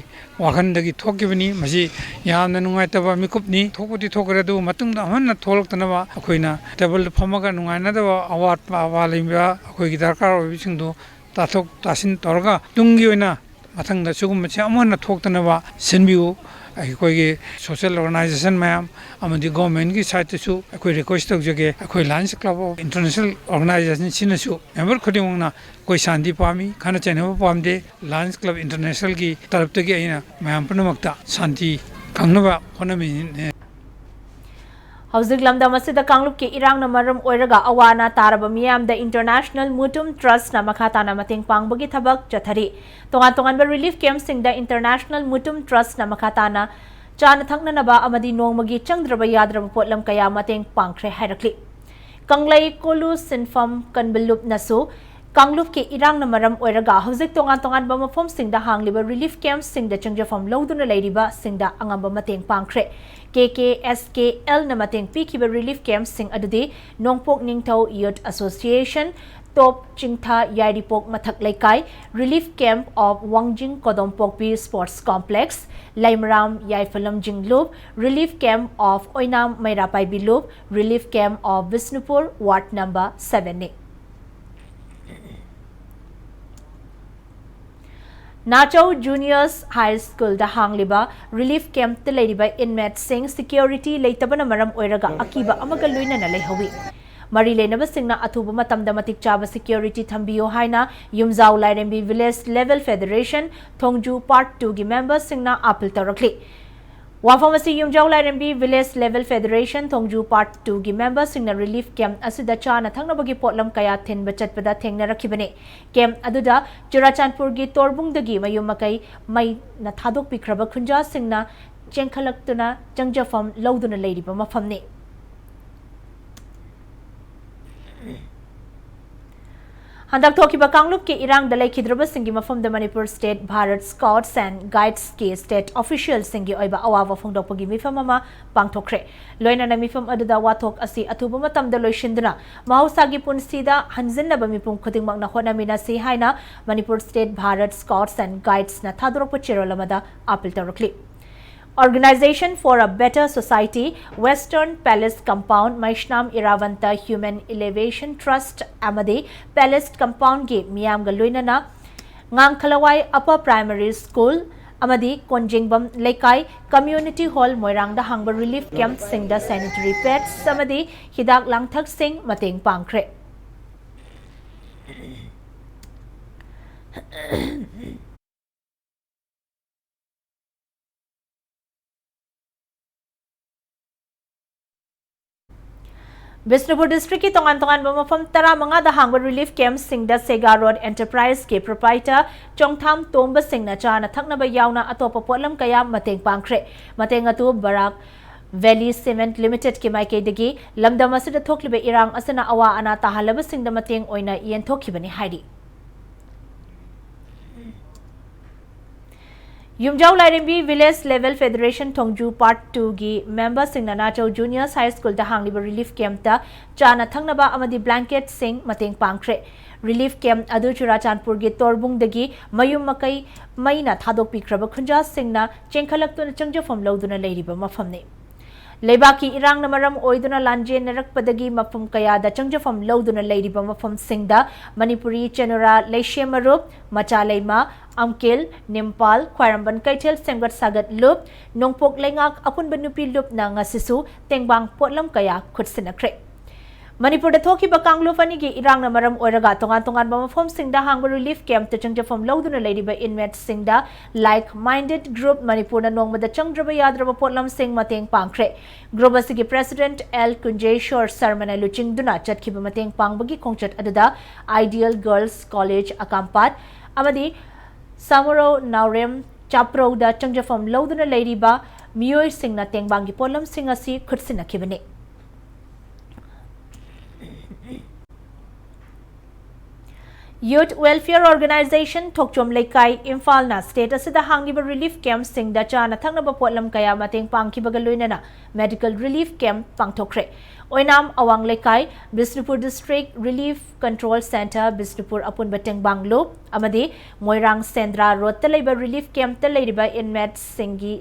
ꯋꯥꯈꯜꯗꯒꯤ ꯊꯣꯛꯈꯤꯕꯅꯤ꯫ ꯃꯁꯤ ꯌꯥꯝꯅ ꯅꯨꯡꯉꯥꯏꯇꯕ ꯃꯤꯀꯨꯞꯅꯤ꯫ ꯊꯣꯛꯄꯗꯤ ꯊꯣꯛꯈ꯭ꯔꯦ, ꯑꯗꯨꯕꯨ ꯃꯇꯨꯡꯗ ꯑꯃꯨꯛ ꯍꯟꯅ ꯊꯣꯛꯂꯛꯇꯅꯕ ꯑꯩꯈꯣꯏꯅ ꯇꯦꯕꯜꯗ ꯐꯝꯃꯒ ꯅꯨꯡꯉꯥꯏꯅꯗꯕ ꯑꯋꯥꯠꯄ ꯑꯋꯥ ꯂꯩꯕ ꯑꯩꯈꯣꯏꯒꯤ ꯗꯔꯀꯥꯔ ꯑꯣꯏꯕꯁꯤꯡꯗꯣ ꯇꯥꯊꯣꯛ ꯇꯥꯁꯤꯟ ꯇꯧꯔꯒ ꯇꯨꯡꯒꯤ ꯑꯣꯏꯅ ꯃꯊꯪꯗ ꯁꯤꯒꯨꯝꯕꯁꯦ ꯑꯃꯨꯛ ꯍꯟꯅ ꯊꯣꯛꯇꯅꯕ ꯁꯤꯟꯕꯤꯌꯨ꯫ ꯑꯩꯈꯣꯏꯒꯤ ꯁꯣꯁꯦꯜ ꯑꯣꯔꯒꯅꯥꯏꯖꯦꯁꯟ ꯃꯌꯥꯝ ꯑꯃꯗꯤ ꯒꯣꯔꯃꯦꯟꯒꯤ ꯁꯥꯏꯠꯇꯁꯨ ꯑꯩꯈꯣꯏ ꯔꯤꯀ꯭ꯋꯦꯁ ꯇꯧꯖꯒꯦ꯫ ꯑꯩꯈꯣꯏ ꯂꯥꯌꯟꯁ ꯀ꯭ꯂꯕ ꯑꯣꯐ ꯏꯟꯇꯔꯅꯦꯁꯅꯦꯜ ꯑꯣꯔꯒꯅꯥꯏꯖꯦꯁꯟꯁꯤꯅꯁꯨ ꯃꯦꯝꯕꯔ ꯈꯨꯗꯤꯡꯃꯛꯅ ꯑꯩꯈꯣꯏ ꯁꯥꯟꯇꯤ ꯄꯥꯝꯃꯤ, ꯈꯠꯅ ꯆꯩꯅꯕ ꯄꯥꯝꯗꯦ꯫ ꯂꯥꯌꯟꯁ ꯀ꯭ꯂꯕ ꯏꯟꯇꯔꯅꯦꯁꯅꯦꯜꯒꯤ ꯇꯔꯞꯇꯒꯤ ꯑꯩꯅ ꯃꯌꯥꯝ ꯄꯨꯝꯅꯃꯛꯇ ꯁꯥꯟꯇꯤ ꯈꯪꯅꯕ ꯍꯣꯠꯅꯃꯤꯟꯅꯩ꯫ ꯍꯧꯖꯤꯛ ꯂꯝꯗꯝ ꯑꯁꯤꯗ ꯀꯥꯡꯂꯨꯞꯀꯤ ꯏꯔꯥꯡꯅ ꯃꯔꯝ ꯑꯣꯏꯔꯒ ꯑꯋꯥ ꯑꯅꯥ ꯇꯥꯔꯕ ꯃꯤꯌꯥꯝꯗ ꯏꯟꯇꯔꯅꯦꯁꯅꯦꯜ ꯃꯨꯇꯨꯝ ꯇ꯭ꯔꯁꯅ ꯃꯈꯥ ꯇꯥꯅ ꯃꯇꯦꯡ ꯄꯥꯡꯕꯒꯤ ꯊꯕꯛ ꯆꯠꯊꯔꯤ꯫ ꯇꯣꯉꯥꯟ ꯇꯣꯉꯥꯟꯕ ꯔꯤꯂꯤꯐ ꯀꯦꯝꯞꯁꯤꯡꯗ ꯏꯟꯇꯔꯅꯦꯁꯅꯦꯜ ꯃꯨꯇꯨꯝ ꯇ꯭ꯔꯁꯅ ꯃꯈꯥ ꯇꯥꯅ ꯆꯥꯅ ꯊꯛꯅꯅꯕ ꯑꯃꯗꯤ ꯅꯣꯡꯃꯒꯤ ꯆꯪꯗ꯭ꯔꯕ ꯌꯥꯗ꯭ꯔꯕ ꯄꯣꯠꯂꯝ ꯀꯌꯥ ꯃꯇꯦꯡ ꯄꯥꯡꯈ꯭ꯔꯦ ꯍꯥꯏꯔꯛꯂꯤ꯫ ꯀꯪꯂꯩ ꯀꯣꯂꯨ ꯁꯤꯟꯐꯝ ꯀꯟꯕ ꯂꯨꯞꯅꯁꯨ ꯀꯥꯡꯂꯨꯞꯀꯤ ꯏꯔꯥꯡꯅ ꯃꯔꯝ ꯑꯣꯏꯔꯒ ꯍꯧꯖꯤꯛ ꯇꯣꯉꯥꯟ ꯇꯣꯉꯥꯟꯕ ꯃꯐꯝꯁꯤꯡꯗ ꯍꯥꯡꯂꯤꯕ ꯔꯤꯂꯤꯐ ꯀꯦꯝꯞꯁꯤꯡꯗ ꯆꯪꯖꯐꯝ ꯂꯧꯗꯨꯅ ꯂꯩꯔꯤꯕꯁꯤꯡꯗ ꯑꯉꯝꯕ ꯃꯇꯦꯡ ꯄꯥꯡꯈ꯭ꯔꯦ꯫ ꯀꯦ ꯀꯦ ꯑꯦꯁ ꯀꯦ ꯑꯦꯜꯅ ꯃꯇꯦꯡ ꯄꯤꯈꯤꯕ ꯔꯤꯂꯤꯐ ꯀꯦꯝꯞꯁꯤꯡ ꯑꯗꯨꯗꯤ ꯅꯣꯡꯄꯣꯛ ꯅꯤꯡꯊꯧ ꯌꯨꯠ ꯑꯦꯁꯣꯁꯤꯌꯦꯁꯟ, ꯇꯣꯞ ꯆꯤꯡꯊꯥ ꯌꯥꯏꯔꯤꯄꯣꯛ ꯃꯊꯛ ꯂꯩꯀꯥꯏ, ꯔꯤꯂꯤꯐ ꯀꯦꯝꯞ ꯑꯣꯐ ꯋꯥꯡꯖꯤꯡ ꯀꯣꯗꯣꯝꯄꯣꯛꯄꯤ ꯁ꯭ꯄꯣꯔꯠꯁ ꯀꯣꯝꯄ꯭ꯂꯦꯛꯁ, ꯂꯩꯃꯔꯥꯝ ꯌꯥꯏꯐꯂꯝꯖꯤꯡ ꯂꯨꯞ, relief camp of Oinam Meira Paibi ꯂꯨꯞ, relief camp of Bishnupur, ward number ꯁꯚꯦꯟꯅꯤ꯫ ꯅꯥꯆꯧ ꯖꯨꯅꯤꯌꯔꯁ ꯍꯥꯏ ꯁ꯭ꯀꯨꯜꯗ ꯍꯥꯡꯂꯤꯕ ꯔꯤꯂꯤꯐ ꯀꯦꯝꯞꯇ ꯂꯩꯔꯤꯕ ꯏꯟꯃꯦꯠꯁꯤꯡ ꯁꯤꯀ꯭ꯌꯣꯔꯤꯇꯤ ꯂꯩꯇꯕꯅ ꯃꯔꯝ ꯑꯣꯏꯔꯒ ꯑꯀꯤꯕ ꯑꯃꯒ ꯂꯣꯏꯅꯅ ꯂꯩꯍꯧꯏ꯫ ꯃꯔꯤ ꯂꯩꯅꯕꯁꯤꯡꯅ ꯑꯊꯨꯕ ꯃꯇꯝꯗ ꯃꯇꯤꯛ ꯆꯥꯕ ꯁꯤꯀ꯭ꯌꯣꯔꯤꯇꯤ ꯊꯝꯕꯤꯌꯨ ꯍꯥꯏꯅ ꯌꯨꯝꯖꯥꯎ ꯂꯥꯏꯔꯦꯝꯕꯤ ꯚꯤꯂꯦꯖ ꯂꯦꯚꯦꯜ ꯐꯦꯗꯔꯦꯁꯟ ꯊꯣꯡꯖꯨ ꯄꯥꯔꯠ ꯇꯨꯒꯤ ꯃꯦꯝꯕꯔꯁꯤꯡꯅ ꯑꯥꯄꯤꯜ ꯇꯧꯔꯛꯂꯤ꯫ ꯋꯥꯐꯝ ꯑꯁꯤ ꯌꯨꯝꯖꯥꯎ ꯂꯥꯏꯔꯦꯝꯕꯤ ꯚꯤꯂꯦꯖ ꯂꯦꯚꯦꯜ ꯐꯦꯗꯔꯦꯁꯟ ꯊꯣꯡꯖꯨ ꯄꯥꯔꯠ ꯇꯨꯒꯤ ꯃꯦꯝꯕꯔꯁꯤꯡꯅ ꯔꯤꯂꯤꯐ ꯀꯦꯝꯞ ꯑꯁꯤꯗ ꯆꯥꯅ ꯊꯛꯅꯕꯒꯤ ꯄꯣꯠꯂꯝ ꯀꯌꯥ ꯊꯤꯟꯕ ꯆꯠꯄꯗ ꯊꯦꯡꯅꯔꯛꯈꯤꯕꯅꯤ꯫ ꯀꯦꯝꯞ ꯑꯗꯨꯗ ꯆꯨꯔꯥꯆꯥꯟꯄꯨꯔꯒꯤ ꯇꯣꯔꯕꯨꯡꯗꯒꯤ ꯃꯌꯨꯝ ꯃꯀꯩ ꯃꯩꯅ ꯊꯥꯗꯣꯛꯄꯤꯈ꯭ꯔꯕ ꯈꯨꯟꯖꯥꯁꯤꯡꯅ ꯆꯦꯟꯈꯠꯂꯛꯇꯨꯅ ꯆꯪꯖꯐꯝ ꯂꯧꯗꯨꯅ ꯂꯩꯔꯤꯕ ꯃꯐꯝꯅꯤ꯫ ꯍꯟꯗꯛ ꯊꯣꯛꯈꯤꯕ ꯀꯥꯡꯂꯨꯞꯀꯤ ꯏꯔꯥꯡꯗ ꯂꯩꯈꯤꯗ꯭ꯔꯕꯁꯤꯡꯒꯤ ꯃꯐꯝꯗ Manipur state Bharat scouts and ꯒꯥꯏꯗꯁꯀꯤ ꯁ꯭ꯇꯦꯠ ꯑꯣꯐꯤꯁꯤꯌꯦꯜꯁꯤꯡꯒꯤ ꯑꯣꯏꯕ ꯑꯋꯥꯕ ꯐꯣꯡꯗꯣꯛꯄꯒꯤ ꯃꯤꯐꯝ ꯑꯃ ꯄꯥꯡꯊꯣꯛꯈ꯭ꯔꯦ꯫ ꯂꯣꯏꯅꯅ ꯃꯤꯐꯝ ꯑꯗꯨꯗ ꯋꯥꯊꯣꯛ ꯑꯁꯤ ꯑꯊꯨꯕ ꯃꯇꯝꯗ ꯂꯣꯏꯁꯤꯟꯗꯨꯅ ꯃꯍꯧꯁꯥꯒꯤ ꯄꯨꯟꯁꯤꯗ ꯍꯟꯖꯤꯟꯅꯕ ꯃꯤꯄꯨꯝ ꯈꯨꯗꯤꯡꯃꯛꯅ ꯍꯣꯠꯅꯃꯤꯟꯅꯁꯤ ꯍꯥꯏꯅ Manipur state Bharat scouts and ꯒꯥꯏꯗꯁꯅ ꯊꯥꯗꯣꯔꯛꯄ ꯆꯦꯔꯣꯜ ꯑꯃꯗ ꯑꯥꯄꯤꯜ ꯇꯧꯔꯛꯂꯤ꯫ Organization for a Better Society, Western Palace Compound, ꯃꯩꯁꯅꯥꯝ ꯏꯔꯥꯕꯟꯇ Human Elevation Trust ꯑꯃꯗꯤ ꯄꯦꯂꯦꯁ ꯀꯝꯄꯥꯎꯟꯒꯤ ꯃꯤꯌꯥꯝꯒ ꯂꯣꯏꯅꯅ ꯉꯥꯡꯈꯂꯋꯥꯏ ꯑꯄꯔ ꯄ꯭ꯔꯥꯏꯃꯔꯤ ꯁ꯭ꯀꯨꯜ ꯑꯃꯗꯤ ꯀꯣꯟꯖꯦꯡꯕꯝ ꯂꯩꯀꯥꯏ ꯀꯝꯃ꯭ꯌꯨꯅꯤꯇꯤ ꯍꯣꯜ ꯃꯣꯏꯔꯥꯡꯗ ꯍꯥꯡꯕ ꯔꯤꯂꯤꯐ ꯀꯦꯝꯞꯁꯤꯡꯗ ꯁꯦꯅꯤꯇꯔꯤ ꯄꯦꯗꯁ ꯑꯃꯗꯤ ꯍꯤꯗꯥꯛ ꯂꯥꯡꯊꯛꯁꯤꯡ ꯃꯇꯦꯡ ꯄꯥꯡꯈ꯭ꯔꯦ꯫ ꯕꯤꯁꯅꯨꯄꯨꯔ ꯗꯤꯁꯇ꯭ꯔꯤꯛꯀꯤ ꯇꯣꯉꯥꯟ ꯇꯣꯉꯥꯟꯕ ꯃꯐꯝ ꯇꯔꯥꯃꯉꯥꯗ ꯍꯥꯡꯕ ꯔꯤꯂꯤꯐ ꯀꯦꯝꯞꯁꯤꯡꯗ ꯁꯦꯒꯥ ꯔꯣꯗ ꯑꯦꯟꯇꯔꯄ꯭ꯔꯥꯏꯖꯀꯤ ꯄ꯭ꯔꯣꯄꯥꯏꯇꯔ ꯆꯣꯡꯊꯥꯝ ꯇꯣꯝꯕꯁꯤꯡꯅ ꯆꯥꯅ ꯊꯛꯅꯕ ꯌꯥꯎꯅ ꯑꯇꯣꯞꯄ ꯄꯣꯠꯂꯝ ꯀꯌꯥ ꯃꯇꯦꯡ ꯄꯥꯡꯈ꯭ꯔꯦ꯫ ꯃꯇꯦꯡ ꯑꯗꯨ ꯕꯔꯥꯛ ꯚꯦꯂꯤ ꯁꯤꯃꯦꯟꯠ ꯂꯤꯃꯤꯇꯦꯗꯀꯤ ꯃꯥꯏꯀꯩꯗꯒꯤ ꯂꯝꯗꯝ ꯑꯁꯤꯗ ꯊꯣꯛꯂꯤꯕ ꯏꯔꯥꯡ ꯑꯁꯤꯅ ꯑꯋꯥ ꯑꯅꯥ ꯇꯥꯍꯜꯂꯕꯁꯤꯡꯗ ꯃꯇꯦꯡ ꯑꯣꯏꯅ ꯌꯦꯟꯊꯣꯛꯈꯤꯕꯅꯤ ꯍꯥꯏꯔꯤ꯫ ꯌꯨꯝꯖꯥꯎ ꯂꯥꯏꯔꯦꯝꯕꯤ ꯚꯤꯂꯦꯖ ꯂꯦꯚꯦꯜ ꯐꯦꯗꯔꯦꯁꯟ ꯊꯣꯡꯖꯨ ꯄꯥꯔꯠ ꯇꯨꯒꯤ ꯃꯦꯝꯕꯔꯁꯤꯡꯅ ꯅꯥꯆꯧ ꯖꯨꯅꯤꯌꯔꯁ ꯍꯥꯏ ꯁ꯭ꯀꯨꯜꯗ ꯍꯥꯡꯂꯤꯕ ꯔꯤꯂꯤꯐ ꯀꯦꯝꯞꯇ ꯆꯥꯅ ꯊꯛꯅꯕ ꯑꯃꯗꯤ ꯕ꯭ꯂꯥꯡꯀꯦꯠꯁꯤꯡ ꯃꯇꯦꯡ ꯄꯥꯡꯈ꯭ꯔꯦ꯫ ꯔꯤꯂꯤꯐ ꯀꯦꯝꯞ ꯑꯗꯨ ꯆꯨꯔꯥꯆꯥꯟꯄꯨꯔꯒꯤ ꯇꯣꯔꯕꯨꯡꯗꯒꯤ ꯃꯌꯨꯝ ꯃꯀꯩ ꯃꯩꯅ ꯊꯥꯗꯣꯛꯄꯤꯈ꯭ꯔꯕ ꯈꯨꯟꯖꯥꯁꯤꯡꯅ ꯆꯦꯟꯈꯠꯂꯛꯇꯨꯅ ꯆꯪꯖꯐꯝ ꯂꯧꯗꯨꯅ ꯂꯩꯔꯤꯕ ꯃꯐꯝꯅꯤ꯫ ꯂꯩꯕꯥꯛꯀꯤ ꯏꯔꯥꯡꯅ ꯃꯔꯝ ꯑꯣꯏꯗꯨꯅ ꯂꯥꯟꯖꯦꯟꯅꯔꯛꯄꯗꯒꯤ ꯃꯐꯝ ꯀꯌꯥꯗ ꯆꯪꯖꯐꯝ ꯂꯧꯗꯨꯅ ꯂꯩꯔꯤꯕ ꯃꯐꯝꯁꯤꯡꯗ ꯃꯅꯤꯄꯨꯔꯤ ꯆꯦꯅꯨꯔꯥ ꯂꯩꯁꯦꯝꯃꯔꯨꯞ, ꯃꯆꯥꯂꯩꯃ, ꯑꯝꯀꯤꯜ, ꯅꯤꯝꯄꯥꯜ, ꯈ꯭ꯋꯥꯏꯔꯝꯕꯟ ꯀꯩꯊꯦꯜ ꯁꯦꯝꯒꯠ ꯁꯥꯒꯠ ꯂꯨꯞ, ꯅꯣꯡꯄꯣꯛ ꯂꯩꯉꯥꯛ ꯑꯄꯨꯟꯕ ꯅꯨꯄꯤ ꯂꯨꯞꯅ ꯉꯁꯤꯁꯨ ꯇꯦꯡꯕꯥꯡ ꯄꯣꯠꯂꯝ ꯀꯌꯥ ꯈꯨꯠꯁꯤꯟꯅꯈ꯭ꯔꯦ꯫ ꯃꯅꯤꯄꯨꯔꯗ ꯊꯣꯛꯈꯤꯕ ꯀꯥꯡꯂꯨꯞ ꯑꯅꯤꯒꯤ ꯏꯔꯥꯡꯅ ꯃꯔꯝ ꯑꯣꯏꯔꯒ ꯇꯣꯉꯥꯟ ꯇꯣꯉꯥꯟꯕ ꯃꯐꯝꯁꯤꯡꯗ ꯍꯥꯡꯕ relief campꯇ ꯆꯪꯖꯐꯝ ꯂꯧꯗꯨꯅ ꯂꯩꯔꯤꯕ inmateꯁꯤꯡꯗ Like Minded Group ꯃꯅꯤꯄꯨꯔꯅ ꯅꯣꯡꯃꯗ ꯆꯪꯗ꯭ꯔꯕ ꯌꯥꯗ꯭ꯔꯕ ꯄꯣꯠꯂꯝꯁꯤꯡ ꯃꯇꯦꯡ ꯄꯥꯡꯈ꯭ꯔꯦ꯫ Group ꯑꯁꯤꯒꯤ president L ꯀꯨꯟꯖꯦꯁꯣꯔ ꯁꯔꯃꯅ ꯂꯨꯆꯤꯡꯗꯨꯅ ꯆꯠꯈꯤꯕ ꯃꯇꯦꯡ ꯄꯥꯡꯕꯒꯤ ꯈꯣꯡꯆꯠ ꯑꯗꯨꯗ Ideal Girls College ꯑꯀꯥꯝꯄꯥꯠ ꯑꯃꯗꯤ ꯁꯥꯃꯨꯔꯧ ꯅꯥꯎꯔꯦꯝ ꯆꯥꯄ꯭ꯔꯧꯗ ꯆꯪꯖꯐꯝ ꯂꯧꯗꯨꯅ ꯂꯩꯔꯤꯕ ꯃꯤꯑꯣꯏꯁꯤꯡꯅ ꯇꯦꯡꯕꯥꯡꯒꯤ ꯄꯣꯠꯂꯝꯁꯤꯡ ꯑꯁꯤ ꯈꯨꯠꯁꯤꯟꯅꯈꯤꯕꯅꯤ꯫ Youth Welfare Organisation ꯊꯣꯛꯆꯣꯝ ꯂꯩꯀꯥꯏ, ꯏꯝꯐꯥꯜꯅ state ꯑꯁꯤꯗ ꯍꯥꯡꯂꯤꯕ relief campꯁꯤꯡꯗ ꯆꯥꯅ ꯊꯛꯅꯕ ꯄꯣꯠꯂꯝ ꯀꯌꯥ ꯃꯇꯦꯡ ꯄꯥꯡꯈꯤꯕꯒ ꯂꯣꯏꯅꯅ medical relief camp ꯄꯥꯡꯊꯣꯛꯈ꯭ꯔꯦ꯫ ꯑꯣꯏꯅꯥꯝ ꯑꯋꯥꯡ ꯂꯩꯀꯥꯏ, Bishnupur District Relief Control Centre, Bishnupur ꯑꯄꯨꯟꯕ ꯇꯦꯡꯕꯥꯡ ꯂꯨꯞ ꯑꯃꯗꯤ ꯃꯣꯏꯔꯥꯡ ꯁꯦꯟꯗ꯭ꯔꯥ ꯔꯣꯗꯇ ꯂꯩꯕ relief campꯇ ꯂꯩꯔꯤꯕ inmateꯁꯤꯡꯒꯤ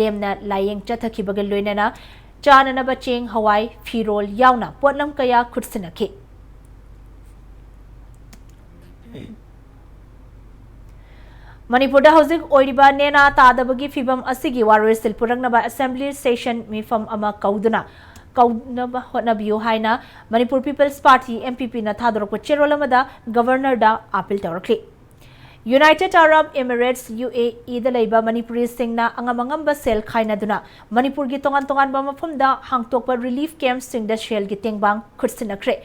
ꯂꯦꯝꯅ ꯂꯥꯌꯦꯡ ꯆꯠꯊꯈꯤꯕꯒ ꯂꯣꯏꯅꯅ ꯆꯥꯅꯅꯕ ꯆꯦꯡ, ꯍꯋꯥꯏ, ꯐꯤꯔꯣꯜ ꯌꯥꯎꯅ ꯄꯣꯠꯂꯝ ꯀꯌꯥ ꯈꯨꯠꯁꯤꯟꯅꯈꯤ꯫ ꯃꯅꯤꯄꯨꯔꯗ ꯍꯧꯖꯤꯛ ꯑꯣꯏꯔꯤꯕ ꯅꯦꯅꯥ ꯇꯥꯗꯕꯒꯤ ꯐꯤꯚꯝ ꯑꯁꯤꯒꯤ ꯋꯥꯔꯣꯏꯁꯤꯜ ꯄꯨꯔꯛꯅꯕ assembly session ꯃꯤꯐꯝ ꯑꯃ ꯀꯧꯗꯨꯅ ꯀꯧꯅꯕ ꯍꯣꯠꯅꯕꯤꯌꯨ ꯍꯥꯏꯅ ꯃꯅꯤꯄꯨꯔ People's Party, MPPꯅ ꯊꯥꯗꯣꯔꯛꯄ ꯆꯦꯔꯣꯜ ꯑꯃꯗ governorꯗ appeal ꯇꯧꯔꯛꯂꯤ꯫ United Arab Emirates, UAEꯗ ꯂꯩꯕ ꯃꯅꯤꯄꯨꯔꯤꯁꯤꯡꯅ ꯑꯉꯝ ꯑꯉꯝꯕ ꯁꯦꯜ ꯈꯥꯏꯅꯗꯨꯅ ꯃꯅꯤꯄꯨꯔꯒꯤ ꯇꯣꯉꯥꯟ ꯇꯣꯉꯥꯟꯕ ꯃꯐꯝꯗ ꯍꯥꯡꯇꯣꯛꯄ relief campꯁꯤꯡꯗ ꯁꯦꯜꯒꯤ ꯇꯦꯡꯕꯥꯡ ꯈꯨꯠꯁꯤꯟꯅꯈ꯭ꯔꯦ꯫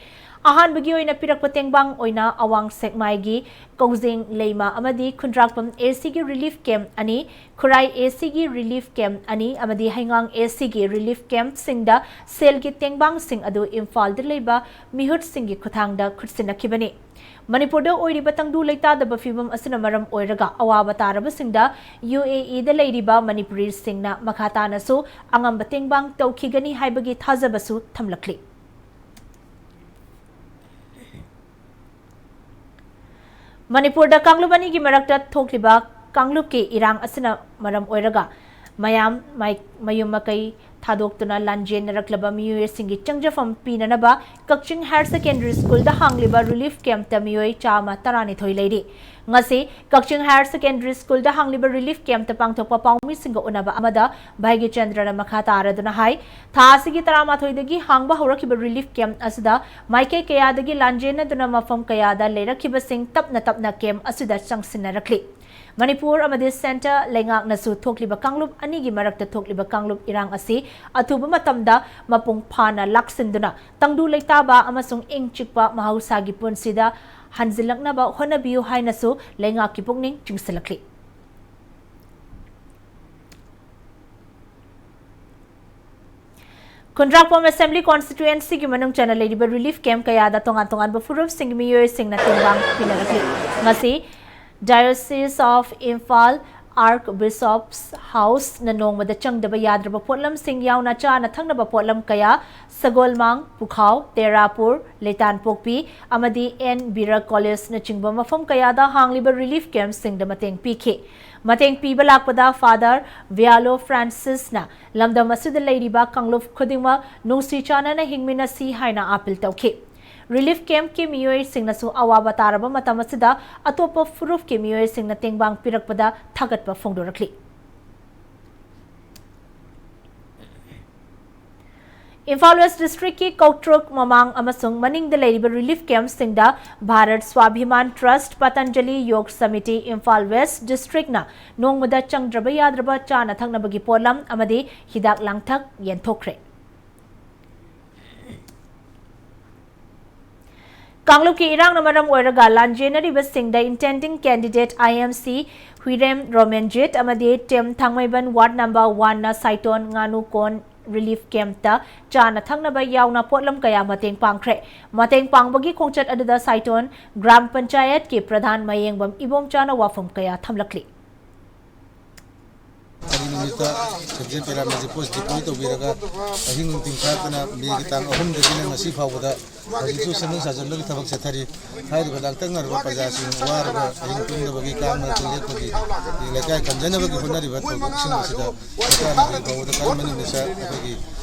ꯑꯍꯥꯟꯕꯒꯤ ꯑꯣꯏꯅ ꯄꯤꯔꯛꯄ ꯇꯦꯡꯕꯥꯡ ꯑꯣꯏꯅ ꯑꯋꯥꯡ ꯁꯦꯛꯃꯥꯏꯒꯤ ꯀꯧꯖꯦꯡ ꯂꯩꯃ ꯑꯃꯗꯤ ꯈꯨꯟꯗ꯭ꯔꯥꯛꯄꯝ ACꯒꯤ relief camp ꯑꯅꯤ, ꯈꯨꯔꯥꯏ ACꯒꯤ relief camp ꯑꯅꯤ ꯑꯃꯗꯤ ꯍꯩꯉꯥꯡ ACꯒꯤ relief campꯁꯤꯡꯗ ꯁꯦꯜꯒꯤ ꯇꯦꯡꯕꯥꯡꯁꯤꯡ ꯑꯗꯨ ꯏꯝꯐꯥꯜꯗ ꯂꯩꯕ ꯃꯤꯍꯨꯠꯁꯤꯡꯒꯤ ꯈꯨꯠꯊꯥꯡꯗ ꯈꯨꯠꯁꯤꯟꯅꯈꯤꯕꯅꯤ꯫ ꯃꯅꯤꯄꯨꯔꯗ ꯑꯣꯏꯔꯤꯕ ꯇꯪꯗꯨ ꯂꯩꯇꯥꯗꯕ ꯐꯤꯚꯝ ꯑꯁꯤꯅ ꯃꯔꯝ ꯑꯣꯏꯔꯒ ꯑꯋꯥꯕ ꯇꯥꯔꯕꯁꯤꯡꯗ UAEꯗ ꯂꯩꯔꯤꯕ ꯃꯅꯤꯄꯨꯔꯤꯁꯤꯡꯅ ꯃꯈꯥ ꯇꯥꯅꯁꯨ ꯑꯉꯝꯕ ꯇꯦꯡꯕꯥꯡ ꯇꯧꯈꯤꯒꯅꯤ ꯍꯥꯏꯕꯒꯤ ꯊꯥꯖꯕꯁꯨ ꯊꯝꯂꯛꯂꯤ꯫ ꯃꯅꯤꯄꯨꯔꯗ ꯀꯥꯡꯂꯨꯞ ꯑꯅꯤꯒꯤ ꯃꯔꯛꯇ ꯊꯣꯛꯂꯤꯕ ꯀꯥꯡꯂꯨꯞꯀꯤ ꯏꯔꯥꯡ ꯑꯁꯤꯅ ꯃꯔꯝ ꯑꯣꯏꯔꯒ ꯃꯌꯥꯝ ꯃꯥꯏ-, ꯃꯌꯨꯝ ꯃꯀꯩ ꯊꯥꯗꯣꯛꯇꯨꯅ ꯂꯥꯟꯖꯦꯟꯅꯔꯛꯂꯕ ꯃꯤꯑꯣꯏꯁꯤꯡꯒꯤ ꯆꯪꯖꯐꯝ ꯄꯤꯅꯅꯕ ꯀꯛꯆꯤꯡ ꯍꯥꯌꯔ ꯁꯦꯀꯦꯟꯗꯔꯤ ꯁ꯭ꯀꯨꯜꯗ ꯍꯥꯡꯂꯤꯕ ꯔꯤꯂꯤꯐ ꯀꯦꯝꯞꯇ ꯃꯤꯑꯣꯏ ꯆꯥꯝꯃ ꯇꯔꯥꯅꯤꯊꯣꯏ ꯂꯩꯔꯤ꯫ ꯉꯁꯤ ꯀꯛꯆꯤꯡ ꯍꯥꯌꯔ ꯁꯦꯀꯦꯟꯗꯔꯤ ꯁ꯭ꯀꯨꯜꯗ ꯍꯥꯡꯂꯤꯕ ꯔꯤꯂꯤꯐ ꯀꯦꯝꯞꯇ ꯄꯥꯡꯊꯣꯛꯄ ꯄꯥꯎꯃꯤꯁꯤꯡꯒ ꯎꯅꯕ ꯑꯃꯗ ꯚꯥꯏꯒꯤ ꯆꯟꯗ꯭ꯔꯅ ꯃꯈꯥ ꯇꯥꯔꯗꯨꯅ ꯍꯥꯏ, ꯊꯥ ꯑꯁꯤꯒꯤ ꯇꯔꯥꯃꯥꯊꯣꯏꯗꯒꯤ ꯍꯥꯡꯕ ꯍꯧꯔꯛꯈꯤꯕ ꯔꯤꯂꯤꯐ ꯀꯦꯝꯞ ꯑꯁꯤꯗ ꯃꯥꯏꯀꯩ ꯀꯌꯥꯗꯒꯤ ꯂꯥꯟꯖꯦꯟꯅꯗꯨꯅ ꯃꯐꯝ ꯀꯌꯥꯗ ꯂꯩꯔꯛꯈꯤꯕꯁꯤꯡ ꯇꯞꯅ ꯇꯞꯅ ꯀꯦꯝꯞ ꯑꯁꯤꯗ ꯆꯪꯁꯤꯟꯅꯔꯛꯂꯤ꯫ ꯃꯅꯤꯄꯨꯔ ꯑꯃꯗꯤ ꯁꯦꯟꯇꯔ ꯂꯩꯉꯥꯛꯅꯁꯨ ꯊꯣꯛꯂꯤꯕ ꯀꯥꯡꯂꯨꯞ ꯑꯅꯤꯒꯤ ꯃꯔꯛꯇ ꯊꯣꯛꯂꯤꯕ ꯀꯥꯡꯂꯨꯞ ꯏꯔꯥꯡ ꯑꯁꯤ ꯑꯊꯨꯕ ꯃꯇꯝꯗ ꯃꯄꯨꯡ ꯐꯥꯅ ꯂꯥꯛꯁꯤꯟꯗꯨꯅ ꯇꯪꯗꯨ ꯂꯩꯇꯥꯕ ꯑꯃꯁꯨꯡ ꯏꯪ ꯆꯤꯛꯄ ꯃꯍꯧꯁꯥꯒꯤ ꯄꯨꯟꯁꯤꯗ ꯍꯟꯖꯤꯜꯂꯛꯅꯕ ꯍꯣꯠꯅꯕꯤꯌꯨ ꯍꯥꯏꯅꯁꯨ ꯂꯩꯉꯥꯛꯀꯤ ꯄꯨꯛꯅꯤꯡ ꯆꯤꯡꯁꯤꯜꯂꯛꯂꯤ꯫ ꯈꯨꯟꯗ꯭ꯔꯥꯛꯄꯝ ꯑꯦꯁꯦꯝꯕ꯭ꯂꯤ ꯀꯣꯟꯁꯇꯤꯇ꯭ꯋꯦꯟꯁꯤꯒꯤ ꯃꯅꯨꯡ ꯆꯟꯅ ꯂꯩꯔꯤꯕ ꯔꯤꯂꯤꯐ ꯀꯦꯝꯞ ꯀꯌꯥꯗ ꯇꯣꯉꯥꯟ ꯇꯣꯉꯥꯟꯕ ꯐꯨꯔꯨꯞꯁꯤꯡꯒꯤ ꯃꯤꯑꯣꯏꯁꯤꯡꯅ ꯇꯦꯡꯕꯥꯡ ꯄꯤꯅꯔꯛꯂꯤ꯫ ꯉꯁꯤ Diocese of Imphal Archbishop's Houseꯅ ꯅꯣꯡꯃꯗ ꯆꯪꯗꯕ ꯌꯥꯗ꯭ꯔꯕ ꯄꯣꯠꯂꯝꯁꯤꯡ ꯌꯥꯎꯅ ꯆꯥꯅ ꯊꯛꯅꯕ ꯄꯣꯠꯂꯝ ꯀꯌꯥ ꯁꯒꯣꯜꯃꯥꯡ, ꯄꯨꯈꯥꯎ, ꯇꯦꯔꯥꯄꯨꯔ, ꯂꯩꯇꯥꯟꯄꯣꯛꯄꯤ ꯑꯃꯗꯤ ꯑꯦꯟ ꯕꯤꯔꯛ ꯀꯣꯂꯦꯖꯅꯆꯤꯡꯕ ꯃꯐꯝ ꯀꯌꯥꯗ ꯍꯥꯡꯂꯤꯕ ꯔꯤꯂꯤꯐ ꯀꯦꯝꯞꯁꯤꯡꯗ ꯃꯇꯦꯡ ꯄꯤꯈꯤ꯫ ꯃꯇꯦꯡ ꯄꯤꯕ ꯂꯥꯛꯄꯗ ꯐꯥꯗꯔ ꯚꯤꯌꯥꯂꯣ ꯐ꯭ꯔꯥꯟꯁꯤꯁꯅ ꯂꯝꯗꯝ ꯑꯁꯤꯗ ꯂꯩꯔꯤꯕ ꯀꯥꯡꯂꯨꯞ ꯈꯨꯗꯤꯡꯃꯛ ꯅꯨꯡꯁꯤ ꯆꯥꯟꯅꯅ ꯍꯤꯡꯃꯤꯟꯅꯁꯤ ꯍꯥꯏꯅ ꯑꯥꯄꯤꯜ ꯇꯧꯈꯤ꯫ ꯔꯤꯂꯤꯐ ꯀꯦꯝꯞꯀꯤ ꯃꯤꯑꯣꯏꯁꯤꯡꯅꯁꯨ ꯑꯋꯥꯕ ꯇꯥꯔꯕ ꯃꯇꯝ ꯑꯁꯤꯗ ꯑꯇꯣꯞꯄ ꯐꯨꯔꯨꯞꯀꯤ ꯃꯤꯑꯣꯏꯁꯤꯡꯅ ꯇꯦꯡꯕꯥꯡ ꯄꯤꯔꯛꯄꯗ ꯊꯥꯒꯠꯄ ꯐꯣꯡꯗꯣꯔꯛꯂꯤ꯫ ꯏꯝꯐꯥꯜ ꯋꯦꯁ ꯗꯤꯁꯇ꯭ꯔꯤꯛꯀꯤ ꯀꯧꯇ꯭ꯔꯨꯛ ꯃꯃꯥꯡ ꯑꯃꯁꯨꯡ ꯃꯅꯤꯡꯗ ꯂꯩꯔꯤꯕ ꯔꯤꯂꯤꯐ ꯀꯦꯝꯞꯁꯤꯡꯗ ꯚꯥꯔꯠ ꯁ꯭ꯋꯥꯚꯤꯃꯥꯟ ꯇ꯭ꯔꯁꯠ, ꯄꯇꯟꯖꯂꯤ ꯌꯣꯒ ꯁꯃꯤꯇꯤ, ꯏꯝꯐꯥꯜ ꯋꯦꯁ ꯗꯤꯁꯇ꯭ꯔꯤꯛꯅ ꯅꯣꯡꯃꯗ ꯆꯪꯗ꯭ꯔꯕ ꯌꯥꯗ꯭ꯔꯕ ꯆꯥꯅ ꯊꯛꯅꯕꯒꯤ ꯄꯣꯠꯂꯝ ꯑꯃꯗꯤ ꯍꯤꯗꯥꯛ ꯂꯥꯡꯊꯛ ꯌꯦꯟꯊꯣꯛꯈ꯭ꯔꯦ꯫ ꯀꯥꯡꯂꯨꯞꯀꯤ ꯏꯔꯥꯡꯅ ꯃꯔꯝ ꯑꯣꯏꯔꯒ ꯂꯥꯟꯖꯦꯟꯅꯔꯤꯕꯁꯤꯡꯗ intending candidate I M C ꯍꯨꯏꯔꯦꯝ ꯔꯣꯃꯦꯟꯖꯤꯠ ꯑꯃꯗꯤ team ꯊꯥꯡꯃꯩꯕꯟ ward number one ꯅ ꯁꯥꯏꯇꯣꯟ, ꯉꯥꯅꯨ ꯀꯣꯟ ꯔꯤꯂꯤꯐ ꯀꯦꯝꯞꯇ ꯆꯥꯅ ꯊꯛꯅꯕ ꯌꯥꯎꯅ ꯄꯣꯠꯂꯝ ꯀꯌꯥ ꯃꯇꯦꯡ ꯄꯥꯡꯈ꯭ꯔꯦ꯫ ꯃꯇꯦꯡ ꯄꯥꯡꯕꯒꯤ ꯈꯣꯡꯆꯠ ꯑꯗꯨꯗ ꯁꯥꯏꯇꯣꯟ ꯒ꯭ꯔꯥꯝ ꯄꯟꯆꯥꯌꯠꯀꯤ ꯄ꯭ꯔꯙꯥꯟ ꯃꯌꯦꯡꯕꯝ ꯏꯕꯣꯝꯆꯥꯅ ꯋꯥꯐꯝ ꯀꯌꯥ ꯊꯝꯂꯛꯂꯤ꯫ ꯅꯨꯃꯤꯠꯇ ꯁꯦꯟꯇ꯭ꯔꯦꯜ ꯄꯦꯔꯥꯃꯤꯂꯤꯇꯔꯤ ꯐꯣꯔꯁ ꯗꯤꯄ꯭ꯂꯣꯏ ꯇꯧꯕꯤꯔꯒ ꯑꯍꯤꯡ ꯅꯨꯡꯊꯤꯜ ꯈꯥꯛꯇꯅ ꯃꯦꯒꯤ ꯇꯥꯡ ꯑꯍꯨꯝꯗꯒꯤꯅ ꯉꯁꯤ ꯐꯥꯎꯕꯗ ꯍꯧꯖꯤꯛꯁꯨ ꯁꯦꯝꯖꯤꯟ ꯁꯥꯖꯤꯟꯕꯒꯤ ꯊꯕꯛ ꯆꯠꯊꯔꯤ꯫ ꯍꯥꯏꯔꯤꯕ ꯂꯥꯡꯇꯛꯅꯔꯕ ꯄ꯭ꯔꯖꯥꯁꯤꯡ ꯋꯥꯔꯕ ꯑꯍꯤꯡ ꯇꯨꯝꯗꯕꯒꯤ ꯀꯥꯡ ꯃꯔꯛꯇ ꯂꯦꯞꯄꯒꯤ ꯂꯩꯀꯥꯏ ꯀꯟꯖꯅꯕꯒꯤ ꯍꯣꯠꯅꯔꯤꯕ ꯊꯧꯗꯣꯛꯁꯤꯡ ꯑꯁꯤꯗ ꯁꯔꯀꯥꯔꯅ ꯍꯧꯖꯤꯛ ꯐꯥꯎꯕꯗ ꯀꯔꯝꯕ ꯅꯨꯃꯤꯠꯇ ꯑꯩꯈꯣꯏꯒꯤ,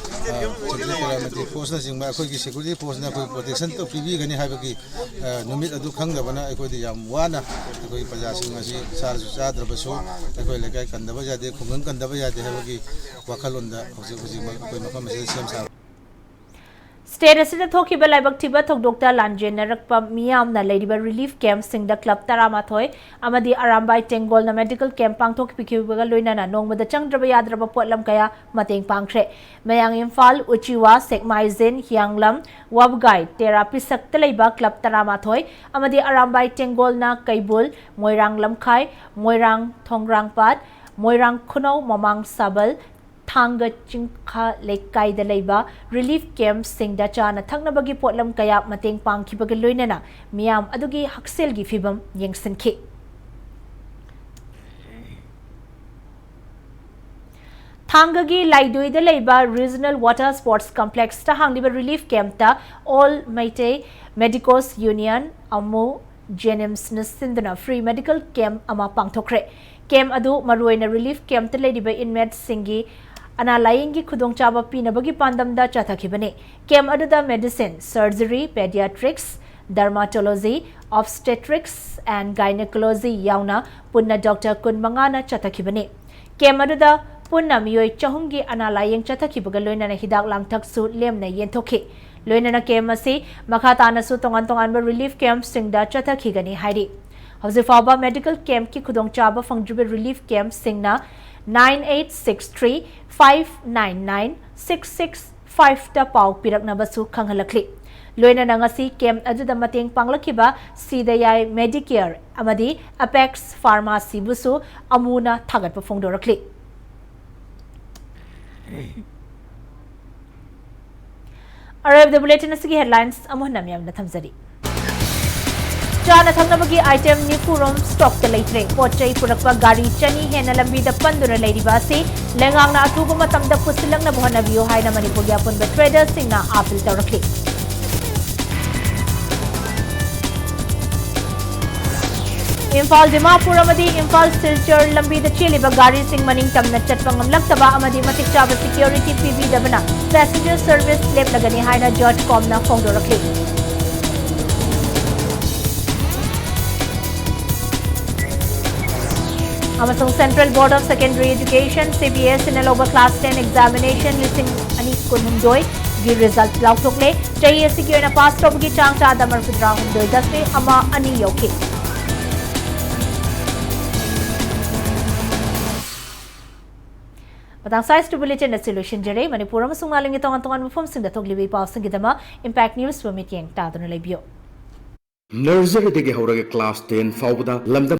ꯑ, ꯁꯦꯟꯇ꯭ꯔꯦꯜ ꯄꯦꯔꯥꯃꯤꯂꯤꯇꯔꯤ ꯐꯣꯔꯁꯅꯆꯤꯡꯕ ꯑꯩꯈꯣꯏꯒꯤ ꯁꯦꯀ꯭ꯌꯨꯔꯤꯇꯤ ꯐꯣꯔꯁꯅ ꯑꯩꯈꯣꯏ ꯄ꯭ꯔꯣꯇꯦꯛꯁꯟ ꯄꯤꯕꯤꯒꯅꯤ ꯍꯥꯏꯕꯒꯤ, ꯑ, ꯅꯨꯃꯤꯠ ꯑꯗꯨ ꯈꯪꯗꯕꯅ ꯑꯩꯈꯣꯏꯗꯤ ꯌꯥꯝ ꯋꯥꯅ ꯑꯩꯈꯣꯏ ꯄ꯭ꯔꯖꯥꯁꯤꯡ ꯑꯁꯤ ꯆꯥꯔꯁꯨ ꯆꯥꯗ꯭ꯔꯕꯁꯨ ꯑꯩꯈꯣꯏ ꯂꯩꯀꯥꯏ ꯀꯟꯗꯕ ꯌꯥꯗꯦ, ꯈꯨꯡꯒꯪ ꯀꯟꯗꯕ ꯌꯥꯗꯦ ꯍꯥꯏꯕꯒꯤ ꯋꯥꯈꯜꯂꯣꯟꯗ ꯍꯧꯖꯤꯛ ꯍꯧꯖꯤꯛꯃꯛ ꯑꯩꯈꯣꯏ ꯃꯐꯝ ꯑꯁꯤꯗ ꯁꯦꯝ ꯁꯥꯕ꯫ ꯁ꯭ꯇꯦꯠ ꯑꯁꯤꯗ ꯊꯣꯛꯈꯤꯕ ꯂꯥꯏꯕꯛ ꯊꯤꯕ ꯊꯧꯗꯣꯛꯇ ꯂꯥꯟꯖꯦꯟꯅꯔꯛꯄ ꯃꯤꯌꯥꯝꯅ ꯂꯩꯔꯤꯕ ꯔꯤꯂꯤꯐ ꯀꯦꯝꯞꯁꯤꯡꯗ ꯀ꯭ꯂꯕ ꯇꯔꯥꯃꯥꯊꯣꯏ ꯑꯃꯗꯤ ꯑꯔꯥꯝꯕꯥꯏ ꯇꯦꯡꯒꯣꯜꯅ ꯃꯦꯗꯤꯀꯦꯜ ꯀꯦꯝꯞ ꯄꯥꯡꯊꯣꯛꯄꯤꯈꯤꯕꯒ ꯂꯣꯏꯅꯅ ꯅꯣꯡꯃꯗ ꯆꯪꯗ꯭ꯔꯕ ꯌꯥꯗ꯭ꯔꯕ ꯄꯣꯠꯂꯝ ꯀꯌꯥ ꯃꯇꯦꯡ ꯄꯥꯡꯈ꯭ꯔꯦ꯫ ꯃꯌꯥꯡ ꯏꯝꯐꯥꯜ, ꯎꯆꯤꯋꯥ, ꯁꯦꯛꯃꯥꯏꯖꯤꯟ, ꯍꯤꯌꯥꯡꯂꯝ, ꯋꯥꯕꯒꯥꯏ, ꯇꯦꯔꯥ ꯄꯤꯁꯛꯇ ꯂꯩꯕ ꯀ꯭ꯂꯕ ꯇꯔꯥꯃꯥꯊꯣꯏ ꯑꯃꯗꯤ ꯑꯔꯥꯝꯕꯥꯏ ꯇꯦꯡꯒꯣꯜꯅ ꯀꯩꯕꯨꯜ, ꯃꯣꯏꯔꯥꯡ ꯂꯝꯈꯥꯏ, ꯃꯣꯏꯔꯥꯡ ꯊꯣꯡꯒ꯭ꯔꯥꯡꯄꯥꯠ, ꯃꯣꯏꯔꯥꯡ ꯈꯨꯅꯧ, ꯃꯃꯥꯡ ꯁꯥꯕꯜ, ꯊꯥꯡꯒ ꯆꯤꯡꯈꯥ ꯂꯩꯀꯥꯏꯗ ꯂꯩꯕ ꯔꯤꯂꯤꯐ ꯀꯦꯝꯞꯁꯤꯡꯗ ꯆꯥꯅ ꯊꯛꯅꯕꯒꯤ ꯄꯣꯠꯂꯝ ꯀꯌꯥ ꯃꯇꯦꯡ ꯄꯥꯡꯈꯤꯕꯒ ꯂꯣꯏꯅꯅ ꯃꯤꯌꯥꯝ ꯑꯗꯨꯒꯤ ꯍꯛꯁꯦꯜꯒꯤ ꯐꯤꯕꯝ ꯌꯦꯡꯁꯤꯟꯈꯤ꯫ ꯊꯥꯡꯒꯒꯤ ꯂꯥꯏꯗꯣꯏꯗ ꯂꯩꯕ ꯔꯤꯖꯅꯦꯜ ꯋꯥꯇꯔ ꯁ꯭ꯄꯣꯔꯠꯁ ꯀꯝꯄ꯭ꯂꯦꯛꯁꯇ ꯍꯥꯡꯂꯤꯕ ꯔꯤꯂꯤꯐ ꯀꯦꯝꯞꯇ ꯑꯣꯜ ꯃꯩꯇꯩ ꯃꯦꯗꯤꯀꯣꯁ ꯌꯨꯅꯤꯌꯟ, ꯑꯃꯨ, ꯖꯦꯅꯤꯝꯁꯅ ꯁꯤꯟꯗꯨꯅ ꯐ꯭ꯔꯤ ꯃꯦꯗꯤꯀꯦꯜ ꯀꯦꯝꯞ ꯑꯃ ꯄꯥꯡꯊꯣꯛꯈ꯭ꯔꯦ꯫ ꯀꯦꯝꯞ ꯑꯗꯨ ꯃꯔꯨꯑꯣꯏꯅ ꯔꯤꯂꯤꯐ ꯀꯦꯝꯞꯇ ꯂꯩꯔꯤꯕ ꯏꯟꯃꯦꯠꯁꯤꯡꯒꯤ ꯑꯅꯥ ꯂꯥꯌꯦꯡꯒꯤ ꯈꯨꯗꯣꯡꯆꯥꯕ ꯄꯤꯅꯕꯒꯤ ꯄꯥꯟꯗꯝꯗ ꯆꯠꯊꯈꯤꯕꯅꯤ꯫ ꯀꯦꯝꯞ ꯑꯗꯨꯗ medicine, surgery, ꯄꯦꯗꯤꯌꯥꯇ꯭ꯔꯤꯛꯁ, dermatology, ꯑꯣꯕꯁ꯭ꯇꯦꯇ꯭ꯔꯤꯛꯁ and gynaecology ꯌꯥꯎꯅ ꯄꯨꯟꯅ ꯗꯣꯛꯇꯔ ꯀꯨꯟꯃꯉꯥꯅ ꯆꯠꯊꯈꯤꯕꯅꯤ꯫ ꯀꯦꯝꯞ ꯑꯗꯨꯗ ꯄꯨꯟꯅ ꯃꯤꯑꯣꯏ ꯆꯍꯨꯝꯒꯤ ꯑꯅꯥ ꯂꯥꯌꯦꯡ ꯆꯠꯊꯈꯤꯕꯒ ꯂꯣꯏꯅꯅ ꯍꯤꯗꯥꯛ ꯂꯥꯡꯊꯛꯁꯨ ꯂꯦꯝꯅ ꯌꯦꯟꯊꯣꯛꯈꯤ꯫ ꯂꯣꯏꯅꯅ ꯀꯦꯝꯞ ꯑꯁꯤ ꯃꯈꯥ ꯇꯥꯅꯁꯨ ꯇꯣꯉꯥꯟ ꯇꯣꯉꯥꯟꯕ ꯔꯤꯂꯤꯐ ꯀꯦꯝꯞꯁꯤꯡꯗ ꯆꯠꯊꯈꯤꯒꯅꯤ ꯍꯥꯏꯔꯤ꯫ ꯍꯧꯖꯤꯛ ꯐꯥꯎꯕ ꯃꯦꯗꯤꯀꯦꯜ ꯀꯦꯝꯞꯀꯤ ꯈꯨꯗꯣꯡꯆꯥꯕ ꯐꯪꯗ꯭ꯔꯤꯕ ꯔꯤꯂꯤꯐ ꯀꯦꯝꯞꯁꯤꯡꯅ nine eight six three five nine nine six six fiveꯇ ꯄꯥꯎ ꯄꯤꯔꯛꯅꯕꯁꯨ ꯈꯪꯍꯜꯂꯛꯂꯤ꯫ ꯂꯣꯏꯅꯅ ꯉꯁꯤ ꯀꯦꯝꯞ ꯑꯗꯨꯗ ꯃꯇꯦꯡ ꯄꯥꯡꯂꯛꯈꯤꯕ ꯁꯤꯗꯌꯥꯏ ꯃꯦꯗꯤꯀꯦꯌꯔ ꯑꯃꯗꯤ ꯑꯄꯦꯛꯁ ꯐꯥꯔꯃꯥꯁꯤꯕꯨꯁꯨ ꯑꯃꯨꯅ ꯊꯥꯒꯠꯄ ꯐꯣꯡꯗꯣꯔꯛꯂꯤ꯫ ꯑꯔꯣꯏꯕꯗ ꯕꯨꯂꯦꯇꯤꯟ ꯑꯁꯤꯒꯤ ꯍꯦꯗꯂꯥꯏꯟꯁ ꯑꯃꯨꯛ ꯍꯟꯅ ꯃꯤꯌꯥꯝꯗ ꯊꯝꯖꯔꯤ꯫ ꯆꯥꯅ ꯊꯛꯅꯕꯒꯤ item ꯅꯤꯐꯨꯔꯣꯝ stockꯇ ꯂꯩꯇ꯭ꯔꯦ꯫ ꯄꯣꯠ ꯆꯩ ꯄꯨꯔꯛꯄ ꯒꯥꯔꯤ ꯆꯅꯤ ꯍꯦꯟꯅ ꯂꯝꯕꯤꯗ ꯄꯟꯗꯨꯅ ꯂꯩꯔꯤꯕ ꯑꯁꯤ ꯂꯩꯉꯥꯛꯅ ꯑꯊꯨꯕ ꯃꯇꯝꯗ ꯄꯨꯁꯤꯜꯂꯛꯅꯕ ꯍꯣꯠꯅꯕꯤꯌꯨ ꯍꯥꯏꯅ ꯃꯅꯤꯄꯨꯔꯒꯤ ꯑꯄꯨꯟꯕ tradersꯁꯤꯡꯅ appeal ꯇꯧꯔꯛꯂꯤ꯫ ꯏꯝꯐꯥꯜ ꯗꯤꯃꯥꯄꯨꯔ ꯑꯃꯗꯤ ꯏꯝꯐꯥꯜ ꯁꯤꯜꯆꯔ ꯂꯝꯕꯤꯗ ꯆꯦꯜꯂꯤꯕ ꯒꯥꯔꯤꯁꯤꯡ ꯃꯅꯤꯡ ꯇꯝꯅ ꯆꯠꯄ ꯉꯝꯂꯛꯇꯕ ꯑꯃꯗꯤ ꯃꯇꯤꯛ ꯆꯥꯕ security ꯄꯤꯕꯤꯗꯕꯅ passenger service ꯂꯦꯞꯂꯒꯅꯤ ꯍꯥꯏꯅ JOTCOMꯅ ꯐꯣꯡꯗꯣꯔꯛꯂꯤ꯫ ꯑꯃꯁꯨꯡ Central Board of Secondary Education, CBSEꯅ ꯂꯧꯕ class ten examination ꯂꯤꯁꯤꯡ ꯑꯅꯤ ꯀꯨꯟꯍꯨꯝꯗꯣꯏꯒꯤ result ꯂꯥꯎꯊꯣꯛꯂꯦ꯫ ꯆꯍꯤ ꯑꯁꯤꯒꯤ ꯑꯣꯏꯅ pass ꯇꯧꯕꯒꯤ ꯆꯥꯡ ꯆꯥꯗ ꯃꯔꯤꯐꯨꯇꯔꯥꯍꯨꯝꯗꯣꯏ ꯗꯁꯃꯤꯛ ꯑꯃ ꯑꯅꯤ ꯌꯧꯈꯤ꯫ ꯃꯇꯥꯡ ꯁ꯭ꯋꯥꯏꯁꯤꯗ bulletin ꯑꯁꯤ ꯂꯣꯏꯁꯤꯟꯖꯔꯦ꯫ ꯃꯅꯤꯄꯨꯔ ꯑꯃꯁꯨꯡ ꯃꯥꯂꯦꯝꯒꯤ ꯇꯣꯉꯥꯟ ꯇꯣꯉꯥꯟꯕ ꯃꯐꯝꯁꯤꯡꯗ ꯊꯣꯛꯂꯤꯕ ꯏ ꯄꯥꯎꯁꯤꯡꯒꯤꯗꯃꯛ Impact Newsꯕꯨ ꯃꯤꯠꯌꯦꯡ ꯇꯥꯗꯨꯅ ꯂꯩꯕꯤꯌꯨ꯫ Nurseryꯗꯒꯤ ꯍꯧꯔꯒ class ten ꯐꯥꯎꯕꯗ ꯂꯝꯗꯝ